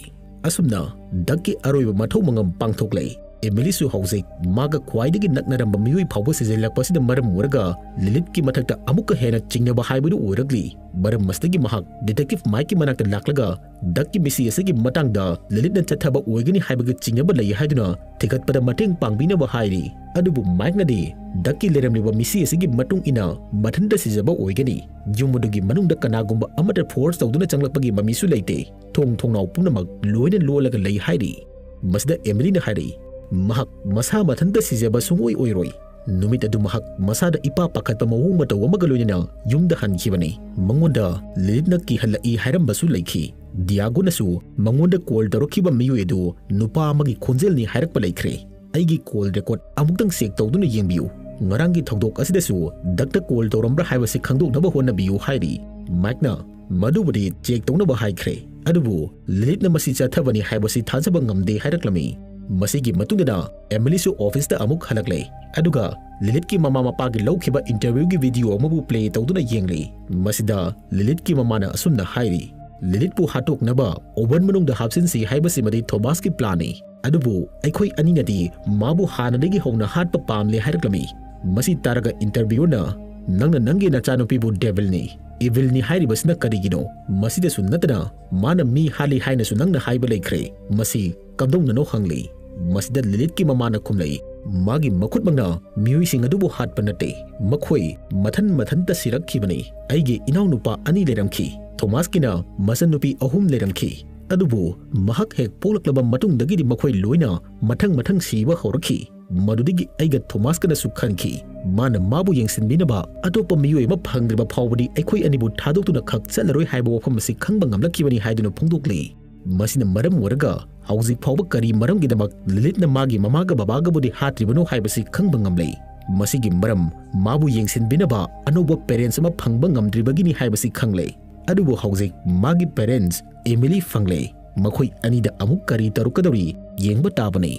ꯑꯁꯨꯝꯅ ꯗꯛꯀꯤ ꯑꯔꯣꯏꯕ ꯃꯊꯧ ꯃꯉꯝ ꯄꯥꯡꯊꯣꯛꯂꯦ꯫ ꯑꯦꯃꯤꯂꯤꯁꯨ ꯍꯧꯖꯤꯛ ꯃꯥꯒ ꯈ꯭ꯋꯥꯏꯗꯒꯤ ꯅꯛꯅꯔꯝꯕ ꯃꯤꯑꯣꯏ ꯐꯥꯎꯕ ꯁꯤꯖꯤꯜꯂꯛꯄ ꯑꯁꯤꯅ ꯃꯔꯝ ꯑꯣꯏꯔꯒ ꯂꯤꯂꯤꯠꯀꯤ ꯃꯊꯛꯇ ꯑꯃꯨꯛꯀ ꯍꯦꯟꯅ ꯆꯤꯡꯅꯕ ꯍꯥꯏꯕꯗꯨ ꯑꯣꯏꯔꯛꯂꯤ꯫ ꯃꯔꯝ ꯑꯁꯤꯗꯒꯤ ꯃꯍꯥꯛ ꯗꯤꯇꯦꯛꯇꯤꯚ ꯃꯥꯏꯛꯀꯤ ꯃꯅꯥꯛꯇ ꯂꯥꯛꯂꯒ ꯗꯛꯀꯤ ꯃꯤꯁꯤ ꯑꯁꯤꯒꯤ ꯃꯇꯥꯡꯗ ꯂꯤꯂꯤꯠꯅ ꯆꯠꯊꯕ ꯑꯣꯏꯒꯅꯤ ꯍꯥꯏꯕꯒꯤ ꯆꯤꯡꯅꯕ ꯂꯩ ꯍꯥꯏꯗꯨꯅ ꯊꯤꯒꯠꯄꯗ ꯃꯇꯦꯡ ꯄꯥꯡꯕꯤꯅꯕ ꯍꯥꯏꯔꯤ꯫ ꯑꯗꯨꯕꯨ ꯃꯥꯏꯛꯅꯗꯤ ꯗꯛꯀꯤ ꯂꯩꯔꯝꯂꯤꯕ ꯃꯤꯁꯤ ꯑꯁꯤꯒꯤ ꯃꯇꯨꯡ ꯏꯟꯅ ꯃꯊꯟꯇ ꯁꯤꯖꯕ ꯑꯣꯏꯒꯅꯤ꯫ ꯌꯨꯝ ꯑꯗꯨꯒꯤ ꯃꯅꯨꯡꯗ ꯀꯅꯥꯒꯨꯝꯕ ꯑꯃꯠꯇ ꯐꯣꯔꯁ ꯇꯧꯗꯨꯅ ꯆꯪꯂꯛꯄꯒꯤ ꯃꯃꯤꯁꯨ ꯂꯩꯇꯦ꯫ ꯊꯣꯡ ꯊꯣꯡꯅꯥꯎ ꯄꯨꯝꯅꯃꯛ ꯂꯣꯏꯅ ꯂꯣꯜꯂꯒ ꯂꯩ ꯍꯥꯏꯔꯤ꯫ ꯃꯁꯤꯗ ꯑꯦꯃꯤꯂꯤꯅ ꯍꯥꯏꯔꯛꯏ, ꯃꯍꯥꯛ ꯃꯁꯥ ꯃꯊꯟꯇ ꯁꯤꯖꯕ ꯁꯨꯡꯑꯣꯏ ꯑꯣꯏꯔꯣꯏ꯫ ꯅꯨꯃꯤꯠ ꯑꯗꯨ ꯃꯍꯥꯛ ꯃꯁꯥꯗ ꯏꯄꯥ ꯄꯥꯈꯠꯄ ꯃꯑꯣꯡ ꯃꯇꯧ ꯑꯃꯒ ꯂꯣꯏꯅꯅ ꯌꯨꯝꯗ ꯍꯟꯈꯤꯕꯅꯤ꯫ ꯃꯉꯣꯟꯗ ꯂꯤꯂꯤꯠꯅ ꯀꯤꯍꯜꯂꯛꯏ ꯍꯥꯏꯔꯝꯕꯁꯨ ꯂꯩꯈꯤ꯫ ꯗꯤꯌꯥꯒꯣꯅꯁꯨ ꯃꯉꯣꯟꯗ ꯀꯣꯜ ꯇꯧꯔꯛꯈꯤꯕ ꯃꯤꯑꯣꯏ ꯑꯗꯨ ꯅꯨꯄꯥ ꯑꯃꯒꯤ ꯈꯣꯟꯖꯦꯜꯅꯤ ꯍꯥꯏꯔꯛꯄ ꯂꯩꯈ꯭ꯔꯦ꯫ ꯑꯩꯒꯤ ꯀꯣꯜ ꯔꯦꯀꯣꯔꯗ ꯑꯃꯨꯛꯇꯪ ꯆꯦꯛ ꯇꯧꯗꯨꯅ ꯌꯦꯡꯕꯤꯌꯨ꯫ ꯉꯔꯥꯡꯒꯤ ꯊꯧꯗꯣꯛ ꯑꯁꯤꯗꯁꯨ ꯗꯛꯇ ꯀꯣꯜ ꯇꯧꯔꯝꯕ꯭ꯔꯥ ꯍꯥꯏꯕꯁꯤ ꯈꯪꯗꯣꯛꯅꯕ ꯍꯣꯠꯅꯕꯤꯌꯨ ꯍꯥꯏꯔꯤ꯫ ꯃꯥꯏꯛꯅ ꯃꯗꯨꯕꯨꯗꯤ ꯆꯦꯛ ꯇꯧꯅꯕ ꯍꯥꯏꯈ꯭ꯔꯦ, ꯑꯗꯨꯕꯨ ꯂꯤꯂꯤꯠꯅ ꯃꯁꯤ ꯆꯠꯊꯕꯅꯤ ꯍꯥꯏꯕꯁꯤ ꯊꯥꯖꯕ ꯉꯝꯗꯦ ꯍꯥꯏꯔꯛꯂꯝꯃꯤ꯫ ꯃꯁꯤꯒꯤ ꯃꯇꯨꯡꯗꯅ ꯑꯦꯃꯤꯂꯤꯁꯨ ꯑꯣꯐꯤꯁꯇ ꯑꯃꯨꯛ ꯍꯜꯂꯛꯂꯦ, ꯑꯗꯨꯒ ꯂꯤꯂꯤꯠꯀꯤ ꯃꯃꯥ ꯃꯄꯥꯒꯤ ꯂꯧꯈꯤꯕ ꯏꯟꯇꯔꯚ꯭ꯌꯨꯒꯤ ꯚꯤꯗꯤꯑꯣ ꯑꯃꯕꯨ ꯄ꯭ꯂꯦ ꯇꯧꯗꯨꯅ ꯌꯦꯡꯂꯤ꯫ ꯃꯁꯤꯗ ꯂꯤꯂꯤꯠꯀꯤ ꯃꯃꯥꯅ ꯑꯁꯨꯝꯅ ꯍꯥꯏꯔꯤ, ꯂꯤꯂꯤꯠꯄꯨ ꯍꯥꯠꯇꯣꯛꯅꯕ ꯑꯣꯚꯟ ꯃꯅꯨꯡꯗ ꯍꯥꯞꯆꯤꯟꯁꯤ ꯍꯥꯏꯕꯁꯤꯃꯗꯤ ꯊꯣꯃꯥꯁꯀꯤ ꯄ꯭ꯂꯥꯟꯅꯤ, ꯑꯗꯨꯕꯨ ꯑꯩꯈꯣꯏ ꯑꯅꯤꯅꯗꯤ ꯃꯥꯕꯨ ꯍꯥꯟꯅꯗꯒꯤ ꯍꯧꯅ ꯍꯥꯠꯄ ꯄꯥꯝꯂꯦ ꯍꯥꯏꯔꯛꯂꯝꯃꯤ꯫ ꯃꯁꯤ ꯇꯥꯔꯒ ꯏꯟꯇꯔꯚ꯭ꯌꯨꯑꯔꯅ, "ꯅꯪꯅ ꯅꯪꯒꯤ ꯅꯆꯥꯅꯨꯄꯤꯕꯨ ꯗꯦꯚꯤꯜꯅꯤ, ꯏꯚꯤꯜꯅꯤ ꯍꯥꯏꯔꯤꯕꯁꯤꯅ ꯀꯔꯤꯒꯤꯅꯣ? ꯃꯁꯤꯗꯁꯨ ꯅꯠꯇꯅ ꯃꯥꯅ ꯃꯤ ꯍꯥꯠꯂꯤ ꯍꯥꯏꯅꯁꯨ ꯅꯪꯅ ꯍꯥꯏꯕ ꯂꯩꯈ꯭ꯔꯦ꯫ ꯃꯁꯤ ꯀꯝꯗꯧꯅꯅꯣ?" ꯍꯪꯂꯤ꯫ ꯃꯁꯤꯗ ꯂꯤꯂꯤꯠꯀꯤ ꯃꯃꯥꯅ ꯈꯨꯝꯂꯛꯏ, "ꯃꯥꯒꯤ ꯃꯈꯨꯠꯃꯛꯅ ꯃꯤꯑꯣꯏꯁꯤꯡ ꯑꯗꯨꯕꯨ ꯍꯥꯠꯄ ꯅꯠꯇꯦ, ꯃꯈꯣꯏ ꯃꯊꯟ ꯃꯊꯟꯇ ꯁꯤꯔꯛꯈꯤꯕꯅꯤ꯫ ꯑꯩꯒꯤ ꯏꯅꯥꯎꯅꯨꯄꯥ ꯑꯅꯤ ꯂꯩꯔꯝꯈꯤ, ꯊꯣꯃꯥꯁꯀꯤꯅ ꯃꯆꯟꯅꯨꯄꯤ ꯑꯍꯨꯝ ꯂꯩꯔꯝꯈꯤ, ꯑꯗꯨꯕꯨ ꯃꯍꯥꯛ ꯍꯦꯛ ꯄꯣꯛꯂꯛꯂꯕ ꯃꯇꯨꯡꯗꯒꯤꯗꯤ ꯃꯈꯣꯏ ꯂꯣꯏꯅ ꯃꯊꯪ ꯃꯊꯪ ꯁꯤꯕ ꯍꯧꯔꯛꯈꯤ꯫ ꯃꯗꯨꯗꯒꯤ ꯑꯩꯒ ꯊꯣꯃꯥꯁꯀꯅꯁꯨ ꯈꯟꯈꯤ, ꯃꯥꯅ ꯃꯥꯕꯨ ꯌꯦꯡꯁꯤꯟꯕꯤꯅꯕ ꯑꯇꯣꯞꯄ ꯃꯤꯑꯣꯏ ꯑꯃ ꯐꯪꯗ꯭ꯔꯤꯕ ꯐꯥꯎꯕꯗꯤ ꯑꯩꯈꯣꯏ ꯑꯅꯤꯕꯨ ꯊꯥꯗꯣꯛꯇꯨꯅ ꯈꯛ ꯆꯠꯂꯔꯣꯏ ꯍꯥꯏꯕ ꯋꯥꯐꯝ ꯑꯁꯤ ꯈꯪꯕ ꯉꯝꯂꯛꯈꯤꯕꯅꯤ" ꯍꯥꯏꯗꯨꯅ ꯐꯣꯡꯗꯣꯛꯂꯤ꯫ ꯃꯁꯤꯅ ꯃꯔꯝ ꯑꯣꯏꯔꯒ ꯍꯧꯖꯤꯛ ꯐꯥꯎꯕ ꯀꯔꯤ ꯃꯔꯝꯒꯤꯗꯃꯛ ꯂꯤꯂꯤꯠꯅ ꯃꯥꯒꯤ ꯃꯃꯥꯒ ꯕꯕꯥꯒꯕꯨꯗꯤ ꯍꯥꯠꯇ꯭ꯔꯤꯕꯅꯣ ꯍꯥꯏꯕꯁꯤ ꯈꯪꯕ ꯉꯝꯂꯦ꯫ ꯃꯁꯤꯒꯤ ꯃꯔꯝ ꯃꯥꯕꯨ ꯌꯦꯡꯁꯤꯟꯕꯤꯅꯕ ꯑꯅꯧꯕ ꯄꯦꯔꯦꯟꯁ ꯑꯃ ꯐꯪꯕ ꯉꯝꯗ꯭ꯔꯤꯕꯒꯤꯅꯤ ꯍꯥꯏꯕꯁꯤ ꯈꯪꯂꯦ꯫ ꯑꯗꯨꯕꯨ ꯍꯧꯖꯤꯛ ꯃꯥꯒꯤ ꯄꯦꯔꯦꯟꯁ ꯑꯦꯃꯤꯂꯤ ꯐꯪꯂꯦ꯫ ꯃꯈꯣꯏ ꯑꯅꯤꯗ ꯑꯃꯨꯛ ꯀꯔꯤ ꯇꯧꯔꯛꯀꯗꯧꯔꯤ ꯌꯦꯡꯕ ꯇꯥꯕꯅꯤ꯫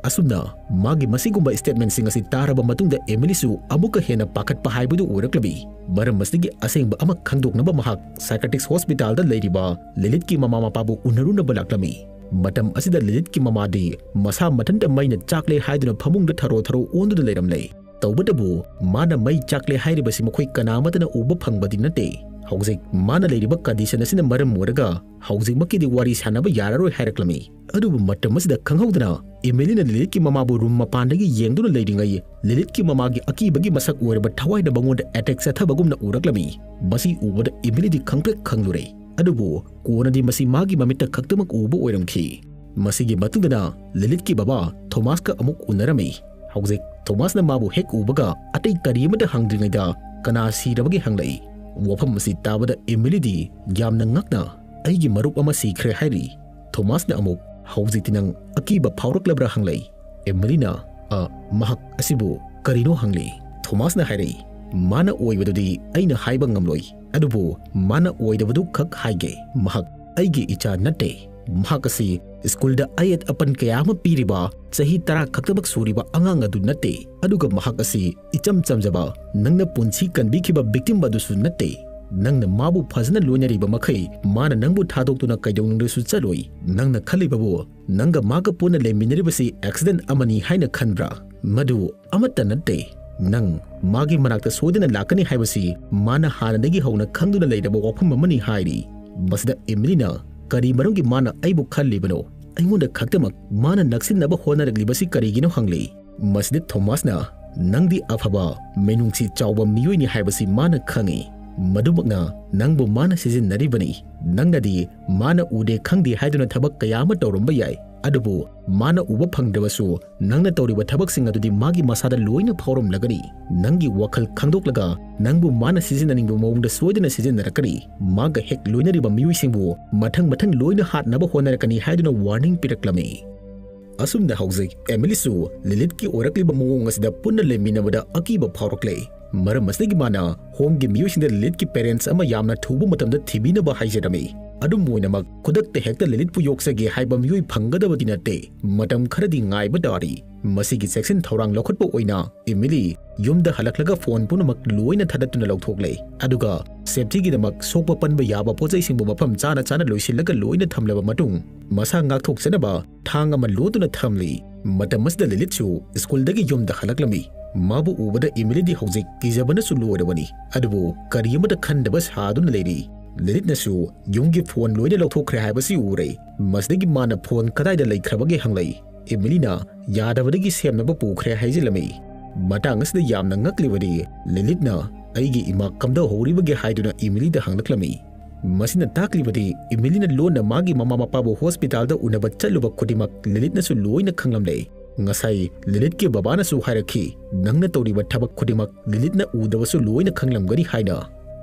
ꯑꯁꯨꯝꯅ ꯃꯥꯒꯤ ꯃꯁꯤꯒꯨꯝꯕ ꯁ꯭ꯇꯦꯠꯃꯦꯟꯁꯤꯡ ꯑꯁꯤ ꯇꯥꯔꯕ ꯃꯇꯨꯡꯗ ꯑꯦꯃꯤꯂꯤꯁꯨ ꯑꯃꯨꯛꯀ ꯍꯦꯟꯅ ꯄꯥꯈꯠꯄ ꯍꯥꯏꯕꯗꯨ ꯑꯣꯏꯔꯛꯂꯝꯃꯤ꯫ ꯃꯔꯝ ꯑꯁꯤꯒꯤ ꯑꯁꯦꯡꯕ ꯑꯃ ꯈꯪꯗꯣꯛꯅꯕ ꯃꯍꯥꯛ ꯁꯥꯏꯀꯥꯇ꯭ꯔꯤꯛꯁ ꯍꯣꯁꯄꯤꯇꯥꯜꯗ ꯂꯩꯔꯤꯕ ꯂꯤꯂꯤꯠꯀꯤ ꯃꯃꯥ ꯃꯄꯥꯕꯨ ꯎꯅꯔꯨꯅꯕ ꯂꯥꯛꯂꯝꯃꯤ꯫ ꯃꯇꯝ ꯑꯁꯤꯗ ꯂꯤꯂꯤꯠꯀꯤ ꯃꯃꯥꯗꯤ ꯃꯁꯥ ꯃꯊꯟꯇ ꯃꯩꯅ ꯆꯥꯛꯂꯦ ꯍꯥꯏꯗꯨꯅ ꯐꯃꯨꯡꯗ ꯊꯔꯣ ꯊꯔꯣ ꯑꯣꯟꯗꯨꯅ ꯂꯩꯔꯝꯂꯦ꯫ ꯇꯧꯕꯇꯕꯨ ꯃꯥꯅ ꯃꯩ ꯆꯥꯛꯂꯦ ꯍꯥꯏꯔꯤꯕꯁꯤ ꯃꯈꯣꯏ ꯀꯅꯥꯃꯠꯇꯅ ꯎꯕ ꯐꯪꯕꯗꯤ ꯅꯠꯇꯦ꯫ ꯍꯧꯖꯤꯛ ꯃꯥꯅ ꯂꯩꯔꯤꯕ ꯀꯟꯗꯤꯁꯟ ꯑꯁꯤꯅ ꯃꯔꯝ ꯑꯣꯏꯔꯒ ꯍꯧꯖꯤꯛꯃꯛꯀꯤꯗꯤ ꯋꯥꯔꯤ ꯁꯥꯟꯅꯕ ꯌꯥꯔꯔꯣꯏ ꯍꯥꯏꯔꯛꯂꯝꯃꯤ꯫ ꯑꯗꯨꯕꯨ ꯃꯇꯝ ꯑꯁꯤꯗ ꯈꯪꯍꯧꯗꯅ ꯏꯃꯤꯂꯤꯅ ꯂꯤꯂꯤꯠꯀꯤ ꯃꯃꯥꯕꯨ ꯔꯨꯝ ꯃꯄꯥꯟꯗꯒꯤ ꯌꯦꯡꯗꯨꯅ ꯂꯩꯔꯤꯉꯩ ꯂꯤꯂꯤꯠꯀꯤ ꯃꯃꯥꯒꯤ ꯑꯀꯤꯕꯒꯤ ꯃꯁꯛ ꯑꯣꯏꯔꯕ ꯊꯋꯥꯏꯅ ꯃꯉꯣꯟꯗ ꯑꯦꯇꯦꯛ ꯆꯠꯊꯕꯒꯨꯝꯅ ꯎꯔꯛꯂꯝꯃꯤ꯫ ꯃꯁꯤ ꯎꯕꯗ ꯏꯃꯤꯂꯤꯗꯤ ꯈꯪꯄ꯭ꯔꯦꯛ ꯈꯪꯂꯨꯔꯦ꯫ ꯑꯗꯨꯕꯨ ꯀꯣꯟꯅꯗꯤ ꯃꯁꯤ ꯃꯥꯒꯤ ꯃꯃꯤꯠꯇ ꯈꯛꯇꯃꯛ ꯎꯕ ꯑꯣꯏꯔꯝꯈꯤ꯫ ꯃꯁꯤꯒꯤ ꯃꯇꯨꯡꯗꯅ ꯂꯤꯂꯤꯠꯀꯤ ꯕꯕꯥ ꯊꯣꯃꯥꯁꯀ ꯑꯃꯨꯛ ꯎꯅꯔꯝꯃꯤ꯫ ꯍꯧꯖꯤꯛ ꯊꯣꯃꯥꯁꯅ ꯃꯥꯕꯨ ꯍꯦꯛ ꯎꯕꯒ ꯑꯇꯩ ꯀꯔꯤ ꯑꯃꯠꯇ ꯍꯪꯗ꯭ꯔꯤꯉꯩꯗ ꯀꯅꯥ ꯁꯤꯔꯕꯒꯦ ꯍꯪꯂꯛꯏ꯫ ꯋꯥꯐꯝ ꯑꯁꯤ ꯇꯥꯕꯗ ꯏꯃꯤꯂꯤꯗꯤ ꯌꯥꯝꯅ ꯉꯛꯅ "ꯑꯩꯒꯤ ꯃꯔꯨꯞ ꯑꯃ ꯁꯤꯈ꯭ꯔꯦ" ꯍꯥꯏꯔꯤ꯫ ꯊꯣꯃꯥꯁꯅ ꯑꯃꯨꯛ "ꯍꯧꯖꯤꯛꯇꯤ ꯅꯪ ꯑꯀꯤꯕ ꯐꯥꯎꯔꯛꯂꯕ꯭ꯔꯥ?" ꯍꯪꯂꯛꯏ꯫ ꯏꯃꯤꯂꯤꯅ "ꯑ, ꯃꯍꯥꯛ ꯑꯁꯤꯕꯨ ꯀꯔꯤꯅꯣ?" ꯍꯪꯂꯛꯏ꯫ ꯊꯣꯃꯥꯁꯅ ꯍꯥꯏꯔꯛꯏ, "ꯃꯥꯅ ꯑꯣꯏꯕꯗꯨꯗꯤ ꯑꯩꯅ ꯍꯥꯏꯕ ꯉꯝꯂꯣꯏ, ꯑꯗꯨꯕꯨ ꯃꯥꯅ ꯑꯣꯏꯗꯕꯗꯨ ꯈꯛ ꯍꯥꯏꯒꯦ꯫ ꯃꯍꯥꯛ ꯑꯩꯒꯤ ꯏꯆꯥ ꯅꯠꯇꯦ꯫ ꯃꯍꯥꯛ ꯑꯁꯤ ꯁ꯭ꯀꯨꯜꯗ ꯑꯌꯦꯠ ꯑꯄꯟ ꯀꯌꯥ ꯑꯃ ꯄꯤꯔꯤꯕ, ꯆꯍꯤ ꯇꯔꯥ ꯈꯛꯇꯃꯛ ꯁꯨꯔꯤꯕ ꯑꯉꯥꯡ ꯑꯗꯨ ꯅꯠꯇꯦ꯫ ꯑꯗꯨꯒ ꯃꯍꯥꯛ ꯑꯁꯤ ꯏꯆꯝ ꯆꯝꯖꯕ, ꯅꯪꯅ ꯄꯨꯟꯁꯤ ꯀꯟꯕꯤꯈꯤꯕ ꯚꯤꯛꯇꯤꯝ ꯑꯗꯨꯁꯨ ꯅꯠꯇꯦ꯫ ꯅꯪꯅ ꯃꯥꯕꯨ ꯐꯖꯅ ꯂꯣꯏꯅꯔꯤꯕ ꯃꯈꯩ ꯃꯥꯅ ꯅꯪꯕꯨ ꯊꯥꯗꯣꯛꯇꯨꯅ ꯀꯩꯗꯧꯅꯨꯡꯗꯁꯨ ꯆꯠꯂꯣꯏ꯫ ꯅꯪꯅ ꯈꯜꯂꯤꯕꯕꯨ ꯅꯪꯒ ꯃꯥꯒ ꯄꯨꯟꯅ ꯂꯩꯃꯤꯟꯅꯔꯤꯕꯁꯤ ꯑꯦꯛꯁꯤꯗꯦꯟ ꯑꯃꯅꯤ ꯍꯥꯏꯅ ꯈꯟꯕ꯭ꯔꯥ? ꯃꯗꯨ ꯑꯃꯠꯇ ꯅꯠꯇꯦ꯫ ꯅꯪ ꯃꯥꯒꯤ ꯃꯅꯥꯛꯇ ꯁꯣꯏꯗꯅ ꯂꯥꯛꯀꯅꯤ ꯍꯥꯏꯕꯁꯤ ꯃꯥꯅ ꯍꯥꯟꯅꯗꯒꯤ ꯍꯧꯅ ꯈꯪꯗꯨꯅ ꯂꯩꯔꯕ ꯋꯥꯐꯝ ꯑꯃꯅꯤ" ꯍꯥꯏꯔꯤ꯫ ꯃꯁꯤꯗ ꯏꯃꯤꯂꯤꯅ "ꯀꯔꯤ ꯃꯔꯝꯒꯤ ꯃꯥꯅ ꯑꯩꯕꯨ ꯈꯜꯂꯤꯕꯅꯣ? ꯑꯩꯉꯣꯟꯗ ꯈꯛꯇꯃꯛ ꯃꯥꯅ ꯅꯛꯁꯤꯟꯅꯕ ꯍꯣꯠꯅꯔꯛꯂꯤꯕꯁꯤ ꯀꯔꯤꯒꯤꯅꯣ?" ꯍꯪꯂꯤ꯫ ꯃꯁꯤꯗ ꯊꯣꯃꯥꯁꯅ "ꯅꯪꯗꯤ ꯑꯐꯕ, ꯃꯤꯅꯨꯡꯁꯤ ꯆꯥꯎꯕ ꯃꯤꯑꯣꯏꯅꯤ ꯍꯥꯏꯕꯁꯤ ꯃꯥꯅ ꯈꯪꯏ꯫ ꯃꯗꯨꯃꯛꯅ ꯅꯪꯕꯨ ꯃꯥꯅ ꯁꯤꯖꯤꯟꯅꯔꯤꯕꯅꯤ꯫ ꯅꯪꯅꯗꯤ ꯃꯥꯅ ꯎꯗꯦ ꯈꯪꯗꯦ ꯍꯥꯏꯗꯨꯅ ꯊꯕꯛ ꯀꯌꯥ ꯑꯃ ꯇꯧꯔꯝꯕ ꯌꯥꯏ, ꯑꯗꯨꯕꯨ ꯃꯥꯅ ꯎꯕ ꯐꯪꯗ꯭ꯔꯕꯁꯨ ꯅꯪꯅ ꯇꯧꯔꯤꯕ ꯊꯕꯛꯁꯤꯡ ꯑꯗꯨꯗꯤ ꯃꯥꯒꯤ ꯃꯁꯥꯗ ꯂꯣꯏꯅ ꯐꯥꯎꯔꯝꯂꯒꯅꯤ꯫ ꯅꯪꯒꯤ ꯋꯥꯈꯜ ꯈꯪꯗꯣꯛꯂꯒ ꯅꯪꯕꯨ ꯃꯥꯅ ꯁꯤꯖꯤꯟꯅꯅꯤꯡꯕ ꯃꯑꯣꯡꯗ ꯁꯣꯏꯗꯅ ꯁꯤꯖꯤꯟꯅꯔꯛꯀꯅꯤ꯫ ꯃꯥꯒ ꯍꯦꯛ ꯂꯣꯏꯅꯔꯤꯕ ꯃꯤꯑꯣꯏꯁꯤꯡꯕꯨ ꯃꯊꯪ ꯃꯊꯪ ꯂꯣꯏꯅ ꯍꯥꯠꯅꯕ ꯍꯣꯠꯅꯔꯛꯀꯅꯤ" ꯍꯥꯏꯗꯨꯅ ꯋꯥꯔꯅꯤꯡ ꯄꯤꯔꯛꯂꯝꯃꯤ꯫ ꯑꯁꯨꯝꯅ ꯍꯧꯖꯤꯛ ꯑꯦꯃꯤꯂꯤꯁꯨ ꯂꯤꯂꯤꯠꯀꯤ ꯑꯣꯏꯔꯛꯂꯤꯕ ꯃꯑꯣꯡ ꯑꯁꯤꯗ ꯄꯨꯟꯅ ꯂꯩꯃꯤꯟꯅꯕꯗ ꯑꯀꯤꯕ ꯐꯥꯎꯔꯛꯂꯦ꯫ ꯃꯔꯝ ꯑꯁꯤꯗꯒꯤ ꯃꯥꯅ ꯍꯣꯝꯒꯤ ꯃꯤꯑꯣꯏꯁꯤꯡꯗ ꯂꯤꯂꯤꯠꯀꯤ ꯄꯦꯔꯦꯟꯠꯁ ꯑꯃ ꯌꯥꯝꯅ ꯊꯨꯕ ꯃꯇꯝꯗ ꯊꯤꯕꯤꯅꯕ ꯍꯥꯏꯖꯔꯝꯃꯤ꯫ ꯑꯗꯨꯝ ꯑꯣꯏꯅꯃꯛ, ꯈꯨꯗꯛꯇ ꯍꯦꯛꯇ ꯂꯤꯂꯤꯠꯄꯨ ꯌꯣꯛꯆꯒꯦ ꯍꯥꯏꯕ ꯃꯤꯑꯣꯏ ꯐꯪꯒꯗꯕꯗꯤ ꯅꯠꯇꯦ꯫ ꯃꯇꯝ ꯈꯔꯗꯤ ꯉꯥꯏꯕ ꯇꯥꯔꯤ꯫ ꯃꯁꯤꯒꯤ ꯆꯦꯛꯁꯤꯟ ꯊꯧꯔꯥꯡ ꯂꯧꯈꯠꯄ ꯑꯣꯏꯅ ꯏꯃꯤꯂꯤ ꯌꯨꯝꯗ ꯍꯜꯂꯛꯂꯒ ꯐꯣꯟ ꯄꯨꯝꯅꯃꯛ ꯂꯣꯏꯅ ꯊꯥꯗꯠꯇꯨꯅ ꯂꯧꯊꯣꯛꯂꯦ꯫ ꯑꯗꯨꯒ ꯁꯦꯐꯇꯤꯒꯤꯗꯃꯛ ꯁꯣꯛꯄ ꯄꯟꯕ ꯌꯥꯕ ꯄꯣꯠꯆꯩꯁꯤꯡꯕꯨ ꯃꯐꯝ ꯆꯥꯅ ꯆꯥꯅ ꯂꯣꯏꯁꯤꯜꯂꯒ ꯂꯣꯏꯅ ꯊꯝꯂꯕ ꯃꯇꯨꯡ, ꯃꯁꯥ ꯉꯥꯛꯊꯣꯛꯆꯅꯕ ꯊꯥꯡ ꯑꯃ ꯂꯣꯟꯗꯨꯅ ꯊꯝꯂꯤ꯫ ꯃꯇꯝ ꯑꯁꯤꯗ ꯂꯤꯂꯤꯠꯁꯨ ꯁ꯭ꯀꯨꯜꯗꯒꯤ ꯌꯨꯝꯗ ꯍꯜꯂꯛꯂꯝꯃꯤ꯫ ꯃꯥꯕꯨ ꯎꯕꯗ ꯏꯃꯤꯂꯤꯗꯤ ꯍꯧꯖꯤꯛ ꯀꯤꯖꯕꯅꯁꯨ ꯂꯣꯏꯔꯕꯅꯤ꯫ ꯑꯗꯨꯕꯨ ꯀꯔꯤ ꯑꯃꯠꯇ ꯈꯟꯗꯕ ꯁꯥꯗꯨꯅ ꯂꯩꯔꯤ꯫ ꯂꯤꯂꯤꯠꯅꯁꯨ ꯌꯨꯝꯒꯤ ꯐꯣꯟ ꯂꯣꯏꯅ ꯂꯧꯊꯣꯛꯈ꯭ꯔꯦ ꯍꯥꯏꯕꯁꯤ ꯎꯔꯦ꯫ ꯃꯁꯤꯗꯒꯤ ꯃꯥꯅ ꯐꯣꯟ ꯀꯗꯥꯏꯗ ꯂꯩꯈ꯭ꯔꯕꯒꯦ ꯍꯪꯂꯛꯏ꯫ ꯏꯃꯤꯂꯤꯅ ꯌꯥꯗꯕꯗꯒꯤ ꯁꯦꯝꯅꯕ ꯄꯨꯈ꯭ꯔꯦ ꯍꯥꯏꯖꯤꯜꯂꯝꯃꯤ꯫ ꯃꯇꯥꯡ ꯑꯁꯤꯗ ꯌꯥꯝꯅ ꯉꯛꯂꯤꯕꯗꯤ ꯂꯤꯂꯤꯠꯅ "ꯑꯩꯒꯤ ꯏꯃꯥ ꯀꯝꯗꯧꯍꯧꯔꯤꯕꯒꯦ?" ꯍꯥꯏꯗꯨꯅ ꯏꯃꯤꯂꯤꯗ ꯍꯪꯂꯛꯂꯝꯃꯤ꯫ ꯃꯁꯤꯅ ꯇꯥꯛꯂꯤꯕꯗꯤ ꯏꯃꯤꯂꯤꯅ ꯂꯣꯟꯅ ꯃꯥꯒꯤ ꯃꯃꯥ ꯃꯄꯥꯕꯨ ꯍꯣꯁꯄꯤꯇꯥꯜꯗ ꯎꯅꯕ ꯆꯠꯂꯨꯕ ꯈꯨꯗꯤꯡꯃꯛ ꯂꯤꯂꯤꯠꯅꯁꯨ ꯂꯣꯏꯅ ꯈꯪꯂꯝꯂꯦ꯫ ꯉꯁꯥꯏ ꯂꯤꯂꯤꯠꯀꯤ ꯕꯕꯥꯅꯁꯨ ꯍꯥꯏꯔꯛꯈꯤ, "ꯅꯪꯅ ꯇꯧꯔꯤꯕ ꯊꯕꯛ ꯈꯨꯗꯤꯡꯃꯛ ꯂꯤꯂꯤꯠꯅ ꯎꯗꯕꯁꯨ ꯂꯣꯏꯅ ꯈꯪꯂꯝꯒꯅꯤ" ꯍꯥꯏꯅ꯫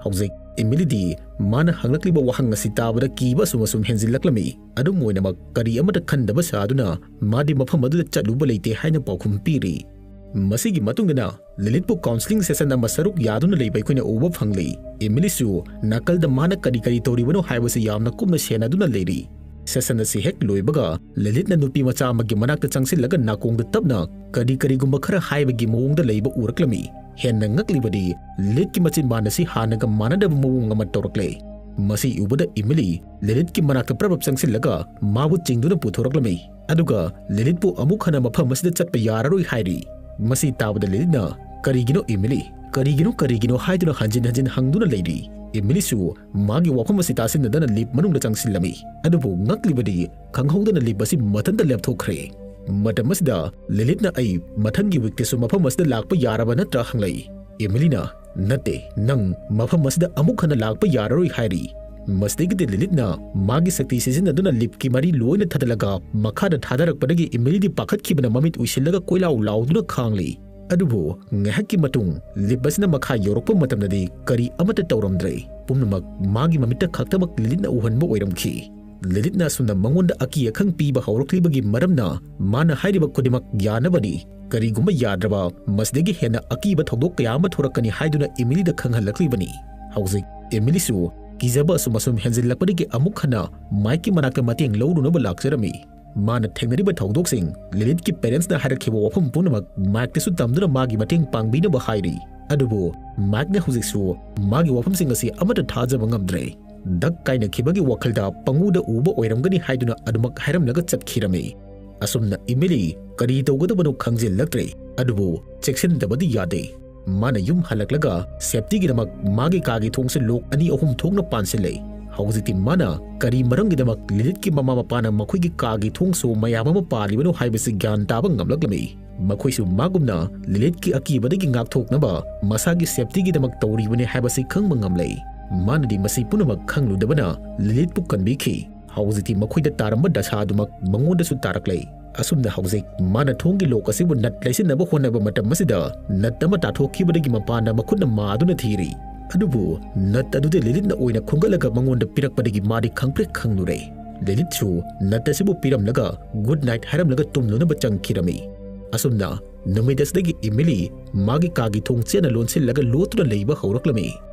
ꯍꯧꯖꯤꯛ ꯏꯃꯤꯂꯤꯗꯤ ꯃꯥꯅ ꯍꯪꯂꯛꯂꯤꯕ ꯋꯥꯍꯪ ꯑꯁꯤ ꯇꯥꯕꯗ ꯀꯤꯕ ꯑꯁꯨꯝ ꯑꯁꯨꯝ ꯍꯦꯟꯖꯤꯜꯂꯛꯂꯝꯃꯤ꯫ ꯑꯗꯨꯝ ꯑꯣꯏꯅꯃꯛ, ꯀꯔꯤ ꯑꯃꯠꯇ ꯈꯟꯗꯕ ꯁꯥꯗꯨꯅ ꯃꯥꯗꯤ ꯃꯐꯝ ꯑꯗꯨꯗ ꯆꯠꯂꯨꯕ ꯂꯩꯇꯦ ꯍꯥꯏꯅ ꯄꯥꯎꯈꯨꯝ ꯄꯤꯔꯤ꯫ ꯃꯁꯤꯒꯤ ꯃꯇꯨꯡꯗꯅ ꯂꯤꯂꯤꯠꯄꯨ ꯀꯥꯎꯟꯁꯤꯂꯤꯡ ꯁꯦꯁꯟ ꯑꯃ ꯁꯔꯨꯛ ꯌꯥꯗꯨꯅ ꯂꯩꯕ ꯑꯩꯈꯣꯏꯅ ꯎꯕ ꯐꯪꯂꯤ꯫ ꯏꯃꯤꯂꯤꯁꯨ ꯅꯥꯀꯜꯗ ꯃꯥꯅ ꯀꯔꯤ ꯀꯔꯤ ꯇꯧꯔꯤꯕꯅꯣ ꯍꯥꯏꯕꯁꯤ ꯌꯥꯝꯅ ꯀꯨꯞꯅ ꯁꯦꯟꯅꯗꯨꯅ ꯂꯩꯔꯤ꯫ ꯁꯦꯁꯟ ꯑꯁꯤ ꯍꯦꯛ ꯂꯣꯏꯕꯒ ꯂꯤꯂꯤꯠꯅ ꯅꯨꯄꯤ ꯃꯆꯥ ꯑꯃꯒꯤ ꯃꯅꯥꯛꯇ ꯆꯪꯁꯤꯜꯂꯒ ꯅꯥꯀꯣꯡꯗ ꯇꯞꯅ ꯀꯔꯤ ꯀꯔꯤꯒꯨꯝꯕ ꯈꯔ ꯍꯥꯏꯕꯒꯤ ꯃꯑꯣꯡꯗ ꯂꯩꯕ ꯎꯔꯛꯂꯝꯃꯤ꯫ ꯍꯦꯟꯅ ꯉꯛꯂꯤꯕꯗꯤ ꯂꯤꯂꯤꯠꯀꯤ ꯃꯆꯤꯟꯕꯥꯟ ꯑꯁꯤ ꯍꯥꯟꯅꯒ ꯃꯥꯟꯅꯗꯕ ꯃꯑꯣꯡ ꯑꯃ ꯇꯧꯔꯛꯂꯦ꯫ ꯃꯁꯤ ꯎꯕꯗ ꯏꯃꯤꯂꯤ ꯂꯤꯂꯤꯠꯀꯤ ꯃꯅꯥꯛꯇ ꯄ꯭ꯔꯞ ꯄ꯭ꯔꯞ ꯆꯪꯁꯤꯜꯂꯒ ꯃꯥꯕꯨ ꯆꯤꯡꯗꯨꯅ ꯄꯨꯊꯣꯔꯛꯂꯝꯃꯤ꯫ ꯑꯗꯨꯒ ꯂꯤꯂꯤꯠꯄꯨ ꯑꯃꯨꯛ ꯍꯟꯅ ꯃꯐꯝ ꯑꯁꯤꯗ ꯆꯠꯄ ꯌꯥꯔꯔꯣꯏ ꯍꯥꯏꯔꯤ꯫ ꯃꯁꯤ ꯇꯥꯕꯗ ꯂꯤꯂꯤꯠꯅ, "ꯀꯔꯤꯒꯤꯅꯣ ꯏꯃꯤꯂꯤ? ꯀꯔꯤꯒꯤꯅꯣ, ꯀꯔꯤꯒꯤꯅꯣ?" ꯍꯥꯏꯗꯨꯅ ꯍꯟꯖꯤꯟ ꯍꯟꯖꯤꯟ ꯍꯪꯗꯨꯅ ꯂꯩꯔꯤ꯫ ꯏꯃꯤꯂꯤꯁꯨ ꯃꯥꯒꯤ ꯋꯥꯐꯝ ꯑꯁꯤ ꯇꯥꯁꯤꯟꯅꯗꯅ ꯂꯤꯞ ꯃꯅꯨꯡꯗ ꯆꯪꯁꯤꯜꯂꯝꯃꯤ꯫ ꯑꯗꯨꯕꯨ ꯉꯛꯂꯤꯕꯗꯤ ꯈꯪꯍꯧꯗꯅ ꯂꯤꯞ ꯑꯁꯤ ꯃꯊꯟꯇ ꯂꯦꯞꯊꯣꯛꯈ꯭ꯔꯦ꯫ ꯃꯇꯝ ꯑꯁꯤꯗ ꯂꯤꯂꯤꯠꯅ, "ꯑꯩ ꯃꯊꯪꯒꯤ ꯋꯤꯛꯇꯁꯨ ꯃꯐꯝ ꯑꯁꯤꯗ ꯂꯥꯛꯄ ꯌꯥꯔꯕ ꯅꯠꯇ꯭ꯔꯥ?" ꯍꯪꯂꯛꯏ꯫ ꯏꯃꯤꯂꯤꯅ, "ꯅꯠꯇꯦ, ꯅꯪ ꯃꯐꯝ ꯑꯁꯤꯗ ꯑꯃꯨꯛ ꯍꯟꯅ ꯂꯥꯛꯄ ꯌꯥꯔꯔꯣꯏ" ꯍꯥꯏꯔꯤ꯫ ꯃꯁꯤꯗꯒꯤꯗꯤ ꯂꯤꯂꯤꯠꯅ ꯃꯥꯒꯤ ꯁꯛꯇꯤ ꯁꯤꯖꯤꯟꯅꯗꯨꯅ ꯂꯤꯞꯀꯤ ꯃꯔꯤ ꯂꯣꯏꯅ ꯊꯥꯗꯠꯂꯒ ꯃꯈꯥꯗ ꯊꯥꯗꯔꯛꯄꯗꯒꯤ ꯏꯃꯤꯂꯤꯗꯤ ꯄꯥꯈꯠꯈꯤꯕꯅ ꯃꯃꯤꯠ ꯎꯏꯁꯤꯜꯂꯒ ꯀꯣꯏꯂꯥꯎ ꯂꯥꯎꯗꯨꯅ ꯈꯥꯡꯂꯤ꯫ ꯑꯗꯨꯕꯨ ꯉꯥꯏꯍꯥꯛꯀꯤ ꯃꯇꯨꯡ ꯂꯤꯞ ꯑꯁꯤꯅ ꯃꯈꯥ ꯌꯧꯔꯛꯄ ꯃꯇꯝꯗꯗꯤ ꯀꯔꯤ ꯑꯃꯠꯇ ꯇꯧꯔꯝꯗ꯭ꯔꯦ꯫ ꯄꯨꯝꯅꯃꯛ ꯃꯥꯒꯤ ꯃꯃꯤꯠꯇ ꯈꯛꯇꯃꯛ ꯂꯤꯂꯤꯠꯅ ꯎꯍꯟꯕ ꯑꯣꯏꯔꯝꯈꯤ꯫ ꯂꯤꯂꯤꯠꯅ ꯑꯁꯨꯝꯅ ꯃꯉꯣꯟꯗ ꯑꯀꯤ ꯑꯈꯪ ꯄꯤꯕ ꯍꯧꯔꯛꯂꯤꯕꯒꯤ ꯃꯔꯝꯅ ꯃꯥꯅ ꯍꯥꯏꯔꯤꯕ ꯈꯨꯗꯤꯡꯃꯛ ꯌꯥꯅꯕꯅꯤ꯫ ꯀꯔꯤꯒꯨꯝꯕ ꯌꯥꯗ꯭ꯔꯕ, ꯃꯁꯤꯗꯒꯤ ꯍꯦꯟꯅ ꯑꯀꯤꯕ ꯊꯧꯗꯣꯛ ꯀꯌꯥ ꯑꯃ ꯊꯣꯔꯛꯀꯅꯤ ꯍꯥꯏꯗꯨꯅ ꯏꯃꯤꯂꯤꯗ ꯈꯪꯍꯜꯂꯛꯂꯤꯕꯅꯤ꯫ ꯍꯧꯖꯤꯛ ꯏꯃꯤꯂꯤꯁꯨ ꯀꯤꯖꯕ ꯑꯁꯨꯝ ꯑꯁꯨꯝ ꯍꯦꯟꯖꯤꯜꯂꯛꯄꯗꯒꯤ ꯑꯃꯨꯛ ꯍꯟꯅ ꯃꯥꯏꯛꯀꯤ ꯃꯅꯥꯛꯇ ꯃꯇꯦꯡ ꯂꯧꯔꯨꯅꯕ ꯂꯥꯛꯆꯔꯝꯃꯤ꯫ ꯃꯥꯅ ꯊꯦꯡꯅꯔꯤꯕ ꯊꯧꯗꯣꯛꯁꯤꯡ, ꯂꯤꯂꯤꯠꯀꯤ ꯄꯦꯔꯦꯟꯠꯁꯅ ꯍꯥꯏꯔꯛꯈꯤꯕ ꯋꯥꯐꯝ ꯄꯨꯝꯅꯃꯛ ꯃꯥꯏꯛꯇꯁꯨ ꯇꯝꯗꯨꯅ ꯃꯥꯒꯤ ꯃꯇꯦꯡ ꯄꯥꯡꯕꯤꯅꯕ ꯍꯥꯏꯔꯤ꯫ ꯑꯗꯨꯕꯨ ꯃꯥꯏꯛꯅ ꯍꯧꯖꯤꯛꯁꯨ ꯃꯥꯒꯤ ꯋꯥꯐꯝꯁꯤꯡ ꯑꯁꯤ ꯑꯃꯠꯇ ꯊꯥꯖꯕ ꯉꯝꯗ꯭ꯔꯦ꯫ ꯗꯛ ꯀꯥꯏꯅꯈꯤꯕꯒꯤ ꯋꯥꯈꯜꯗ ꯄꯪꯎꯗ ꯎꯕ ꯑꯣꯏꯔꯝꯒꯅꯤ ꯍꯥꯏꯗꯨꯅ ꯑꯗꯨꯃꯛ ꯍꯥꯏꯔꯝꯂꯒ ꯆꯠꯈꯤꯔꯝꯃꯤ꯫ ꯑꯁꯨꯝꯅ ꯏꯃꯤꯂꯤ ꯀꯔꯤ ꯇꯧꯒꯗꯕꯅꯣ ꯈꯪꯖꯤꯜꯂꯛꯇ꯭ꯔꯦ꯫ ꯑꯗꯨꯕꯨ ꯆꯦꯛꯁꯤꯟꯗꯕꯗꯤ ꯌꯥꯗꯦ꯫ ꯃꯥꯅ ꯌꯨꯝ ꯍꯜꯂꯛꯂꯒ ꯁꯦꯐꯇꯤꯒꯤꯗꯃꯛ ꯃꯥꯒꯤ ꯀꯥꯒꯤ ꯊꯣꯡꯁꯨ ꯂꯣꯛ ꯑꯅꯤ ꯑꯍꯨꯝ ꯊꯣꯛꯅ ꯄꯥꯟꯁꯤꯜꯂꯦ꯫ ꯍꯧꯖꯤꯛꯇꯤ ꯃꯥꯅ ꯀꯔꯤ ꯃꯔꯝꯒꯤꯗꯃꯛ ꯂꯤꯂꯤꯠꯀꯤ ꯃꯃꯥ ꯃꯄꯥꯅ ꯃꯈꯣꯏꯒꯤ ꯀꯥꯒꯤ ꯊꯣꯡꯁꯨ ꯃꯌꯥꯝ ꯑꯃ ꯄꯥꯜꯂꯤꯕꯅꯣ ꯍꯥꯏꯕꯁꯤ ꯒ꯭ꯌꯥꯟ ꯇꯥꯕ ꯉꯝꯂꯛꯂꯝꯃꯤ꯫ ꯃꯈꯣꯏꯁꯨ ꯃꯥꯒꯨꯝꯅ ꯂꯤꯂꯤꯠꯀꯤ ꯑꯀꯤꯕꯗꯒꯤ ꯉꯥꯛꯊꯣꯛꯅꯕ ꯃꯁꯥꯒꯤ ꯁꯦꯐꯇꯤꯒꯤꯗꯃꯛ ꯇꯧꯔꯤꯕꯅꯤ ꯍꯥꯏꯕꯁꯤ ꯈꯪꯕ ꯉꯝꯂꯦ꯫ ꯃꯥꯅꯗꯤ ꯃꯁꯤ ꯄꯨꯝꯅꯃꯛ ꯈꯪꯂꯨꯗꯕꯅ ꯂꯤꯂꯤꯠꯄꯨ ꯀꯟꯕꯤꯈꯤ꯫ ꯍꯧꯖꯤꯛꯇꯤ ꯃꯈꯣꯏꯗ ꯇꯥꯔꯝꯕ ꯗꯁꯥ ꯑꯗꯨꯃꯛ ꯃꯉꯣꯟꯗꯁꯨ ꯇꯥꯔꯛꯂꯦ꯫ ꯑꯁꯨꯝꯅ ꯍꯧꯖꯤꯛ ꯃꯥꯅ ꯊꯣꯡꯒꯤ ꯂꯣꯛ ꯑꯁꯤꯕꯨ ꯅꯠ ꯂꯩꯁꯤꯟꯅꯕ ꯍꯣꯠꯅꯕ ꯃꯇꯝ ꯑꯁꯤꯗ ꯅꯠ ꯑꯃ ꯇꯥꯊꯣꯛꯈꯤꯕꯗꯒꯤ ꯃꯄꯥꯟꯗ ꯃꯈꯨꯠꯅ ꯃꯥꯗꯨꯅ ꯊꯤꯔꯤ꯫ ꯑꯗꯨꯕꯨ ꯅꯠ ꯑꯗꯨꯗꯤ ꯂꯤꯂꯤꯠꯅ ꯑꯣꯏꯅ ꯈꯣꯝꯒꯠꯂꯒ ꯃꯉꯣꯟꯗ ꯄꯤꯔꯛꯄꯗꯒꯤ ꯃꯥꯗꯤ ꯈꯪꯄ꯭ꯔꯦꯛ ꯈꯪꯂꯨꯔꯦ꯫ ꯂꯤꯂꯤꯠꯁꯨ ꯅꯠ ꯑꯁꯤꯕꯨ ꯄꯤꯔꯝꯂꯒ ꯒꯨꯗ ꯅꯥꯏꯠ ꯍꯥꯏꯔꯝꯂꯒ ꯇꯨꯝꯂꯨꯅꯕ ꯆꯪꯈꯤꯔꯝꯃꯤ꯫ ꯑꯁꯨꯝꯅ ꯅꯨꯃꯤꯠ ꯑꯁꯤꯗꯒꯤ ꯏꯃꯤꯂꯤ ꯃꯥꯒꯤ ꯀꯥꯒꯤ ꯊꯣꯡ ꯆꯦꯠꯅ ꯂꯣꯟꯁꯤꯜꯂꯒ ꯂꯣꯠꯇꯨꯅ ꯂꯩꯕ ꯍꯧꯔꯛꯂꯝꯃꯤ꯫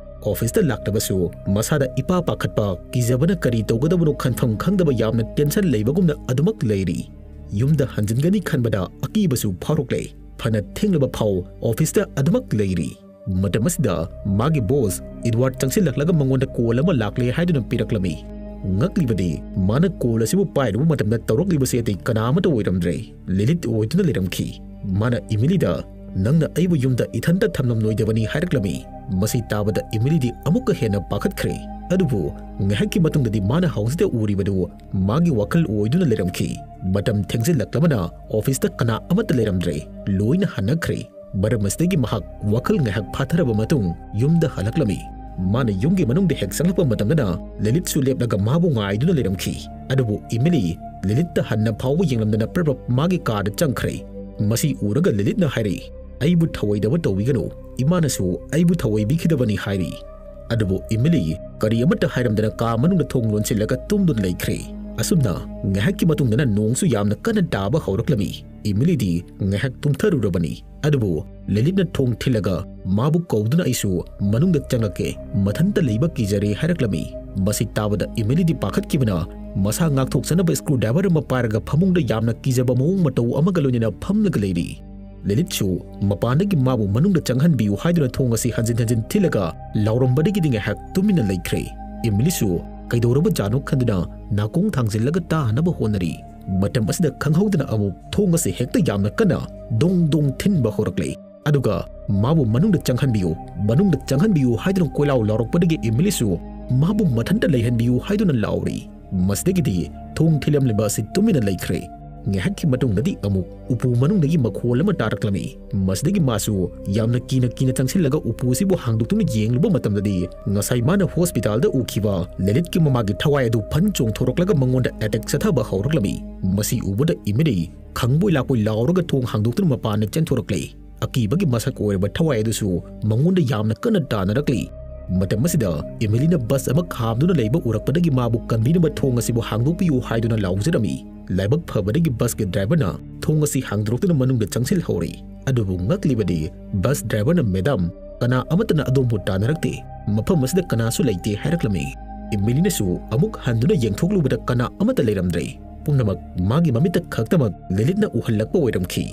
ꯑꯣꯐꯤꯁꯇ ꯂꯥꯛꯇꯕꯁꯨ ꯃꯁꯥꯗ ꯏꯄꯥ ꯄꯥꯈꯠꯄ, ꯀꯤꯖꯕꯅ ꯀꯔꯤ ꯇꯧꯒꯗꯕꯅꯣ ꯈꯟꯐꯝ ꯈꯪꯗꯕ, ꯌꯥꯝꯅ ꯇꯦꯟꯁꯟ ꯂꯩꯕꯒꯨꯝꯅ ꯑꯗꯨꯃꯛ ꯂꯩꯔꯤ꯫ ꯌꯨꯝꯗ ꯍꯟꯖꯤꯟꯒꯅꯤ ꯈꯟꯕꯗ ꯑꯀꯤꯕꯁꯨ ꯐꯥꯎꯔꯛꯂꯦ꯫ ꯐꯅ ꯊꯦꯡꯂꯕ ꯐꯥꯎ ꯑꯣꯐꯤꯁꯇ ꯑꯗꯨꯃꯛ ꯂꯩꯔꯤ꯫ ꯃꯇꯝ ꯑꯁꯤꯗ ꯃꯥꯒꯤ ꯕꯣꯁ ꯏꯗꯋꯥꯔꯗ ꯆꯪꯁꯤꯜꯂꯛꯂꯒ ꯃꯉꯣꯟꯗ ꯀꯣꯜ ꯑꯃ ꯂꯥꯛꯂꯦ ꯍꯥꯏꯗꯨꯅ ꯄꯤꯔꯛꯂꯝꯃꯤ꯫ ꯉꯛꯂꯤꯕꯗꯤ ꯃꯥꯅ ꯀꯣꯜ ꯑꯁꯤꯕꯨ ꯄꯥꯏꯔꯨꯕ ꯃꯇꯝꯗ ꯇꯧꯔꯛꯂꯤꯕꯁꯤ ꯑꯇꯩ ꯀꯅꯥ ꯑꯃꯠꯇ ꯑꯣꯏꯔꯝꯗ꯭ꯔꯦ, ꯂꯤꯂꯤꯠ ꯑꯣꯏꯗꯨꯅ ꯂꯩꯔꯝꯈꯤ꯫ ꯃꯥꯅ ꯏꯃꯤꯂꯤꯗ, "ꯅꯪꯅ ꯑꯩꯕꯨ ꯌꯨꯝꯗ ꯏꯊꯟꯇ ꯊꯝꯂꯝꯂꯣꯏꯗꯕꯅꯤ" ꯍꯥꯏꯔꯛꯂꯝꯃꯤ꯫ ꯃꯁꯤ ꯇꯥꯕꯗ ꯏꯃꯤꯂꯤꯗꯤ ꯑꯃꯨꯛꯀ ꯍꯦꯟꯅ ꯄꯥꯈꯠꯈ꯭ꯔꯦ꯫ ꯑꯗꯨꯕꯨ ꯉꯥꯏꯍꯥꯛꯀꯤ ꯃꯇꯨꯡꯗꯗꯤ ꯃꯥꯅ ꯍꯧꯖꯤꯛꯇ ꯎꯔꯤꯕꯗꯨ ꯃꯥꯒꯤ ꯋꯥꯈꯜ ꯑꯣꯏꯗꯨꯅ ꯂꯩꯔꯝꯈꯤ꯫ ꯃꯇꯝ ꯊꯦꯡꯖꯤꯜꯂꯛꯂꯕꯅ ꯑꯣꯐꯤꯁꯇ ꯀꯅꯥ ꯑꯃꯠꯇ ꯂꯩꯔꯝꯗ꯭ꯔꯦ, ꯂꯣꯏꯅ ꯍꯟꯅꯈ꯭ꯔꯦ꯫ ꯃꯔꯝ ꯑꯁꯤꯗꯒꯤ ꯃꯍꯥꯛ ꯋꯥꯈꯜ ꯉꯥꯏꯍꯥꯛ ꯐꯥꯊꯔꯕ ꯃꯇꯨꯡ ꯌꯨꯝꯗ ꯍꯜꯂꯛꯂꯝꯃꯤ꯫ ꯃꯥꯅ ꯌꯨꯝꯒꯤ ꯃꯅꯨꯡꯗ ꯍꯦꯛ ꯆꯪꯂꯛꯄ ꯃꯇꯝꯗꯅ ꯂꯤꯂꯤꯠꯁꯨ ꯂꯦꯞꯂꯒ ꯃꯥꯕꯨ ꯉꯥꯏꯗꯨꯅ ꯂꯩꯔꯝꯈꯤ꯫ ꯑꯗꯨꯕꯨ ꯏꯃꯤꯂꯤ ꯂꯤꯂꯤꯠꯇ ꯍꯟꯅ ꯐꯥꯎꯕ ꯌꯦꯡꯂꯝꯗꯅ ꯄ꯭ꯔꯞ ꯄ꯭ꯔꯞ ꯃꯥꯒꯤ ꯀꯥꯗ ꯆꯪꯈ꯭ꯔꯦ꯫ ꯃꯁꯤ ꯎꯔꯒ ꯂꯤꯂꯤꯠꯅ ꯍꯥꯏꯔꯛꯏ, "ꯑꯩꯕꯨ ꯊꯧꯑꯣꯏꯗꯕ ꯇꯧꯕꯤꯒꯅꯨ, ꯏꯃꯥꯅꯁꯨ ꯑꯩꯕꯨ ꯊꯧꯑꯣꯏꯕꯤꯈꯤꯗꯕꯅꯤ" ꯍꯥꯏꯔꯤ꯫ ꯑꯗꯨꯕꯨ ꯏꯃꯤꯂꯤ ꯀꯔꯤ ꯑꯃꯠꯇ ꯍꯥꯏꯔꯝꯗꯅ ꯀꯥ ꯃꯅꯨꯡꯗ ꯊꯣꯡ ꯂꯣꯟꯁꯤꯜꯂꯒ ꯇꯨꯝꯗꯨꯅ ꯂꯩꯈ꯭ꯔꯦ꯫ ꯑꯁꯨꯝꯅ ꯉꯥꯏꯍꯥꯛꯀꯤ ꯃꯇꯨꯡꯗꯅ ꯅꯣꯡꯁꯨ ꯌꯥꯝꯅ ꯀꯟꯅ ꯇꯥꯕ ꯍꯧꯔꯛꯂꯝꯃꯤ꯫ ꯏꯃꯤꯂꯤꯗꯤ ꯉꯥꯏꯍꯥꯛ ꯇꯨꯝꯊꯔꯨꯔꯕꯅꯤ, ꯑꯗꯨꯕꯨ ꯂꯤꯂꯤꯠꯅ ꯊꯣꯡ ꯊꯤꯜꯂꯒ ꯃꯥꯕꯨ ꯀꯧꯗꯨꯅ ꯑꯩꯁꯨ ꯃꯅꯨꯡꯗ ꯆꯪꯂꯛꯀꯦ, ꯃꯊꯟꯇ ꯂꯩꯕ ꯀꯤꯖꯔꯦ ꯍꯥꯏꯔꯛꯂꯝꯃꯤ꯫ ꯃꯁꯤ ꯇꯥꯕꯗ ꯏꯃꯤꯂꯤꯗꯤ ꯄꯥꯈꯠꯈꯤꯕꯅ ꯃꯁꯥ ꯉꯥꯛꯊꯣꯛꯆꯅꯕ ꯁ꯭ꯀ꯭ꯔꯨ ꯗ꯭ꯔꯥꯏꯚꯔ ꯑꯃ ꯄꯥꯏꯔꯒ ꯐꯃꯨꯡꯗ ꯌꯥꯝꯅ ꯀꯤꯖꯕ ꯃꯑꯣꯡ ꯃꯇꯧ ꯑꯃꯒ ꯂꯣꯏꯅꯅ ꯐꯝꯂꯒ ꯂꯩꯔꯤ꯫ ꯂꯤꯂꯤꯠꯁꯨ ꯃꯄꯥꯟꯗꯒꯤ ꯃꯥꯕꯨ ꯃꯅꯨꯡꯗ ꯆꯪꯍꯟꯕꯤꯌꯨ ꯍꯥꯏꯗꯨꯅ ꯊꯣꯡ ꯑꯁꯤ ꯍꯟꯖꯤꯟ ꯍꯟꯖꯤꯟ ꯊꯤꯜꯂꯒ ꯂꯥꯎꯔꯝꯕꯗꯒꯤꯗꯤ ꯉꯥꯏꯍꯥꯛ ꯇꯨꯃꯤꯟꯅ ꯂꯩꯈ꯭ꯔꯦ꯫ ꯏꯃꯤꯂꯤꯁꯨ ꯀꯩꯗꯧꯔꯕꯖꯥꯠꯅꯣ ꯈꯟꯗꯨꯅ ꯅꯥꯀꯣꯡ ꯊꯥꯡꯖꯤꯜꯂꯒ ꯇꯥꯅꯕ ꯍꯣꯠꯅꯔꯤ꯫ ꯃꯇꯝ ꯑꯁꯤꯗ ꯈꯪꯍꯧꯗꯅ ꯑꯃꯨꯛ ꯊꯣꯡ ꯑꯁꯤ ꯍꯦꯛꯇ ꯌꯥꯝꯅ ꯀꯟꯅ ꯗꯣꯡ ꯗꯣꯡ ꯊꯤꯟꯕ ꯍꯧꯔꯛꯂꯦ꯫ ꯑꯗꯨꯒ ꯃꯥꯕꯨ ꯃꯅꯨꯡꯗ ꯆꯪꯍꯟꯕꯤꯌꯨ, ꯃꯅꯨꯡꯗ ꯆꯪꯍꯟꯕꯤꯌꯨ ꯍꯥꯏꯗꯨꯅ ꯀꯣꯏꯂꯥꯎ ꯂꯥꯎꯔꯛꯄꯗꯒꯤ ꯏꯃꯤꯂꯤꯁꯨ ꯃꯥꯕꯨ ꯃꯊꯟꯇ ꯂꯩꯍꯟꯕꯤꯌꯨ ꯍꯥꯏꯗꯨꯅ ꯂꯥꯎꯔꯤ꯫ ꯃꯁꯤꯗꯒꯤꯗꯤ ꯊꯣꯡ ꯊꯤꯜꯂꯝꯂꯤꯕ ꯑꯁꯤ ꯇꯨꯃꯤꯟꯅ ꯂꯩꯈ꯭ꯔꯦ꯫ ꯉꯥꯏꯍꯥꯛꯀꯤ ꯃꯇꯨꯡꯗꯗꯤ ꯑꯃꯨꯛ ꯎꯄꯨ ꯃꯅꯨꯡꯗꯒꯤ ꯃꯈꯣꯜ ꯑꯃ ꯇꯥꯔꯛꯂꯝꯃꯤ꯫ ꯃꯁꯤꯗꯒꯤ ꯃꯥꯁꯨ ꯌꯥꯝꯅ ꯀꯤꯅ ꯀꯤꯅ ꯆꯪꯁꯤꯜꯂꯒ ꯎꯄꯨ ꯑꯁꯤꯕꯨ ꯍꯥꯡꯗꯣꯛꯇꯨꯅ ꯌꯦꯡꯂꯨꯕ ꯃꯇꯝꯗꯗꯤ ꯉꯁꯥꯏ ꯃꯥꯅ ꯍꯣꯁꯄꯤꯇꯥꯜꯗ ꯎꯈꯤꯕ ꯂꯤꯂꯤꯠꯀꯤ ꯃꯃꯥꯒꯤ ꯊꯋꯥꯏ ꯑꯗꯨ ꯐꯟ ꯆꯣꯡꯊꯣꯔꯛꯂꯒ ꯃꯉꯣꯟꯗ ꯑꯦꯇꯦꯛ ꯆꯠꯊꯕ ꯍꯧꯔꯛꯂꯝꯃꯤ꯫ ꯃꯁꯤ ꯎꯕꯗ ꯏꯃꯤꯂꯤ ꯈꯪꯕꯣꯏ ꯂꯥꯛꯄꯣꯏ ꯂꯥꯎꯔꯒ ꯊꯣꯡ ꯍꯥꯡꯗꯣꯛꯇꯨꯅ ꯃꯄꯥꯟꯗ ꯆꯦꯟꯊꯣꯔꯛꯂꯦ꯫ ꯑꯀꯤꯕꯒꯤ ꯃꯁꯛ ꯑꯣꯏꯔꯕ ꯊꯋꯥꯏ ꯑꯗꯨꯁꯨ ꯃꯉꯣꯟꯗ ꯌꯥꯝꯅ ꯀꯟꯅ ꯇꯥꯟꯅꯔꯛꯂꯤ꯫ ꯃꯇꯝ ꯑꯁꯤꯗ ꯏꯃꯤꯂꯤꯅ ꯕꯁ ꯑꯃ ꯈꯥꯝꯗꯨꯅ ꯂꯩꯕ ꯎꯔꯛꯄꯗꯒꯤ ꯃꯥꯕꯨ ꯀꯟꯕꯤꯅꯕ ꯊꯣꯡ ꯑꯁꯤꯕꯨ ꯍꯥꯡꯗꯣꯛꯄꯤꯌꯨ ꯍꯥꯏꯗꯨꯅ ꯂꯥꯎꯖꯔꯝꯃꯤ꯫ ꯂꯥꯏꯕꯛ ꯐꯕꯗꯒꯤ ꯕꯁꯀꯤ ꯗ꯭ꯔꯥꯏꯚꯔꯅ ꯊꯣꯡ ꯑꯁꯤ ꯍꯥꯡꯗꯣꯔꯛꯇꯨꯅ ꯃꯅꯨꯡꯗ ꯆꯪꯁꯤꯜꯍꯧꯔꯦ꯫ ꯑꯗꯨꯕꯨ ꯉꯛꯂꯤꯕꯗꯤ ꯕꯁ ꯗ꯭ꯔꯥꯏꯚꯔꯅ, "ꯃꯦꯗꯥꯝ, ꯀꯅꯥ ꯑꯃꯠꯇꯅ ꯑꯗꯣꯝꯕꯨ ꯇꯥꯟꯅꯔꯛꯇꯦ, ꯃꯐꯝ ꯑꯁꯤꯗ ꯀꯅꯥꯁꯨ ꯂꯩꯇꯦ" ꯍꯥꯏꯔꯛꯂꯝꯃꯤ꯫ ꯏꯃꯤꯂꯤꯅꯁꯨ ꯑꯃꯨꯛ ꯍꯟꯗꯨꯅ ꯌꯦꯡꯊꯣꯛꯂꯨꯕꯗ ꯀꯅꯥ ꯑꯃꯠꯇ ꯂꯩꯔꯝꯗ꯭ꯔꯦ꯫ ꯄꯨꯝꯅꯃꯛ ꯃꯥꯒꯤ ꯃꯃꯤꯠꯇ ꯈꯛꯇꯃꯛ ꯂꯤꯂꯤꯠꯅ ꯎꯍꯜꯂꯛꯄ ꯑꯣꯏꯔꯝꯈꯤ꯫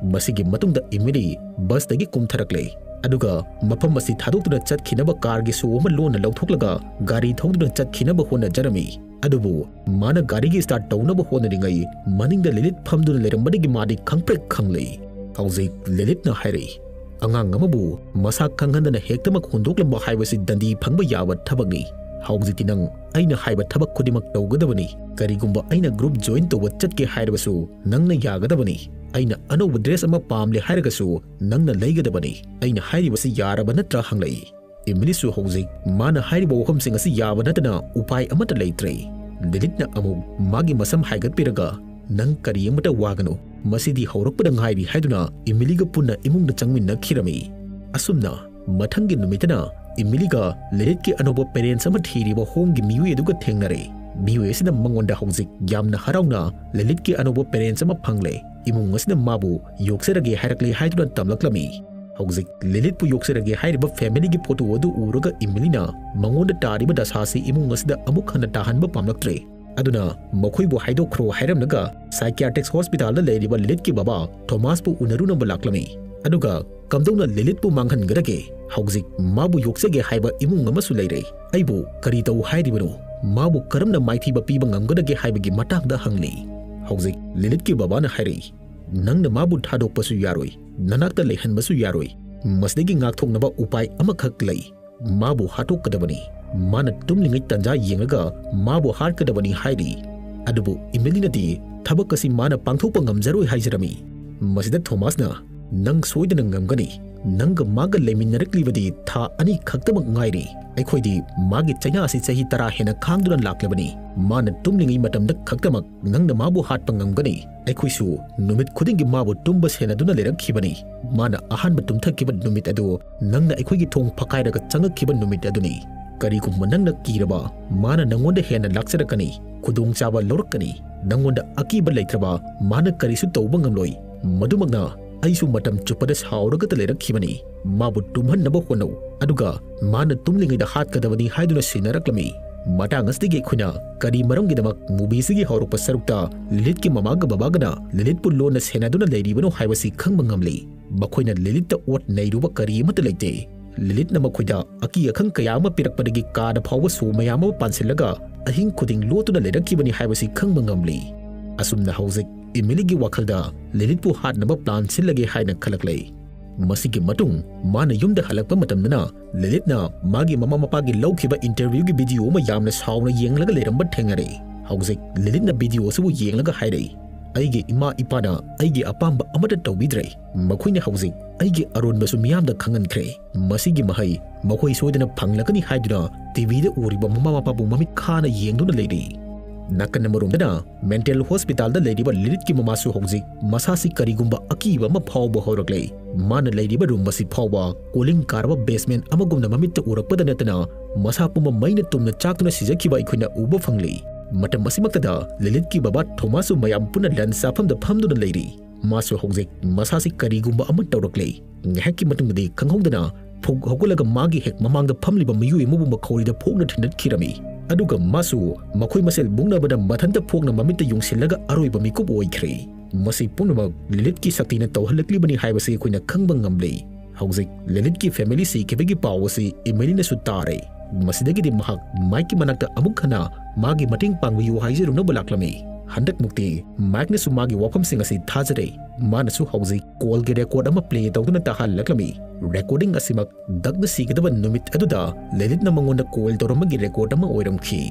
ꯃꯁꯤꯒꯤ ꯃꯇꯨꯡꯗ ꯏꯃꯤꯂꯤ ꯕꯁꯇꯒꯤ ꯀꯨꯝꯊꯔꯛꯂꯦ, ꯑꯗꯨꯒ ꯃꯐꯝ ꯑꯁꯤ ꯊꯥꯗꯣꯛꯇꯨꯅ ꯆꯠꯈꯤꯅꯕ ꯀꯥꯔꯒꯤ ꯁꯣ ꯑꯃ ꯂꯣꯟꯅ ꯂꯧꯊꯣꯛꯂꯒ ꯒꯥꯔꯤ ꯊꯧꯗꯨꯅ ꯆꯠꯈꯤꯅꯕ ꯍꯣꯠꯅꯖꯔꯝꯃꯤ꯫ ꯑꯗꯨꯕꯨ ꯃꯥꯅ ꯒꯥꯔꯤꯒꯤ ꯁ꯭ꯇꯥꯔꯠ ꯇꯧꯅꯕ ꯍꯣꯠꯅꯔꯤꯉꯩ ꯃꯅꯤꯡꯗ ꯂꯤꯂꯤꯠ ꯐꯝꯗꯨꯅ ꯂꯩꯔꯝꯕꯗꯒꯤ ꯃꯥꯗꯤ ꯈꯪꯄ꯭ꯔꯦꯛ ꯈꯪꯂꯦ꯫ ꯍꯧꯖꯤꯛ ꯂꯤꯂꯤꯠꯅ ꯍꯥꯏꯔꯛꯏ, "ꯑꯉꯥꯡ ꯑꯃꯕꯨ ꯃꯁꯥ ꯈꯪꯍꯟꯗꯅ ꯍꯦꯛꯇꯃꯛ ꯍꯨꯟꯗꯣꯛꯂꯝꯕ ꯍꯥꯏꯕꯁꯤ ꯗꯟꯗꯤ ꯐꯪꯕ ꯌꯥꯕ ꯊꯕꯛꯅꯤ꯫ ꯍꯧꯖꯤꯛꯇꯤ ꯅꯪ ꯑꯩꯅ ꯍꯥꯏꯕ ꯊꯕꯛ ꯈꯨꯗꯤꯡꯃꯛ ꯇꯧꯒꯗꯕꯅꯤ꯫ ꯀꯔꯤꯒꯨꯝꯕ ꯑꯩꯅ ꯒ꯭ꯔꯨꯞ ꯖꯣꯏꯟ ꯇꯧꯕ ꯆꯠꯀꯦ ꯍꯥꯏꯔꯕꯁꯨ ꯅꯪꯅ ꯌꯥꯒꯗꯕꯅꯤ꯫ ꯑꯩꯅ ꯑꯅꯧꯕ ꯗ꯭ꯔꯦꯁ ꯑꯃ ꯄꯥꯝꯂꯦ ꯍꯥꯏꯔꯒꯁꯨ ꯅꯪꯅ ꯂꯩꯒꯗꯕꯅꯤ꯫ ꯑꯩꯅ ꯍꯥꯏꯔꯤꯕꯁꯤ ꯌꯥꯔꯕ ꯅꯠꯇ꯭ꯔꯥ?" ꯍꯪꯂꯛꯏ꯫ ꯏꯃꯤꯂꯤꯁꯨ ꯍꯧꯖꯤꯛ ꯃꯥꯅ ꯍꯥꯏꯔꯤꯕ ꯋꯥꯐꯝꯁꯤꯡ ꯑꯁꯤ ꯌꯥꯕ ꯅꯠꯇꯅ ꯎꯄꯥꯏ ꯑꯃꯠꯇ ꯂꯩꯇ꯭ꯔꯦ꯫ ꯂꯤꯂꯤꯠꯅ ꯑꯃꯨꯛ ꯃꯥꯒꯤ ꯃꯁꯝ ꯍꯥꯏꯒꯠꯄꯤꯔꯒ, "ꯅꯪ ꯀꯔꯤ ꯑꯃꯠꯇ ꯋꯥꯒꯅꯨ, ꯃꯁꯤꯗꯤ ꯍꯧꯔꯛꯄꯗ ꯉꯥꯏꯔꯤ" ꯍꯥꯏꯗꯨꯅ ꯏꯃꯤꯂꯤꯒ ꯄꯨꯟꯅ ꯏꯃꯨꯡꯗ ꯆꯪꯃꯤꯟꯅꯈꯤꯔꯝꯃꯤ꯫ ꯑꯁꯨꯝꯅ ꯃꯊꯪꯒꯤ ꯅꯨꯃꯤꯠꯇꯅ ꯏꯃꯤꯂꯤꯒ ꯂꯤꯂꯤꯠꯀꯤ ꯑꯅꯧꯕ ꯄꯦꯔꯦꯟꯁ ꯑꯃ ꯊꯤꯔꯤꯕ ꯍꯣꯝꯒꯤ ꯃꯤꯑꯣꯏ ꯑꯗꯨꯒ ꯊꯦꯡꯅꯔꯦ꯫ ꯃꯤꯑꯣꯏ ꯑꯁꯤꯅ ꯃꯉꯣꯟꯗ ꯍꯧꯖꯤꯛ ꯌꯥꯝꯅ ꯍꯔꯥꯎꯅ ꯂꯤꯂꯤꯠꯀꯤ ꯑꯅꯧꯕ parents ꯑꯃ ꯐꯪꯂꯦ, ꯏꯃꯨꯡ ꯑꯁꯤꯅ ꯃꯥꯕꯨ ꯌꯣꯛꯆꯔꯒꯦ ꯍꯥꯏꯔꯛꯂꯦ ꯍꯥꯏꯗꯨꯅ ꯇꯝꯂꯛꯂꯝꯃꯤ꯫ ꯍꯧꯖꯤꯛ ꯂꯤꯂꯤꯠꯄꯨ ꯌꯣꯛꯆꯔꯒꯦ ꯍꯥꯏꯔꯤꯕ familyꯒꯤ photo ꯑꯗꯨ ꯎꯔꯒ ꯏꯃꯤꯂꯤꯅ ꯃꯉꯣꯟꯗ ꯇꯥꯔꯤꯕ ꯗꯁꯥꯁꯤ ꯏꯃꯨꯡ ꯑꯁꯤꯗ ꯑꯃꯨꯛ ꯍꯟꯅ ꯇꯥꯍꯟꯕ ꯄꯥꯝꯂꯛꯇ꯭ꯔꯦ꯫ ꯑꯗꯨꯅ ꯃꯈꯣꯏꯕꯨ ꯍꯥꯏꯗꯣꯛꯈ꯭ꯔꯣ ꯍꯥꯏꯔꯝꯂꯒ psychiatric hospitalꯗ ꯂꯩꯔꯤꯕ ꯂꯤꯂꯤꯠꯀꯤ ꯕꯕꯥ ꯊꯣꯃꯥꯁꯄꯨ ꯎꯅꯔꯨꯅꯕ ꯂꯥꯛꯂꯝꯃꯤ꯫ ꯑꯗꯨꯒ ꯀꯝꯗꯧꯅ ꯂꯤꯂꯤꯠꯄꯨ ꯃꯥꯡꯍꯟꯒꯗꯒꯦ? ꯍꯧꯖꯤꯛ ꯃꯥꯕꯨ ꯌꯣꯛꯆꯒꯦ ꯍꯥꯏꯕ ꯏꯃꯨꯡ ꯑꯃꯁꯨ ꯂꯩꯔꯦ꯫ ꯑꯩꯕꯨ ꯀꯔꯤ ꯇꯧ ꯍꯥꯏꯔꯤꯕꯅꯣ? ꯃꯥꯕꯨ ꯀꯔꯝꯅ ꯃꯥꯏꯊꯤꯕ ꯄꯤꯕ ꯉꯝꯒꯗꯒꯦ ꯍꯥꯏꯕꯒꯤ ꯃꯇꯥꯡꯗ ꯍꯪꯂꯤ꯫ ꯍꯧꯖꯤꯛ ꯂꯤꯂꯤꯠꯀꯤ ꯕꯕꯥꯅ ꯍꯥꯏꯔꯛꯏ, "ꯅꯪꯅ ꯃꯥꯕꯨ ꯊꯥꯗꯣꯛꯄꯁꯨ ꯌꯥꯔꯣꯏ, ꯅꯅꯥꯛꯇ ꯂꯩꯍꯟꯕꯁꯨ ꯌꯥꯔꯣꯏ꯫ ꯃꯁꯤꯗꯒꯤ ꯉꯥꯛꯊꯣꯛꯅꯕ ꯎꯄꯥꯏ ꯑꯃꯈꯛ ꯂꯩ꯫ ꯃꯥꯕꯨ ꯍꯥꯠꯇꯣꯛꯀꯗꯕꯅꯤ꯫ ꯃꯥꯅ ꯇꯨꯝꯂꯤꯉꯩ ꯇꯟꯖꯥ ꯌꯦꯡꯂꯒ ꯃꯥꯕꯨ ꯍꯥꯠꯀꯗꯕꯅꯤ" ꯍꯥꯏꯔꯤ꯫ ꯑꯗꯨꯕꯨ ꯏꯃꯤꯂꯤꯅꯗꯤ ꯊꯕꯛ ꯑꯁꯤ ꯃꯥꯅ ꯄꯥꯡꯊꯣꯛꯄ ꯉꯝꯖꯔꯣꯏ ꯍꯥꯏꯖꯔꯝꯃꯤ꯫ ꯃꯁꯤꯗ ꯊꯣꯃꯥꯁꯅ, "ꯅꯪ ꯁꯣꯏꯗꯅ ꯉꯝꯒꯅꯤ꯫ ꯅꯪꯒ ꯃꯥꯒ ꯂꯩꯃꯤꯟꯅꯔꯛꯂꯤꯕꯗꯤ ꯊꯥ ꯑꯅꯤ ꯈꯛꯇꯃꯛ ꯉꯥꯏꯔꯤ꯫ ꯑꯩꯈꯣꯏꯗꯤ ꯃꯥꯒꯤ ꯆꯩꯅꯥ ꯑꯁꯤ ꯆꯍꯤ ꯇꯔꯥ ꯍꯦꯟꯅ ꯈꯥꯡꯗꯨꯅ ꯂꯥꯛꯂꯕꯅꯤ꯫ ꯃꯥꯅ ꯇꯨꯝꯂꯤꯉꯩ ꯃꯇꯝꯗ ꯈꯛꯇꯃꯛ ꯅꯪꯅ ꯃꯥꯕꯨ ꯍꯥꯠꯄ ꯉꯝꯒꯅꯤ꯫ ꯑꯩꯈꯣꯏꯁꯨ ꯅꯨꯃꯤꯠ ꯈꯨꯗꯤꯡꯒꯤ ꯃꯥꯕꯨ ꯇꯨꯝꯕ ꯁꯦꯟꯅꯗꯨꯅ ꯂꯩꯔꯛꯈꯤꯕꯅꯤ꯫ ꯃꯥꯅ ꯑꯍꯥꯟꯕ ꯇꯨꯝꯊꯈꯤꯕ ꯅꯨꯃꯤꯠ ꯑꯗꯨ ꯅꯪꯅ ꯑꯩꯈꯣꯏꯒꯤ ꯊꯣꯡ ꯐꯛꯀꯥꯏꯔꯒ ꯆꯪꯉꯛꯈꯤꯕ ꯅꯨꯃꯤꯠ ꯑꯗꯨꯅꯤ꯫ ꯀꯔꯤꯒꯨꯝꯕ ꯅꯪꯅ ꯀꯤꯔꯕ, ꯃꯥꯅ ꯅꯪꯉꯣꯟꯗ ꯍꯦꯟꯅ ꯂꯥꯛꯆꯔꯛꯀꯅꯤ, ꯈꯨꯗꯣꯡꯆꯥꯕ ꯂꯧꯔꯛꯀꯅꯤ꯫ ꯅꯪꯉꯣꯟꯗ ꯑꯀꯤꯕ ꯂꯩꯇ꯭ꯔꯕ, ꯃꯥꯅ ꯀꯔꯤꯁꯨ ꯇꯧꯕ ꯉꯝꯂꯣꯏ꯫ ꯃꯗꯨꯃꯛꯅ ꯑꯩꯁꯨ ꯃꯇꯝ ꯆꯨꯞꯄꯗ ꯁꯥꯎꯔꯒꯇ ꯂꯩꯔꯛꯈꯤꯕꯅꯤ꯫ ꯃꯥꯕꯨ ꯇꯨꯝꯍꯟꯅꯕ ꯍꯣꯠꯅꯧ, ꯑꯗꯨꯒ ꯃꯥꯅ ꯇꯨꯝꯂꯤꯉꯩꯗ ꯍꯥꯠꯀꯗꯕꯅꯤ" ꯍꯥꯏꯗꯨꯅ ꯁꯤꯟꯅꯔꯛꯂꯝꯃꯤ꯫ ꯃꯇꯥꯡ ꯑꯁꯤꯗꯒꯤ ꯑꯩꯈꯣꯏꯅ ꯀꯔꯤ ꯃꯔꯝꯒꯤꯗꯃꯛ movieꯁꯤꯒꯤ ꯍꯧꯔꯛꯄ ꯁꯔꯨꯛꯇ ꯂꯤꯂꯤꯠꯀꯤ ꯃꯃꯥꯒ ꯕꯕꯥꯒꯅ ꯂꯤꯂꯤꯠꯄꯨ ꯂꯣꯟꯅ ꯁꯦꯟꯅꯗꯨꯅ ꯂꯩꯔꯤꯕꯅꯣ ꯍꯥꯏꯕꯁꯤ ꯈꯪꯕ ꯉꯝꯂꯤ꯫ ꯃꯈꯣꯏꯅ ꯂꯤꯂꯤꯠꯇ ꯑꯣꯠ ꯅꯩꯔꯨꯕ ꯀꯔꯤ ꯑꯃꯠꯇ ꯂꯩꯇꯦ꯫ ꯂꯤꯂꯤꯠꯅ ꯃꯈꯣꯏꯗ ꯑꯀꯤ ꯑꯈꯪ ꯀꯌꯥ ꯑꯃ ꯄꯤꯔꯛꯄꯗꯒꯤ ꯀꯥꯗ ꯐꯥꯎꯕ ꯁꯣ ꯃꯌꯥꯝ ꯑꯃ ꯄꯥꯟꯁꯤꯜꯂꯒ ꯑꯍꯤꯡ ꯈꯨꯗꯤꯡ ꯂꯣꯠꯇꯨꯅ ꯂꯩꯔꯛꯈꯤꯕꯅꯤ ꯍꯥꯏꯕꯁꯤ ꯈꯪꯕ ꯉꯝꯂꯤ꯫ ꯑꯁꯨꯝꯅ ꯍꯧꯖꯤꯛ ꯏꯃꯤꯂꯤꯒꯤ ꯋꯥꯈꯜꯗ ꯂꯤꯂꯤꯠꯄꯨ ꯍꯥꯠꯅꯕ plan ꯁꯤꯜꯂꯒꯦ ꯍꯥꯏꯅ ꯈꯜꯂꯛꯂꯦ꯫ ꯃꯁꯤꯒꯤ ꯃꯇꯨꯡ ꯃꯥꯅ ꯌꯨꯝꯗ ꯍꯜꯂꯛꯄ ꯃꯇꯝꯗꯅ ꯂꯤꯂꯤꯠꯅ ꯃꯥꯒꯤ ꯃꯃꯥ ꯃꯄꯥꯒꯤ ꯂꯧꯈꯤꯕ interviewꯒꯤ video ꯑꯃ ꯌꯥꯝꯅ ꯁꯥꯎꯅ ꯌꯦꯡꯂꯒ ꯂꯩꯔꯝꯕ ꯊꯦꯡꯅꯔꯦ꯫ ꯍꯧꯖꯤꯛ ꯂꯤꯂꯤꯠꯅ video ꯑꯁꯤꯕꯨ ꯌꯦꯡꯂꯒ ꯍꯥꯏꯔꯛꯏ, "ꯑꯩꯒꯤ ꯏꯃꯥ ꯏꯄꯥꯅ ꯑꯩꯒꯤ ꯑꯄꯥꯝꯕ ꯑꯃꯠꯇ ꯇꯧꯕꯤꯗ꯭ꯔꯦ꯫ ꯃꯈꯣꯏꯅ ꯍꯧꯖꯤꯛ ꯑꯩꯒꯤ ꯑꯔꯣꯟꯕꯁꯨ ꯃꯤꯌꯥꯝꯗ ꯈꯪꯍꯟꯈ꯭ꯔꯦ꯫ ꯃꯁꯤꯒꯤ ꯃꯍꯩ ꯃꯈꯣꯏ ꯁꯣꯏꯗꯅ ꯐꯪꯂꯒꯅꯤ" ꯍꯥꯏꯗꯨꯅ TVꯗ ꯎꯔꯤꯕ ꯃꯃꯥ ꯃꯄꯥꯕꯨ ꯃꯃꯤꯠ ꯈꯥꯅ ꯌꯦꯡꯗꯨꯅ ꯂꯩꯔꯤ꯫ ꯅꯥꯀꯟ ꯑꯃꯔꯣꯝꯗꯅ ꯃꯦꯟꯇꯦꯜ ꯍꯣꯁꯄꯤꯇꯥꯜꯗ ꯂꯩꯔꯤꯕ ꯂꯤꯂꯤꯠꯀꯤ ꯃꯃꯥꯁꯨ ꯍꯧꯖꯤꯛ ꯃꯁꯥꯁꯤ ꯀꯔꯤꯒꯨꯝꯕ ꯑꯀꯤꯕ ꯑꯃ ꯐꯥꯎꯕ ꯍꯧꯔꯛꯂꯦ꯫ ꯃꯥꯅ ꯂꯩꯔꯤꯕ ꯔꯨꯝ ꯑꯁꯤ ꯐꯥꯎꯕ ꯀꯣꯂꯤꯡ ꯀꯥꯔꯕ ꯕꯦꯁꯃꯦꯟ ꯑꯃꯒꯨꯝꯅ ꯃꯃꯤꯠꯇ ꯎꯔꯛꯄꯗ ꯅꯠꯇꯅ ꯃꯁꯥ ꯄꯨꯝꯕ ꯃꯩꯅ ꯇꯨꯝꯅ ꯆꯥꯛꯇꯨꯅ ꯁꯤꯖꯈꯤꯕ ꯑꯩꯈꯣꯏꯅ ꯎꯕ ꯐꯪꯂꯤ꯫ ꯃꯇꯝ ꯑꯁꯤꯃꯛꯇꯗ ꯂꯤꯂꯤꯠꯀꯤ ꯕꯕꯥ ꯊꯣꯃꯥꯁꯁꯨ ꯃꯌꯥꯝ ꯄꯨꯟꯅ ꯂꯟꯆ ꯆꯥꯐꯝꯗ ꯐꯝꯗꯨꯅ ꯂꯩꯔꯤ꯫ ꯃꯥꯁꯨ ꯍꯧꯖꯤꯛ ꯃꯁꯥꯁꯤ ꯀꯔꯤꯒꯨꯝꯕ ꯑꯃ ꯇꯧꯔꯛꯂꯦ꯫ ꯉꯥꯏꯍꯥꯛꯀꯤ ꯃꯇꯨꯡꯗꯗꯤ ꯈꯪꯍꯧꯗꯅ ꯐꯨꯛ ꯍꯧꯒꯠꯂꯒ ꯃꯥꯒꯤ ꯍꯦꯛ ꯃꯃꯥꯡꯗ ꯐꯝꯂꯤꯕ ꯃꯤꯑꯣꯏ ꯑꯃꯕꯨ ꯃꯈꯧꯔꯤꯗ ꯐꯣꯛꯅ ꯊꯤꯟꯗꯠꯈꯤꯔꯝꯃꯤ꯫ ꯑꯗꯨꯒ ꯃꯥꯁꯨ ꯃꯈꯣꯏ ꯃꯁꯦꯜ ꯃꯨꯛꯅꯕꯗ ꯃꯊꯟꯇ ꯐꯣꯛꯅ ꯃꯃꯤꯠꯇ ꯌꯨꯡꯁꯤꯜꯂꯒ ꯑꯔꯣꯏꯕ ꯃꯤꯀꯨꯞ ꯑꯣꯏꯈ꯭ꯔꯦ꯫ ꯃꯁꯤ ꯄꯨꯝꯅꯃꯛ ꯂꯤꯂꯤꯠꯀꯤ ꯁꯛꯇꯤꯅ ꯇꯧꯍꯜꯂꯛꯂꯤꯕꯅꯤ ꯍꯥꯏꯕꯁꯤ ꯑꯩꯈꯣꯏꯅ ꯈꯪꯕ ꯉꯝꯂꯦ꯫ ꯍꯧꯖꯤꯛ ꯂꯤꯂꯤꯠꯀꯤ ꯐꯦꯃꯤꯂꯤ ꯁꯤꯈꯤꯕꯒꯤ ꯄꯥꯎ ꯑꯁꯤ ꯏꯃꯤꯂꯤꯅꯁꯨ ꯇꯥꯔꯦ꯫ ꯃꯁꯤꯗꯒꯤꯗꯤ ꯃꯍꯥꯛ ꯃꯥꯏꯛꯀꯤ ꯃꯅꯥꯛꯇ ꯑꯃꯨꯛ ꯍꯟꯅ ꯃꯥꯒꯤ ꯃꯇꯦꯡ ꯄꯥꯡꯕꯤꯌꯨ ꯍꯥꯏꯖꯔꯨꯅꯕ ꯂꯥꯛꯂꯝꯃꯤ꯫ ꯍꯟꯗꯛꯃꯨꯛꯇꯤ ꯃꯥꯏꯛꯅꯁꯨ ꯃꯥꯒꯤ ꯋꯥꯐꯝꯁꯤꯡ ꯑꯁꯤ ꯊꯥꯖꯔꯦ꯫ ꯃꯥꯅꯁꯨ ꯍꯧꯖꯤꯛ ꯀꯣꯜꯒꯤ ꯔꯦꯀꯣꯔꯗ ꯑꯃ ꯄ꯭ꯂꯦ ꯇꯧꯗꯨꯅ ꯇꯥꯍꯜꯂꯛꯂꯝꯃꯤ꯫ ꯔꯦꯀꯣꯔꯗꯤꯡ ꯑꯁꯤꯃꯛ ꯗꯛꯅ ꯁꯤꯒꯗꯕ ꯅꯨꯃꯤꯠ ꯑꯗꯨꯗ ꯂꯤꯂꯤꯠꯅ ꯃꯉꯣꯟꯗ ꯀꯣꯜ ꯇꯧꯔꯝꯕꯒꯤ ꯔꯦꯀꯣꯔꯗ ꯑꯃ ꯑꯣꯏꯔꯝꯈꯤ꯫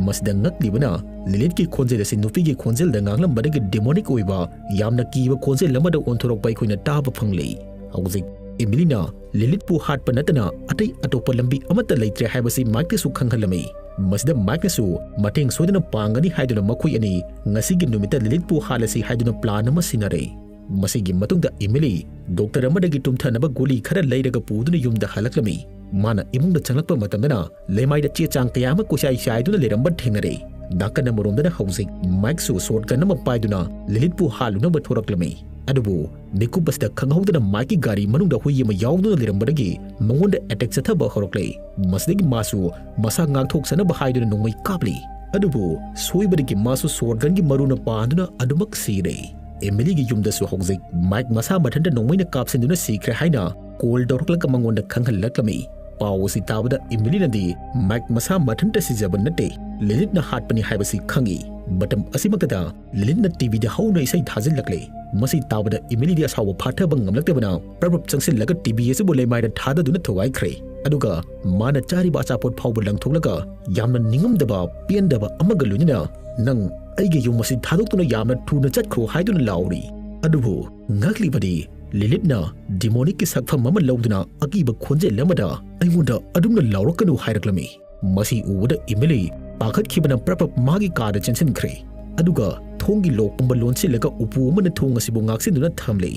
ꯃꯁꯤꯗ ꯉꯛꯂꯤꯕꯅ ꯂꯤꯂꯤꯠꯀꯤ ꯈꯣꯟꯖꯦꯜ ꯑꯁꯤ ꯅꯨꯄꯤꯒꯤ ꯈꯣꯟꯖꯦꯜꯗ ꯉꯥꯡꯂꯝꯕꯗꯒꯤ ꯗꯤꯃꯣꯅꯤꯛ ꯑꯣꯏꯕ ꯌꯥꯝꯅ ꯀꯤꯕ ꯈꯣꯟꯖꯦꯜ ꯑꯃꯗ ꯑꯣꯟꯊꯣꯔꯛꯄ ꯑꯩꯈꯣꯏꯅ ꯇꯥꯕ ꯐꯪꯂꯤ꯫ ꯍꯧꯖꯤꯛ ꯏꯃꯤꯂꯤꯅ ꯂꯤꯂꯤꯠꯄꯨ ꯍꯥꯠꯄ ꯅꯠꯇꯅ ꯑꯇꯩ ꯑꯇꯣꯞꯄ ꯂꯝꯕꯤ ꯑꯃꯠꯇ ꯂꯩꯇ꯭ꯔꯦ ꯍꯥꯏꯕꯁꯤ ꯃꯥꯏꯛꯇꯁꯨ ꯈꯪꯍꯜꯂꯝꯃꯤ꯫ ꯃꯁꯤꯗ ꯃꯥꯏꯛꯅꯁꯨ ꯃꯇꯦꯡ ꯁꯣꯏꯗꯅ ꯄꯥꯡꯒꯅꯤ ꯍꯥꯏꯗꯨꯅ ꯃꯈꯣꯏ ꯑꯅꯤ ꯉꯁꯤꯒꯤ ꯅꯨꯃꯤꯠꯇ ꯂꯤꯂꯤꯠꯄꯨ ꯍꯥꯠꯂꯁꯤ ꯍꯥꯏꯗꯨꯅ ꯄ꯭ꯂꯥꯟ ꯑꯃ ꯁꯤꯟꯅꯔꯦ꯫ ꯃꯁꯤꯒꯤ ꯃꯇꯨꯡꯗ ꯏꯃꯤꯂꯤ ꯗꯣꯛꯇꯔ ꯑꯃꯗꯒꯤ ꯇꯨꯝꯊꯅꯕ ꯒꯨꯂꯤ ꯈꯔ ꯂꯩꯔꯒ ꯄꯨꯗꯨꯅ ꯌꯨꯝꯗ ꯍꯜꯂꯛꯂꯝꯃꯤ꯫ ꯃꯥꯅ ꯏꯃꯨꯡꯗ ꯆꯪꯂꯛꯄ ꯃꯇꯝꯗꯅ ꯂꯩꯃꯥꯏꯗ ꯆꯦ ꯆꯥꯡ ꯀꯌꯥ ꯑꯃ ꯀꯣꯏꯆꯥꯏ ꯆꯥꯏꯗꯨꯅ ꯂꯩꯔꯝꯕ ꯊꯦꯡꯅꯔꯦ꯫ ꯅꯥꯀꯟ ꯑꯃꯔꯣꯝꯗꯅ ꯍꯧꯖꯤꯛ ꯃꯥꯏꯛꯁꯨ ꯁꯣꯔꯠ ꯒꯟ ꯑꯃ ꯄꯥꯏꯗꯨꯅ ꯂꯤꯂꯤꯠꯄꯨ ꯍꯥꯠꯂꯨꯅꯕ ꯊꯣꯔꯛꯂꯝꯃꯤ꯫ ꯑꯗꯨꯕꯨ ꯃꯤꯀꯨꯞ ꯑꯁꯤꯗ ꯈꯪꯍꯧꯗꯅ ꯃꯥꯏꯛꯀꯤ ꯒꯥꯔꯤ ꯃꯅꯨꯡꯗ ꯍꯨꯏ ꯑꯃ ꯌꯥꯎꯗꯨꯅ ꯂꯩꯔꯝꯕꯗꯒꯤ ꯃꯉꯣꯟꯗ ꯑꯦꯇꯦꯛ ꯆꯠꯊꯕ ꯍꯧꯔꯛꯂꯦ꯫ ꯃꯁꯤꯗꯒꯤ ꯃꯥꯁꯨ ꯃꯁꯥ ꯉꯥꯛꯊꯣꯛꯆꯅꯕ ꯍꯥꯏꯗꯨꯅ ꯅꯣꯡꯃꯩ ꯀꯥꯞꯂꯤ꯫ ꯑꯗꯨꯕꯨ ꯁꯣꯏꯕꯗꯒꯤ ꯃꯥꯁꯨ ꯁꯣꯔꯠ ꯒꯟꯒꯤ ꯃꯔꯨꯅ ꯄꯥꯟꯗꯨꯅ ꯑꯗꯨꯃꯛ ꯁꯤꯔꯦ꯫ ꯑꯦꯃꯤꯂꯤꯒꯤ ꯌꯨꯝꯗꯁꯨ ꯍꯧꯖꯤꯛ ꯃꯥꯏꯛ ꯃꯁꯥ ꯃꯊꯟꯇ ꯅꯣꯡꯃꯩꯅ ꯀꯥꯞꯁꯤꯟꯗꯨꯅ ꯁꯤꯈ꯭ꯔꯦ ꯍꯥꯏꯅ ꯀꯣꯜ ꯇꯧꯔꯛꯂꯒ ꯃꯉꯣꯟꯗ ꯈꯪꯍꯜꯂꯛꯂꯝꯃꯤ꯫ ꯄꯥꯎ ꯑꯁꯤ ꯇꯥꯕꯗ ꯏꯃꯤꯂꯤꯅꯗꯤ ꯃꯥꯏꯛ ꯃꯁꯥ ꯃꯊꯟꯇ ꯁꯤꯖꯕ ꯅꯠꯇꯦ, ꯂꯤꯂꯤꯠꯅ ꯍꯥꯠꯄꯅꯤ ꯍꯥꯏꯕꯁꯤ ꯈꯪꯉꯤ꯫ ꯃꯇꯝ ꯑꯁꯤꯃꯛꯇꯗ ꯂꯤꯂꯤꯠꯅ ꯇꯤꯚꯤꯗ ꯍꯧꯅ ꯏꯁꯩ ꯊꯥꯖꯤꯜꯂꯛꯂꯦ꯫ ꯃꯁꯤ ꯇꯥꯕꯗ ꯏꯃꯤꯂꯤꯗꯤ ꯑꯁꯥꯎꯕ ꯐꯥꯊꯕ ꯉꯝꯂꯛꯇꯕꯅ ꯄ꯭ꯔꯞ ꯄ꯭ꯔꯞ ꯆꯪꯁꯤꯜꯂꯒ ꯇꯤꯚꯤ ꯑꯁꯤꯕꯨ ꯂꯩꯃꯥꯏꯗ ꯊꯥꯗꯗꯨꯅ ꯊꯨꯒꯥꯏꯈ꯭ꯔꯦ꯫ ꯑꯗꯨꯒ ꯃꯥꯅ ꯆꯥꯔꯤꯕ ꯑꯆꯥꯄꯣꯠ ꯐꯥꯎꯕ ꯂꯪꯊꯣꯛꯂꯒ ꯌꯥꯝꯅ ꯅꯤꯡꯉꯝꯗꯕ, ꯄꯦꯟꯗꯕ ꯑꯃꯒ ꯂꯣꯏꯅꯅ, "ꯅꯪ ꯑꯩꯒꯤ ꯌꯨꯝ ꯑꯁꯤ ꯊꯥꯗꯣꯛꯇꯨꯅ ꯌꯥꯝꯅ ꯊꯨꯅ ꯆꯠꯈ꯭ꯔꯣ" ꯍꯥꯏꯗꯨꯅ ꯂꯥꯎꯔꯤ꯫ ꯑꯗꯨꯕꯨ ꯉꯛꯂꯤꯕꯗꯤ ꯂꯤꯂꯤꯠꯅ ꯗꯤꯃꯣꯅꯤꯛꯀꯤ ꯁꯛꯐꯝ ꯑꯃ ꯂꯧꯗꯨꯅ ꯑꯀꯤꯕ ꯈꯣꯟꯖꯦꯜ ꯑꯃꯗ ꯑꯩꯉꯣꯟꯗ ꯑꯗꯨꯝꯅ ꯂꯥꯎꯔꯛꯀꯅꯨ ꯍꯥꯏꯔꯛꯂꯝꯃꯤ꯫ ꯃꯁꯤ ꯎꯕꯗ ꯏꯃꯤꯂꯤ ꯄꯥꯈꯠꯈꯤꯕꯅ ꯄ꯭ꯔꯞ ꯄ꯭ꯔꯞ ꯃꯥꯒꯤ ꯀꯥꯗ ꯆꯦꯟꯁꯤꯟꯈ꯭ꯔꯦ꯫ ꯑꯗꯨꯒ ꯊꯣꯡꯒꯤ ꯂꯣꯛ ꯄꯨꯝꯕ ꯂꯣꯟꯁꯤꯜꯂꯒ ꯎꯄꯨ ꯑꯃꯅ ꯊꯣꯡ ꯑꯁꯤꯕꯨ ꯉꯥꯛꯁꯤꯟꯗꯨꯅ ꯊꯝꯂꯤ꯫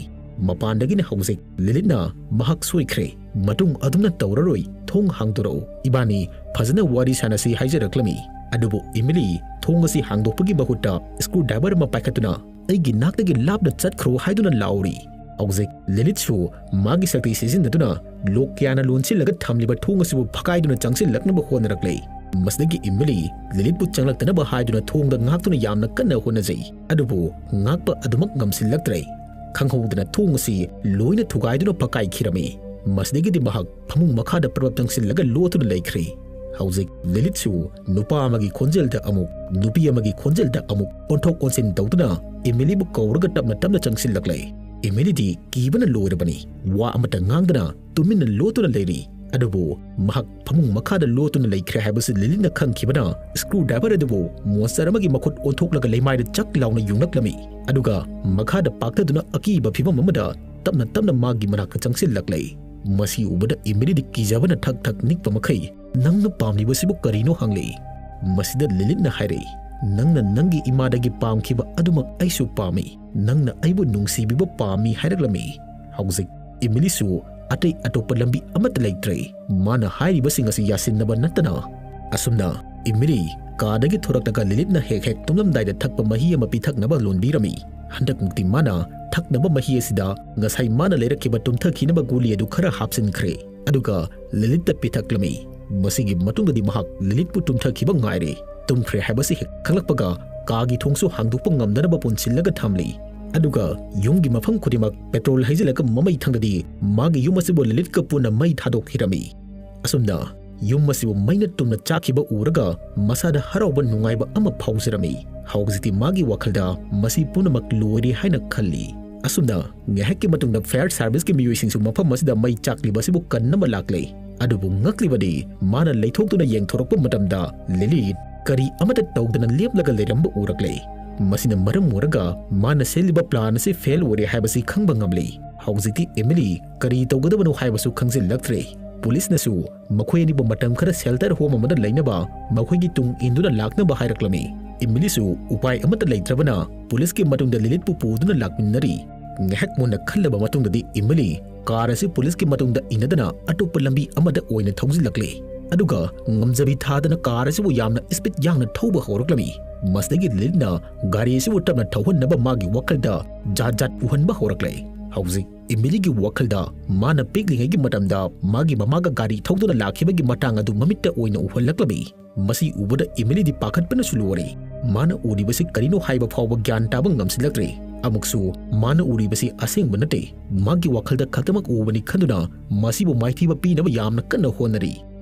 ꯃꯄꯥꯟꯗꯒꯤꯅ ꯍꯧꯖꯤꯛ ꯂꯤꯂꯤꯠꯅ "ꯃꯍꯥꯛ ꯁꯣꯏꯈ꯭ꯔꯦ, ꯃꯇꯨꯡ ꯑꯗꯨꯝꯅ ꯇꯧꯔꯔꯣꯏ, ꯊꯣꯡ ꯍꯥꯡꯗꯣꯔꯛꯎ, ꯏꯕꯥꯅꯤ ꯐꯖꯅ ꯋꯥꯔꯤ ꯁꯥꯟꯅꯁꯤ" ꯍꯥꯏꯖꯔꯛꯂꯝꯃꯤ꯫ ꯑꯗꯨꯕꯨ ꯏꯃꯤꯂꯤ ꯊꯣꯡ ꯑꯁꯤ ꯍꯥꯡꯗꯣꯛꯄꯒꯤ ꯃꯍꯨꯠꯇ ꯁ꯭ꯀ꯭ꯔꯨ ꯗ꯭ꯔꯥꯏꯚꯔ ꯑꯃ ꯄꯥꯏꯈꯠꯇꯨꯅ "ꯑꯩꯒꯤ ꯅꯥꯛꯇꯒꯤ ꯂꯥꯞꯅ ꯆꯠꯈ꯭ꯔꯣ" ꯍꯥꯏꯗꯨꯅ ꯂꯥꯎꯔꯤ꯫ ꯍꯧꯖꯤꯛ ꯂꯤꯂꯤꯠꯁꯨ ꯃꯥꯒꯤ ꯁꯛꯇꯤ ꯁꯤꯖꯤꯟꯅꯗꯨꯅ ꯂꯣꯛ ꯀꯌꯥꯅ ꯂꯣꯟꯁꯤꯜꯂꯒ ꯊꯝꯂꯤꯕ ꯊꯣꯡ ꯑꯁꯤꯕꯨ ꯐꯛꯀꯥꯏꯗꯨꯅ ꯆꯪꯁꯤꯜꯂꯛꯅꯕ ꯍꯣꯠꯅꯔꯛꯂꯦ꯫ ꯃꯁꯤꯗꯒꯤ ꯏꯃꯤꯂꯤ ꯂꯤꯂꯤꯠꯄꯨ ꯆꯪꯂꯛꯇꯅꯕ ꯍꯥꯏꯗꯨꯅ ꯊꯣꯡꯗ ꯉꯥꯛꯇꯨꯅ ꯌꯥꯝꯅ ꯀꯟꯅ ꯍꯣꯠꯅꯖꯩ, ꯑꯗꯨꯕꯨ ꯉꯥꯛꯄ ꯑꯗꯨꯃꯛ ꯉꯝꯁꯤꯜꯂꯛꯇ꯭ꯔꯦ꯫ ꯈꯪꯍꯧꯗꯅ ꯊꯣꯡ ꯑꯁꯤ ꯂꯣꯏꯅ ꯊꯨꯒꯥꯏꯗꯨꯅ ꯐꯛꯀꯥꯏꯈꯤꯔꯝꯃꯤ꯫ ꯃꯁꯤꯗꯒꯤꯗꯤ ꯃꯍꯥꯛ ꯐꯃꯨꯡ ꯃꯈꯥꯗ ꯄ꯭ꯔꯞ ꯆꯪꯁꯤꯜꯂꯒ ꯂꯣꯠꯇꯨꯅ ꯂꯩꯈ꯭ꯔꯦ꯫ ꯍꯧꯖꯤꯛ ꯂꯤꯂꯤꯠꯁꯨ ꯅꯨꯄꯥ ꯑꯃꯒꯤ ꯈꯣꯟꯖꯦꯜꯗ ꯑꯃꯨꯛ, ꯅꯨꯄꯤ ꯑꯃꯒꯤ ꯈꯣꯟꯖꯦꯜꯗ ꯑꯃꯨꯛ ꯑꯣꯟꯊꯣꯛ ꯑꯣꯟꯁꯤꯟ ꯇꯧꯗꯨꯅ ꯏꯃꯤꯂꯤꯕꯨ ꯀꯧꯔꯒ ꯇꯞꯅ ꯇꯞꯅ ꯆꯪꯁꯤꯜꯂꯛꯂꯦ꯫ ꯏꯃꯤꯂꯤꯗꯤ ꯀꯤꯕꯅ ꯂꯣꯏꯔꯕꯅꯤ꯫ ꯋꯥ ꯑꯃꯠꯇ ꯉꯥꯡꯗꯅ ꯇꯨꯃꯤꯟꯅ ꯂꯣꯠꯇꯨꯅ ꯂꯩꯔꯤ꯫ ꯑꯗꯨꯕꯨ ꯃꯍꯥꯛ ꯐꯃꯨꯡ ꯃꯈꯥꯗ ꯂꯣꯠꯇꯨꯅ ꯂꯩꯈ꯭ꯔꯦ ꯍꯥꯏꯕꯁꯤ ꯂꯤꯂꯤꯠꯅ ꯈꯪꯈꯤꯕꯅ ꯁ꯭ꯀ꯭ꯔꯨ ꯗ꯭ꯔꯥꯏꯚꯔ ꯑꯗꯨꯕꯨ ꯃꯣꯟꯁꯇꯔ ꯑꯃꯒꯤ ꯃꯈꯨꯠ ꯑꯣꯟꯊꯣꯛꯂꯒ ꯂꯩꯃꯥꯏꯗ ꯆꯛ ꯂꯥꯎꯅ ꯌꯨꯡꯂꯛꯂꯝꯃꯤ꯫ ꯑꯗꯨꯒ ꯃꯈꯥꯗ ꯄꯥꯛꯊꯗꯨꯅ ꯑꯀꯤꯕ ꯐꯤꯚꯝ ꯑꯃꯗ ꯇꯞꯅ ꯇꯞꯅ ꯃꯥꯒꯤ ꯃꯅꯥꯛꯇ ꯆꯪꯁꯤꯜꯂꯛꯂꯦ꯫ ꯃꯁꯤ ꯎꯕꯗ ꯏꯃꯤꯂꯤꯗꯤ ꯀꯤꯖꯕꯅ ꯊꯛ ꯊꯛ ꯅꯤꯛꯄ ꯃꯈꯩ, "ꯅꯪꯅ ꯄꯥꯝꯂꯤꯕꯁꯤꯕꯨ ꯀꯔꯤꯅꯣ?" ꯍꯪꯂꯛꯏ꯫ ꯃꯁꯤꯗ ꯂꯤꯂꯤꯠꯅ ꯍꯥꯏꯔꯛꯏ, "ꯅꯪꯅ ꯅꯪꯒꯤ ꯏꯃꯥꯗꯒꯤ ꯄꯥꯝꯈꯤꯕ ꯑꯗꯨꯃꯛ ꯑꯩꯁꯨ ꯄꯥꯝꯃꯤ꯫ ꯅꯪꯅ ꯑꯩꯕꯨ ꯅꯨꯡꯁꯤꯕꯤꯕ ꯄꯥꯝꯃꯤ" ꯍꯥꯏꯔꯛꯂꯝꯃꯤ꯫ ꯍꯧꯖꯤꯛ ꯏꯃꯤꯂꯤꯁꯨ ꯑꯇꯩ ꯑꯇꯣꯞꯄ ꯂꯝꯕꯤ ꯑꯃꯠꯇ ꯂꯩꯇ꯭ꯔꯦ꯫ ꯃꯥꯅ ꯍꯥꯏꯔꯤꯕꯁꯤꯡ ꯑꯁꯤ ꯌꯥꯁꯤꯟꯅꯕ ꯅꯠꯇꯅ꯫ ꯑꯁꯨꯝꯅ ꯏꯃꯤꯂꯤ ꯀꯥꯗꯒꯤ ꯊꯣꯔꯛꯂꯒ ꯂꯤꯂꯤꯠꯅ ꯍꯦꯛ ꯍꯦꯛ ꯇꯨꯝꯂꯝꯗꯥꯏꯗ ꯊꯛꯄ ꯃꯍꯤ ꯑꯃ ꯄꯤꯊꯛꯅꯕ ꯂꯣꯟꯕꯤꯔꯝꯃꯤ꯫ ꯍꯟꯗꯛꯃꯨꯛꯇꯤ ꯃꯥꯅ ꯊꯛꯅꯕ ꯃꯍꯤ ꯑꯁꯤꯗ ꯉꯁꯥꯏ ꯃꯥꯅ ꯂꯩꯔꯛꯈꯤꯕ ꯇꯨꯝꯊꯈꯤꯅꯕ ꯒꯨꯂꯤ ꯑꯗꯨ ꯈꯔ ꯍꯥꯞꯆꯤꯟꯈ꯭ꯔꯦ꯫ ꯑꯗꯨꯒ ꯂꯤꯂꯤꯠꯇ ꯄꯤꯊꯛꯂꯝꯃꯤ꯫ ꯃꯁꯤꯒꯤ ꯃꯇꯨꯡꯗꯗꯤ ꯃꯍꯥꯛ ꯂꯤꯂꯤꯠꯄꯨ ꯇꯨꯝꯊꯈꯤꯕ ꯉꯥꯏꯔꯦ꯫ ꯇꯨꯝꯈ꯭ꯔꯦ ꯍꯥꯏꯕꯁꯤ ꯍꯦꯛ ꯈꯪꯂꯛꯄꯒ ꯀꯥꯒꯤ ꯊꯣꯡꯁꯨ ꯍꯥꯡꯗꯣꯛꯄ ꯉꯝꯗꯅꯕ ꯄꯨꯟꯁꯤꯜꯂꯒ ꯊꯝꯂꯤ꯫ ꯑꯗꯨꯒ ꯌꯨꯝꯒꯤ ꯃꯐꯝ ꯈꯨꯗꯤꯡꯃꯛ ꯄꯦꯇ꯭ꯔꯣꯜ ꯍꯩꯖꯤꯜꯂꯒ ꯃꯃꯩ ꯊꯪꯗꯗꯤ ꯃꯥꯒꯤ ꯌꯨꯝ ꯑꯁꯤꯕꯨ ꯂꯤꯂꯤꯠꯀ ꯄꯨꯟꯅ ꯃꯩ ꯊꯥꯗꯣꯛꯈꯤꯔꯝꯃꯤ꯫ ꯑꯁꯨꯝꯅ ꯌꯨꯝ ꯑꯁꯤꯕꯨ ꯃꯩꯅ ꯇꯨꯝꯅ ꯆꯥꯛꯈꯤꯕ ꯎꯔꯒ ꯃꯁꯥꯗ ꯍꯔꯥꯎꯕ ꯅꯨꯡꯉꯥꯏꯕ ꯑꯃ ꯐꯥꯎꯖꯔꯝꯃꯤ꯫ ꯍꯧꯖꯤꯛꯇꯤ ꯃꯥꯒꯤ ꯋꯥꯈꯜꯗ ꯃꯁꯤ ꯄꯨꯝꯅꯃꯛ ꯂꯣꯏꯔꯦ ꯍꯥꯏꯅ ꯈꯜꯂꯤ꯫ ꯑꯁꯨꯝꯅ ꯉꯥꯏꯍꯥꯛꯀꯤ ꯃꯇꯨꯡꯗ ꯐꯥꯌꯔ ꯁꯥꯔꯚꯤꯁꯀꯤ ꯃꯤꯑꯣꯏꯁꯤꯡꯁꯨ ꯃꯐꯝ ꯑꯁꯤꯗ ꯃꯩ ꯆꯥꯛꯂꯤꯕ ꯑꯁꯤꯕꯨ ꯀꯟꯅꯕ ꯂꯥꯛꯂꯦ꯫ ꯑꯗꯨꯕꯨ ꯉꯛꯂꯤꯕꯗꯤ ꯃꯥꯅ ꯂꯩꯊꯣꯛꯇꯨꯅ ꯌꯦꯡꯊꯣꯔꯛꯄ ꯃꯇꯝꯗ ꯂꯤꯂꯤꯠ ꯀꯔꯤ ꯑꯃꯠꯇ ꯇꯧꯗꯅ ꯂꯦꯞꯂꯒ ꯂꯩꯔꯝꯕ ꯎꯔꯛꯂꯦ꯫ ꯃꯁꯤꯅ ꯃꯔꯝ ꯑꯣꯏꯔꯒ ꯃꯥꯅ ꯁꯤꯜꯂꯤꯕ ꯄ꯭ꯂꯥꯟ ꯑꯁꯤ ꯐꯦꯜ ꯑꯣꯏꯔꯦ ꯍꯥꯏꯕꯁꯤ ꯈꯪꯕ ꯉꯝꯂꯦ꯫ ꯍꯧꯖꯤꯛꯇꯤ ꯏꯃꯤꯂꯤ ꯀꯔꯤ ꯇꯧꯒꯗꯕꯅꯣ ꯍꯥꯏꯕꯁꯨ ꯈꯪꯖꯤꯜꯂꯛꯇ꯭ꯔꯦ꯫ ꯄꯨꯂꯤꯁꯅꯁꯨ ꯃꯈꯣꯏ ꯑꯅꯤꯕꯨ ꯃꯇꯝ ꯈꯔ shelter home ꯑꯃꯗ ꯂꯩꯅꯕ ꯃꯈꯣꯏꯒꯤ ꯇꯨꯡ ꯏꯟꯗꯨꯅ ꯂꯥꯛꯅꯕ ꯍꯥꯏꯔꯛꯂꯝꯃꯤ꯫ ꯏꯃꯤꯂꯤꯁꯨ ꯎꯄꯥꯏ ꯑꯃꯠꯇ ꯂꯩꯇ꯭ꯔꯕꯅ ꯄꯨꯂꯤꯁꯀꯤ ꯃꯇꯨꯡꯗ ꯂꯤꯂꯤꯠꯄꯨ ꯄꯨꯗꯨꯅ ꯂꯥꯛꯃꯤꯟꯅꯔꯤ꯫ ꯉꯥꯏꯍꯥꯛ ꯃꯨꯟꯅ ꯈꯜꯂꯕ ꯃꯇꯨꯡꯗꯗꯤ ꯏꯃꯤꯂꯤ ꯀꯥꯔ ꯑꯁꯤ ꯄꯨꯂꯤꯁꯀꯤ ꯃꯇꯨꯡꯗ ꯏꯟꯅꯗꯅ ꯑꯇꯣꯞꯄ ꯂꯝꯕꯤ ꯑꯃꯗ ꯑꯣꯏꯅ ꯊꯧꯖꯤꯜꯂꯛꯂꯦ꯫ ꯑꯗꯨꯒ ꯉꯝꯖꯕꯤ ꯊꯥꯗꯅ ꯀꯥꯔ ꯑꯁꯤꯕꯨ ꯌꯥꯝꯅ speed ꯌꯥꯡꯅ ꯊꯧꯕ ꯍꯧꯔꯛꯂꯝꯃꯤ꯫ ꯃꯁꯤꯗꯒꯤ ꯂꯤꯂꯤꯠꯅ ꯒꯥꯔꯤ ꯑꯁꯤꯕꯨ ꯇꯞꯅ ꯊꯧꯍꯟꯅꯕ ꯃꯥꯒꯤ ꯋꯥꯈꯜꯗ ꯖꯥꯠ ꯖꯥꯠ ꯎꯍꯟꯕ ꯍꯧꯔꯛꯂꯦ꯫ ꯍꯧꯖꯤꯛ ꯏꯃꯤꯂꯤꯒꯤ ꯋꯥꯈꯜꯗ ꯃꯥꯅ ꯄꯤꯛꯂꯤꯉꯩꯒꯤ ꯃꯇꯝꯗ ꯃꯥꯒꯤ ꯃꯃꯥꯒ ꯒꯥꯔꯤ ꯊꯧꯗꯨꯅ ꯂꯥꯛꯈꯤꯕꯒꯤ ꯃꯇꯥꯡ ꯑꯗꯨ ꯃꯃꯤꯠꯇ ꯑꯣꯏꯅ ꯎꯍꯜꯂꯛꯂꯝꯃꯤ꯫ ꯃꯁꯤ ꯎꯕꯗ ꯏꯃꯤꯂꯤꯗꯤ ꯄꯥꯈꯠꯄꯅꯁꯨ ꯂꯣꯏꯔꯦ꯫ ꯃꯥꯅ ꯎꯔꯤꯕꯁꯤ ꯀꯔꯤꯅꯣ ꯍꯥꯏꯕ ꯐꯥꯎꯕ ꯒ꯭ꯌꯥꯟ ꯇꯥꯕ ꯉꯝꯁꯤꯜꯂꯛꯇ꯭ꯔꯦ꯫ ꯑꯃꯨꯛꯁꯨ ꯃꯥꯅ ꯎꯔꯤꯕꯁꯤ ꯑꯁꯦꯡꯕ ꯅꯠꯇꯦ꯫ ꯃꯥꯒꯤ ꯋꯥꯈꯜꯗ ꯈꯛꯇꯃꯛ ꯎꯕꯅꯤ ꯈꯟꯗꯨꯅ ꯃꯁꯤꯕꯨ ꯃꯥꯏꯊꯤꯕ ꯄꯤꯅꯕ ꯌꯥꯝꯅ ꯀꯟꯅ ꯍꯣꯠꯅꯔꯤ꯫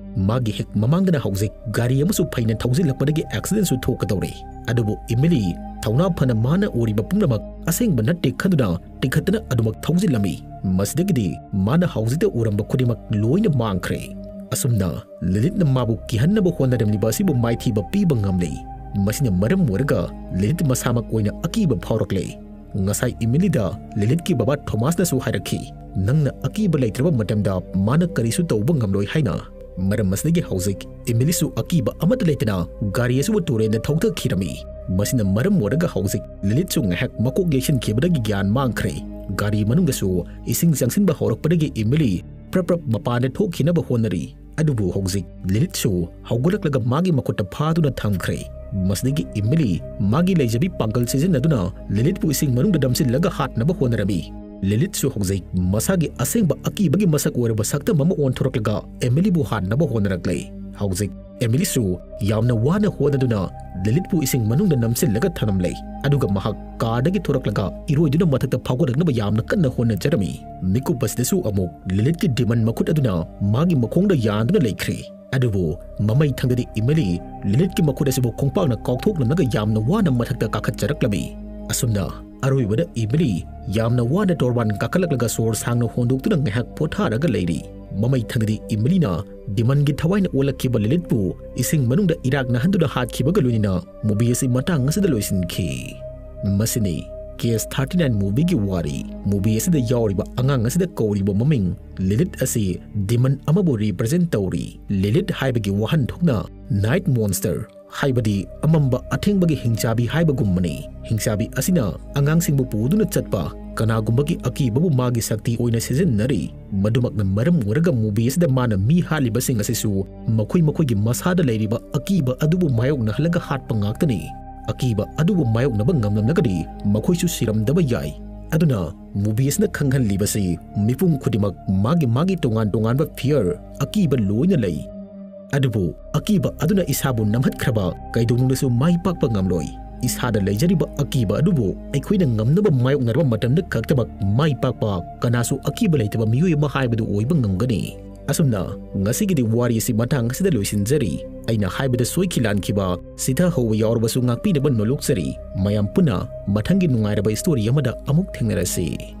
ꯃꯥꯒꯤ ꯍꯦꯛ ꯃꯃꯥꯡꯗꯅ ꯍꯧꯖꯤꯛ ꯒꯥꯔꯤ ꯑꯃꯁꯨ ꯐꯩꯅ ꯊꯧꯖꯤꯜꯂꯛꯄꯗꯒꯤ accidentꯁꯨ ꯊꯣꯛꯀꯗꯧꯔꯦ꯫ ꯑꯗꯨꯕꯨ ꯏꯃꯤꯂꯤ ꯊꯧꯅꯥ ꯐꯅ ꯃꯥꯅ ꯎꯔꯤꯕ ꯄꯨꯝꯅꯃꯛ ꯑꯁꯦꯡꯕ ꯅꯠꯇꯦ ꯈꯟꯗꯨꯅ ꯇꯤꯡꯈꯠꯇꯅ ꯑꯗꯨꯃꯛ ꯊꯧꯖꯤꯜꯂꯝꯃꯤ꯫ ꯃꯁꯤꯗꯒꯤꯗꯤ ꯃꯥꯅ ꯍꯧꯖꯤꯛꯇ ꯎꯔꯝꯕ ꯈꯨꯗꯤꯡꯃꯛ ꯂꯣꯏꯅ ꯃꯥꯡꯈ꯭ꯔꯦ꯫ ꯑꯁꯨꯝꯅ ꯂꯤꯂꯤꯠꯅ ꯃꯥꯕꯨ ꯀꯤꯍꯟꯅꯕ ꯍꯣꯠꯅꯔꯝꯂꯤꯕ ꯑꯁꯤꯕꯨ ꯃꯥꯏꯊꯤꯕ ꯄꯤꯕ ꯉꯝꯂꯦ꯫ ꯃꯁꯤꯅ ꯃꯔꯝ ꯑꯣꯏꯔꯒ ꯂꯤꯂꯤꯠ ꯃꯁꯥꯃꯛ ꯑꯣꯏꯅ ꯑꯀꯤꯕ ꯐꯥꯎꯔꯛꯂꯦ꯫ ꯉꯁꯥꯏ ꯏꯃꯤꯂꯤꯗ ꯂꯤꯂꯤꯠꯀꯤ ꯕꯕꯥ ꯊꯣꯃꯥꯁꯅꯁꯨ ꯍꯥꯏꯔꯛꯈꯤ, "ꯅꯪꯅ ꯑꯀꯤꯕ ꯂꯩꯇ꯭ꯔꯕ ꯃꯇꯝꯗ ꯃꯥꯅ ꯀꯔꯤꯁꯨ ꯇꯧꯕ ꯉꯝꯂꯣꯏ" ꯍꯥꯏꯅ꯫ ꯃꯔꯝ ꯑꯁꯤꯗꯒꯤ ꯍꯧꯖꯤꯛ ꯏꯃꯤꯂꯤꯁꯨ ꯑꯀꯤꯕ ꯑꯃꯠꯇ ꯂꯩꯇꯅ ꯒꯥꯔꯤ ꯑꯁꯤꯕꯨ ꯇꯨꯔꯦꯟꯗ ꯊꯧꯊꯈꯤꯔꯝꯃꯤ꯫ ꯃꯁꯤꯅ ꯃꯔꯝ ꯑꯣꯏꯔꯒ ꯍꯧꯖꯤꯛ ꯂꯤꯂꯤꯠꯁꯨ ꯉꯥꯏꯍꯥꯛ ꯃꯀꯣꯛ ꯌꯩꯁꯤꯟꯈꯤꯕꯗꯒꯤ ꯒ꯭ꯌꯥꯟ ꯃꯥꯡꯈ꯭ꯔꯦ꯫ ꯒꯥꯔꯤ ꯃꯅꯨꯡꯗꯁꯨ ꯏꯁꯤꯡ ꯆꯪꯁꯤꯟꯕ ꯍꯧꯔꯛꯄꯗꯒꯤ ꯏꯃꯤꯂꯤ ꯄ꯭ꯔꯞ ꯄ꯭ꯔꯞ ꯃꯄꯥꯟꯗ ꯊꯣꯛꯈꯤꯅꯕ ꯍꯣꯠꯅꯔꯤ꯫ ꯑꯗꯨꯕꯨ ꯍꯧꯖꯤꯛ ꯂꯤꯂꯤꯠꯁꯨ ꯍꯧꯒꯠꯂꯛꯂꯒ ꯃꯥꯒꯤ ꯃꯈꯨꯠꯇ ꯐꯥꯗꯨꯅ ꯊꯝꯈ꯭ꯔꯦ꯫ ꯃꯁꯤꯗꯒꯤ ꯏꯃꯤꯂꯤ ꯃꯥꯒꯤ ꯂꯩꯖꯕꯤ ꯄꯥꯡꯒꯜ ꯁꯤꯖꯤꯟꯅꯗꯨꯅ ꯂꯤꯂꯤꯠꯄꯨ ꯏꯁꯤꯡ ꯃꯅꯨꯡꯗ ꯅꯝꯁꯤꯜꯂꯒ ꯍꯥꯠꯅꯕ ꯍꯣꯠꯅꯔꯝꯃꯤ꯫ ꯂꯤꯂꯤꯠꯁꯨ ꯍꯧꯖꯤꯛ ꯃꯁꯥꯒꯤ ꯑꯁꯦꯡꯕ ꯑꯀꯤꯕꯒꯤ ꯃꯁꯛ ꯑꯣꯏꯔꯕ ꯁꯛꯇꯝ ꯑꯃ ꯑꯣꯟꯊꯣꯔꯛꯂꯒ ꯑꯦꯃꯤꯂꯤꯕꯨ ꯍꯥꯠꯅꯕ ꯍꯣꯠꯅꯔꯛꯂꯦ꯫ ꯍꯧꯖꯤꯛ ꯑꯦꯃꯤꯂꯤꯁꯨ ꯌꯥꯝꯅ ꯋꯥꯅ ꯍꯣꯠꯅꯗꯨꯅ ꯂꯤꯂꯤꯠꯄꯨ ꯏꯁꯤꯡ ꯃꯅꯨꯡꯗ ꯅꯝꯁꯤꯜꯂꯒ ꯊꯝꯂꯝꯂꯦ꯫ ꯑꯗꯨꯒ ꯃꯍꯥꯛ ꯀꯥꯔꯗꯒꯤ ꯊꯣꯔꯛꯂꯒ ꯏꯔꯣꯏꯗꯨꯅ ꯃꯊꯛꯇ ꯐꯥꯎꯒꯠꯂꯛꯅꯕ ꯌꯥꯝꯅ ꯀꯟꯅ ꯍꯣꯠꯅꯖꯔꯝꯃꯤ꯫ ꯃꯤꯀꯨꯞ ꯑꯁꯤꯗꯁꯨ ꯑꯃꯨꯛ ꯂꯤꯂꯤꯠꯀꯤ ꯗꯤꯃꯟ ꯃꯈꯨꯠ ꯑꯗꯨꯅ ꯃꯥꯒꯤ ꯃꯈꯣꯡꯗ ꯌꯥꯟꯗꯨꯅ ꯂꯩꯈ꯭ꯔꯦ꯫ ꯑꯗꯨꯕꯨ ꯃꯃꯩ ꯊꯪꯗꯗꯤ ꯏꯃꯤꯂꯤ ꯂꯤꯂꯤꯠꯀꯤ ꯃꯈꯨꯠ ꯑꯁꯤꯕꯨ ꯈꯣꯡꯄꯥꯛꯅ ꯀꯥꯎꯊꯣꯛꯂꯝꯂꯒ ꯌꯥꯝꯅ ꯋꯥꯅ ꯃꯊꯛꯇ ꯀꯥꯈꯠꯆꯔꯛꯂꯝꯃꯤ꯫ ꯑꯁꯨꯝꯅ ꯑꯔꯣꯏꯕꯗ ꯏꯃꯤꯂꯤ ꯌꯥꯝꯅ ꯋꯥꯅ ꯇꯣꯔꯕꯥꯟ ꯀꯥꯈꯠꯂꯛꯂꯒ ꯁꯣꯔ ꯁꯥꯡꯅ ꯍꯣꯟꯗꯣꯛꯇꯨꯅ ꯉꯥꯏꯍꯥꯛ ꯄꯣꯊꯥꯔꯒ ꯂꯩꯔꯤ꯫ ꯃꯃꯩ ꯊꯪꯗꯗꯤ ꯏꯃꯤꯂꯤꯅ ꯗꯤꯃꯟꯒꯤ ꯊꯋꯥꯏꯅ ꯑꯣꯜꯂꯛꯈꯤꯕ ꯂꯤꯂꯤꯠꯄꯨ ꯏꯁꯤꯡ ꯃꯅꯨꯡꯗ ꯏꯔꯥꯛꯅꯍꯟꯗꯨꯅ ꯍꯥꯠꯈꯤꯕꯒ ꯂꯣꯏꯅꯅ ꯃꯨꯚꯤ ꯑꯁꯤ ꯃꯇꯥꯡ ꯑꯁꯤꯗ ꯂꯣꯏꯁꯤꯟꯈꯤ꯫ ꯃꯁꯤꯅꯤ Case thirty nine movieꯒꯤ ꯋꯥꯔꯤ꯫ Movie ꯑꯁꯤꯗ ꯌꯥꯎꯔꯤꯕ ꯑꯉꯥꯡ ꯑꯁꯤꯗ ꯀꯧꯔꯤꯕ ꯃꯃꯤꯡ ꯂꯤꯂꯤꯠ ꯑꯁꯤ demon ꯑꯃꯕꯨ represent ꯇꯧꯔꯤ꯫ ꯂꯤꯂꯤꯠ ꯍꯥꯏꯕꯒꯤ ꯋꯥꯍꯟꯊꯣꯛꯅ night monster, ꯍꯥꯏꯕꯗꯤ ꯑꯃꯝꯕ ꯑꯊꯦꯡꯕꯒꯤ ꯍꯤꯡꯆꯥꯕꯤ ꯍꯥꯏꯕꯒꯨꯝꯕꯅꯤ꯫ ꯍꯤꯡꯆꯥꯕꯤ ꯑꯁꯤꯅ ꯑꯉꯥꯡꯁꯤꯡꯕꯨ ꯄꯨꯗꯨꯅ ꯆꯠꯄ ꯀꯅꯥꯒꯨꯝꯕꯒꯤ ꯑꯀꯤꯕꯕꯨ ꯃꯥꯒꯤ ꯁꯛꯇꯤ ꯑꯣꯏꯅ ꯁꯤꯖꯤꯟꯅꯔꯤ꯫ ꯃꯗꯨꯃꯛꯅ ꯃꯔꯝ ꯑꯣꯏꯔꯒ movie ꯑꯁꯤꯗ ꯃꯥꯅ ꯃꯤ ꯍꯥꯠꯂꯤꯕꯁꯤꯡ ꯑꯁꯤꯁꯨ ꯃꯈꯣꯏ ꯃꯈꯣꯏꯒꯤ ꯃꯁꯥꯗ ꯂꯩꯔꯤꯕ ꯑꯀꯤꯕ ꯑꯗꯨꯕꯨ ꯃꯥꯌꯣꯛꯅꯍꯜꯂꯒ ꯍꯥꯠꯄ ꯉꯥꯛꯇꯅꯤ꯫ ꯑꯀꯤꯕ ꯑꯗꯨꯕꯨ ꯃꯥꯌꯣꯛꯅꯕ ꯉꯝꯂꯝꯂꯒꯗꯤ ꯃꯈꯣꯏꯁꯨ ꯁꯤꯔꯝꯗꯕ ꯌꯥꯏ꯫ ꯑꯗꯨꯅ movie ꯑꯁꯤꯅ ꯈꯪꯍꯜꯂꯤꯕꯁꯤ ꯃꯤꯄꯨꯝ ꯈꯨꯗꯤꯡꯃꯛ ꯃꯥꯒꯤ ꯃꯥꯒꯤ ꯇꯣꯉꯥꯟ ꯇꯣꯉꯥꯟꯕ fear, ꯑꯀꯤꯕ ꯂꯣꯏꯅ ꯂꯩ꯫ ꯑꯗꯨꯕꯨ ꯑꯀꯤꯕ ꯑꯗꯨꯅ ꯏꯁꯥꯕꯨ ꯅꯝꯍꯠꯈ꯭ꯔꯕ ꯀꯩꯗꯧꯅꯨꯡꯗꯁꯨ ꯃꯥꯏ ꯄꯥꯛꯄ ꯉꯝꯂꯣꯏ꯫ ꯏꯁꯥꯗ ꯂꯩꯖꯔꯤꯕ ꯑꯀꯤꯕ ꯑꯗꯨꯕꯨ ꯑꯩꯈꯣꯏꯅ ꯉꯝꯅꯕ ꯃꯥꯌꯣꯛꯅꯔꯕ ꯃꯇꯝꯗ ꯈꯛꯇꯃꯛ ꯃꯥꯏ ꯄꯥꯛꯄ, ꯀꯅꯥꯁꯨ ꯑꯀꯤꯕ ꯂꯩꯇꯕ ꯃꯤꯑꯣꯏ ꯑꯃ ꯍꯥꯏꯕꯗꯨ ꯑꯣꯏꯕ ꯉꯝꯒꯅꯤ꯫ ꯑꯁꯨꯝꯅ ꯉꯁꯤꯒꯤꯗꯤ ꯋꯥꯔꯤ ꯑꯁꯤ ꯃꯇꯥꯡ ꯑꯁꯤꯗ ꯂꯣꯏꯁꯤꯟꯖꯔꯤ꯫ ꯑꯩꯅ ꯍꯥꯏꯕꯗ ꯁꯣꯏꯈꯤ ꯂꯥꯟꯈꯤꯕ, ꯁꯤꯊꯍꯧꯕ ꯌꯥꯎꯔꯕꯁꯨ ꯉꯥꯛꯄꯤꯅꯕ ꯅꯣꯂꯨꯛꯆꯔꯤ꯫ ꯃꯌꯥꯝ ꯄꯨꯟꯅ ꯃꯊꯪꯒꯤ ꯅꯨꯡꯉꯥꯏꯔꯕ story ꯑꯃꯗ ꯑꯃꯨꯛ ꯊꯦꯡꯅꯔꯁꯤ꯫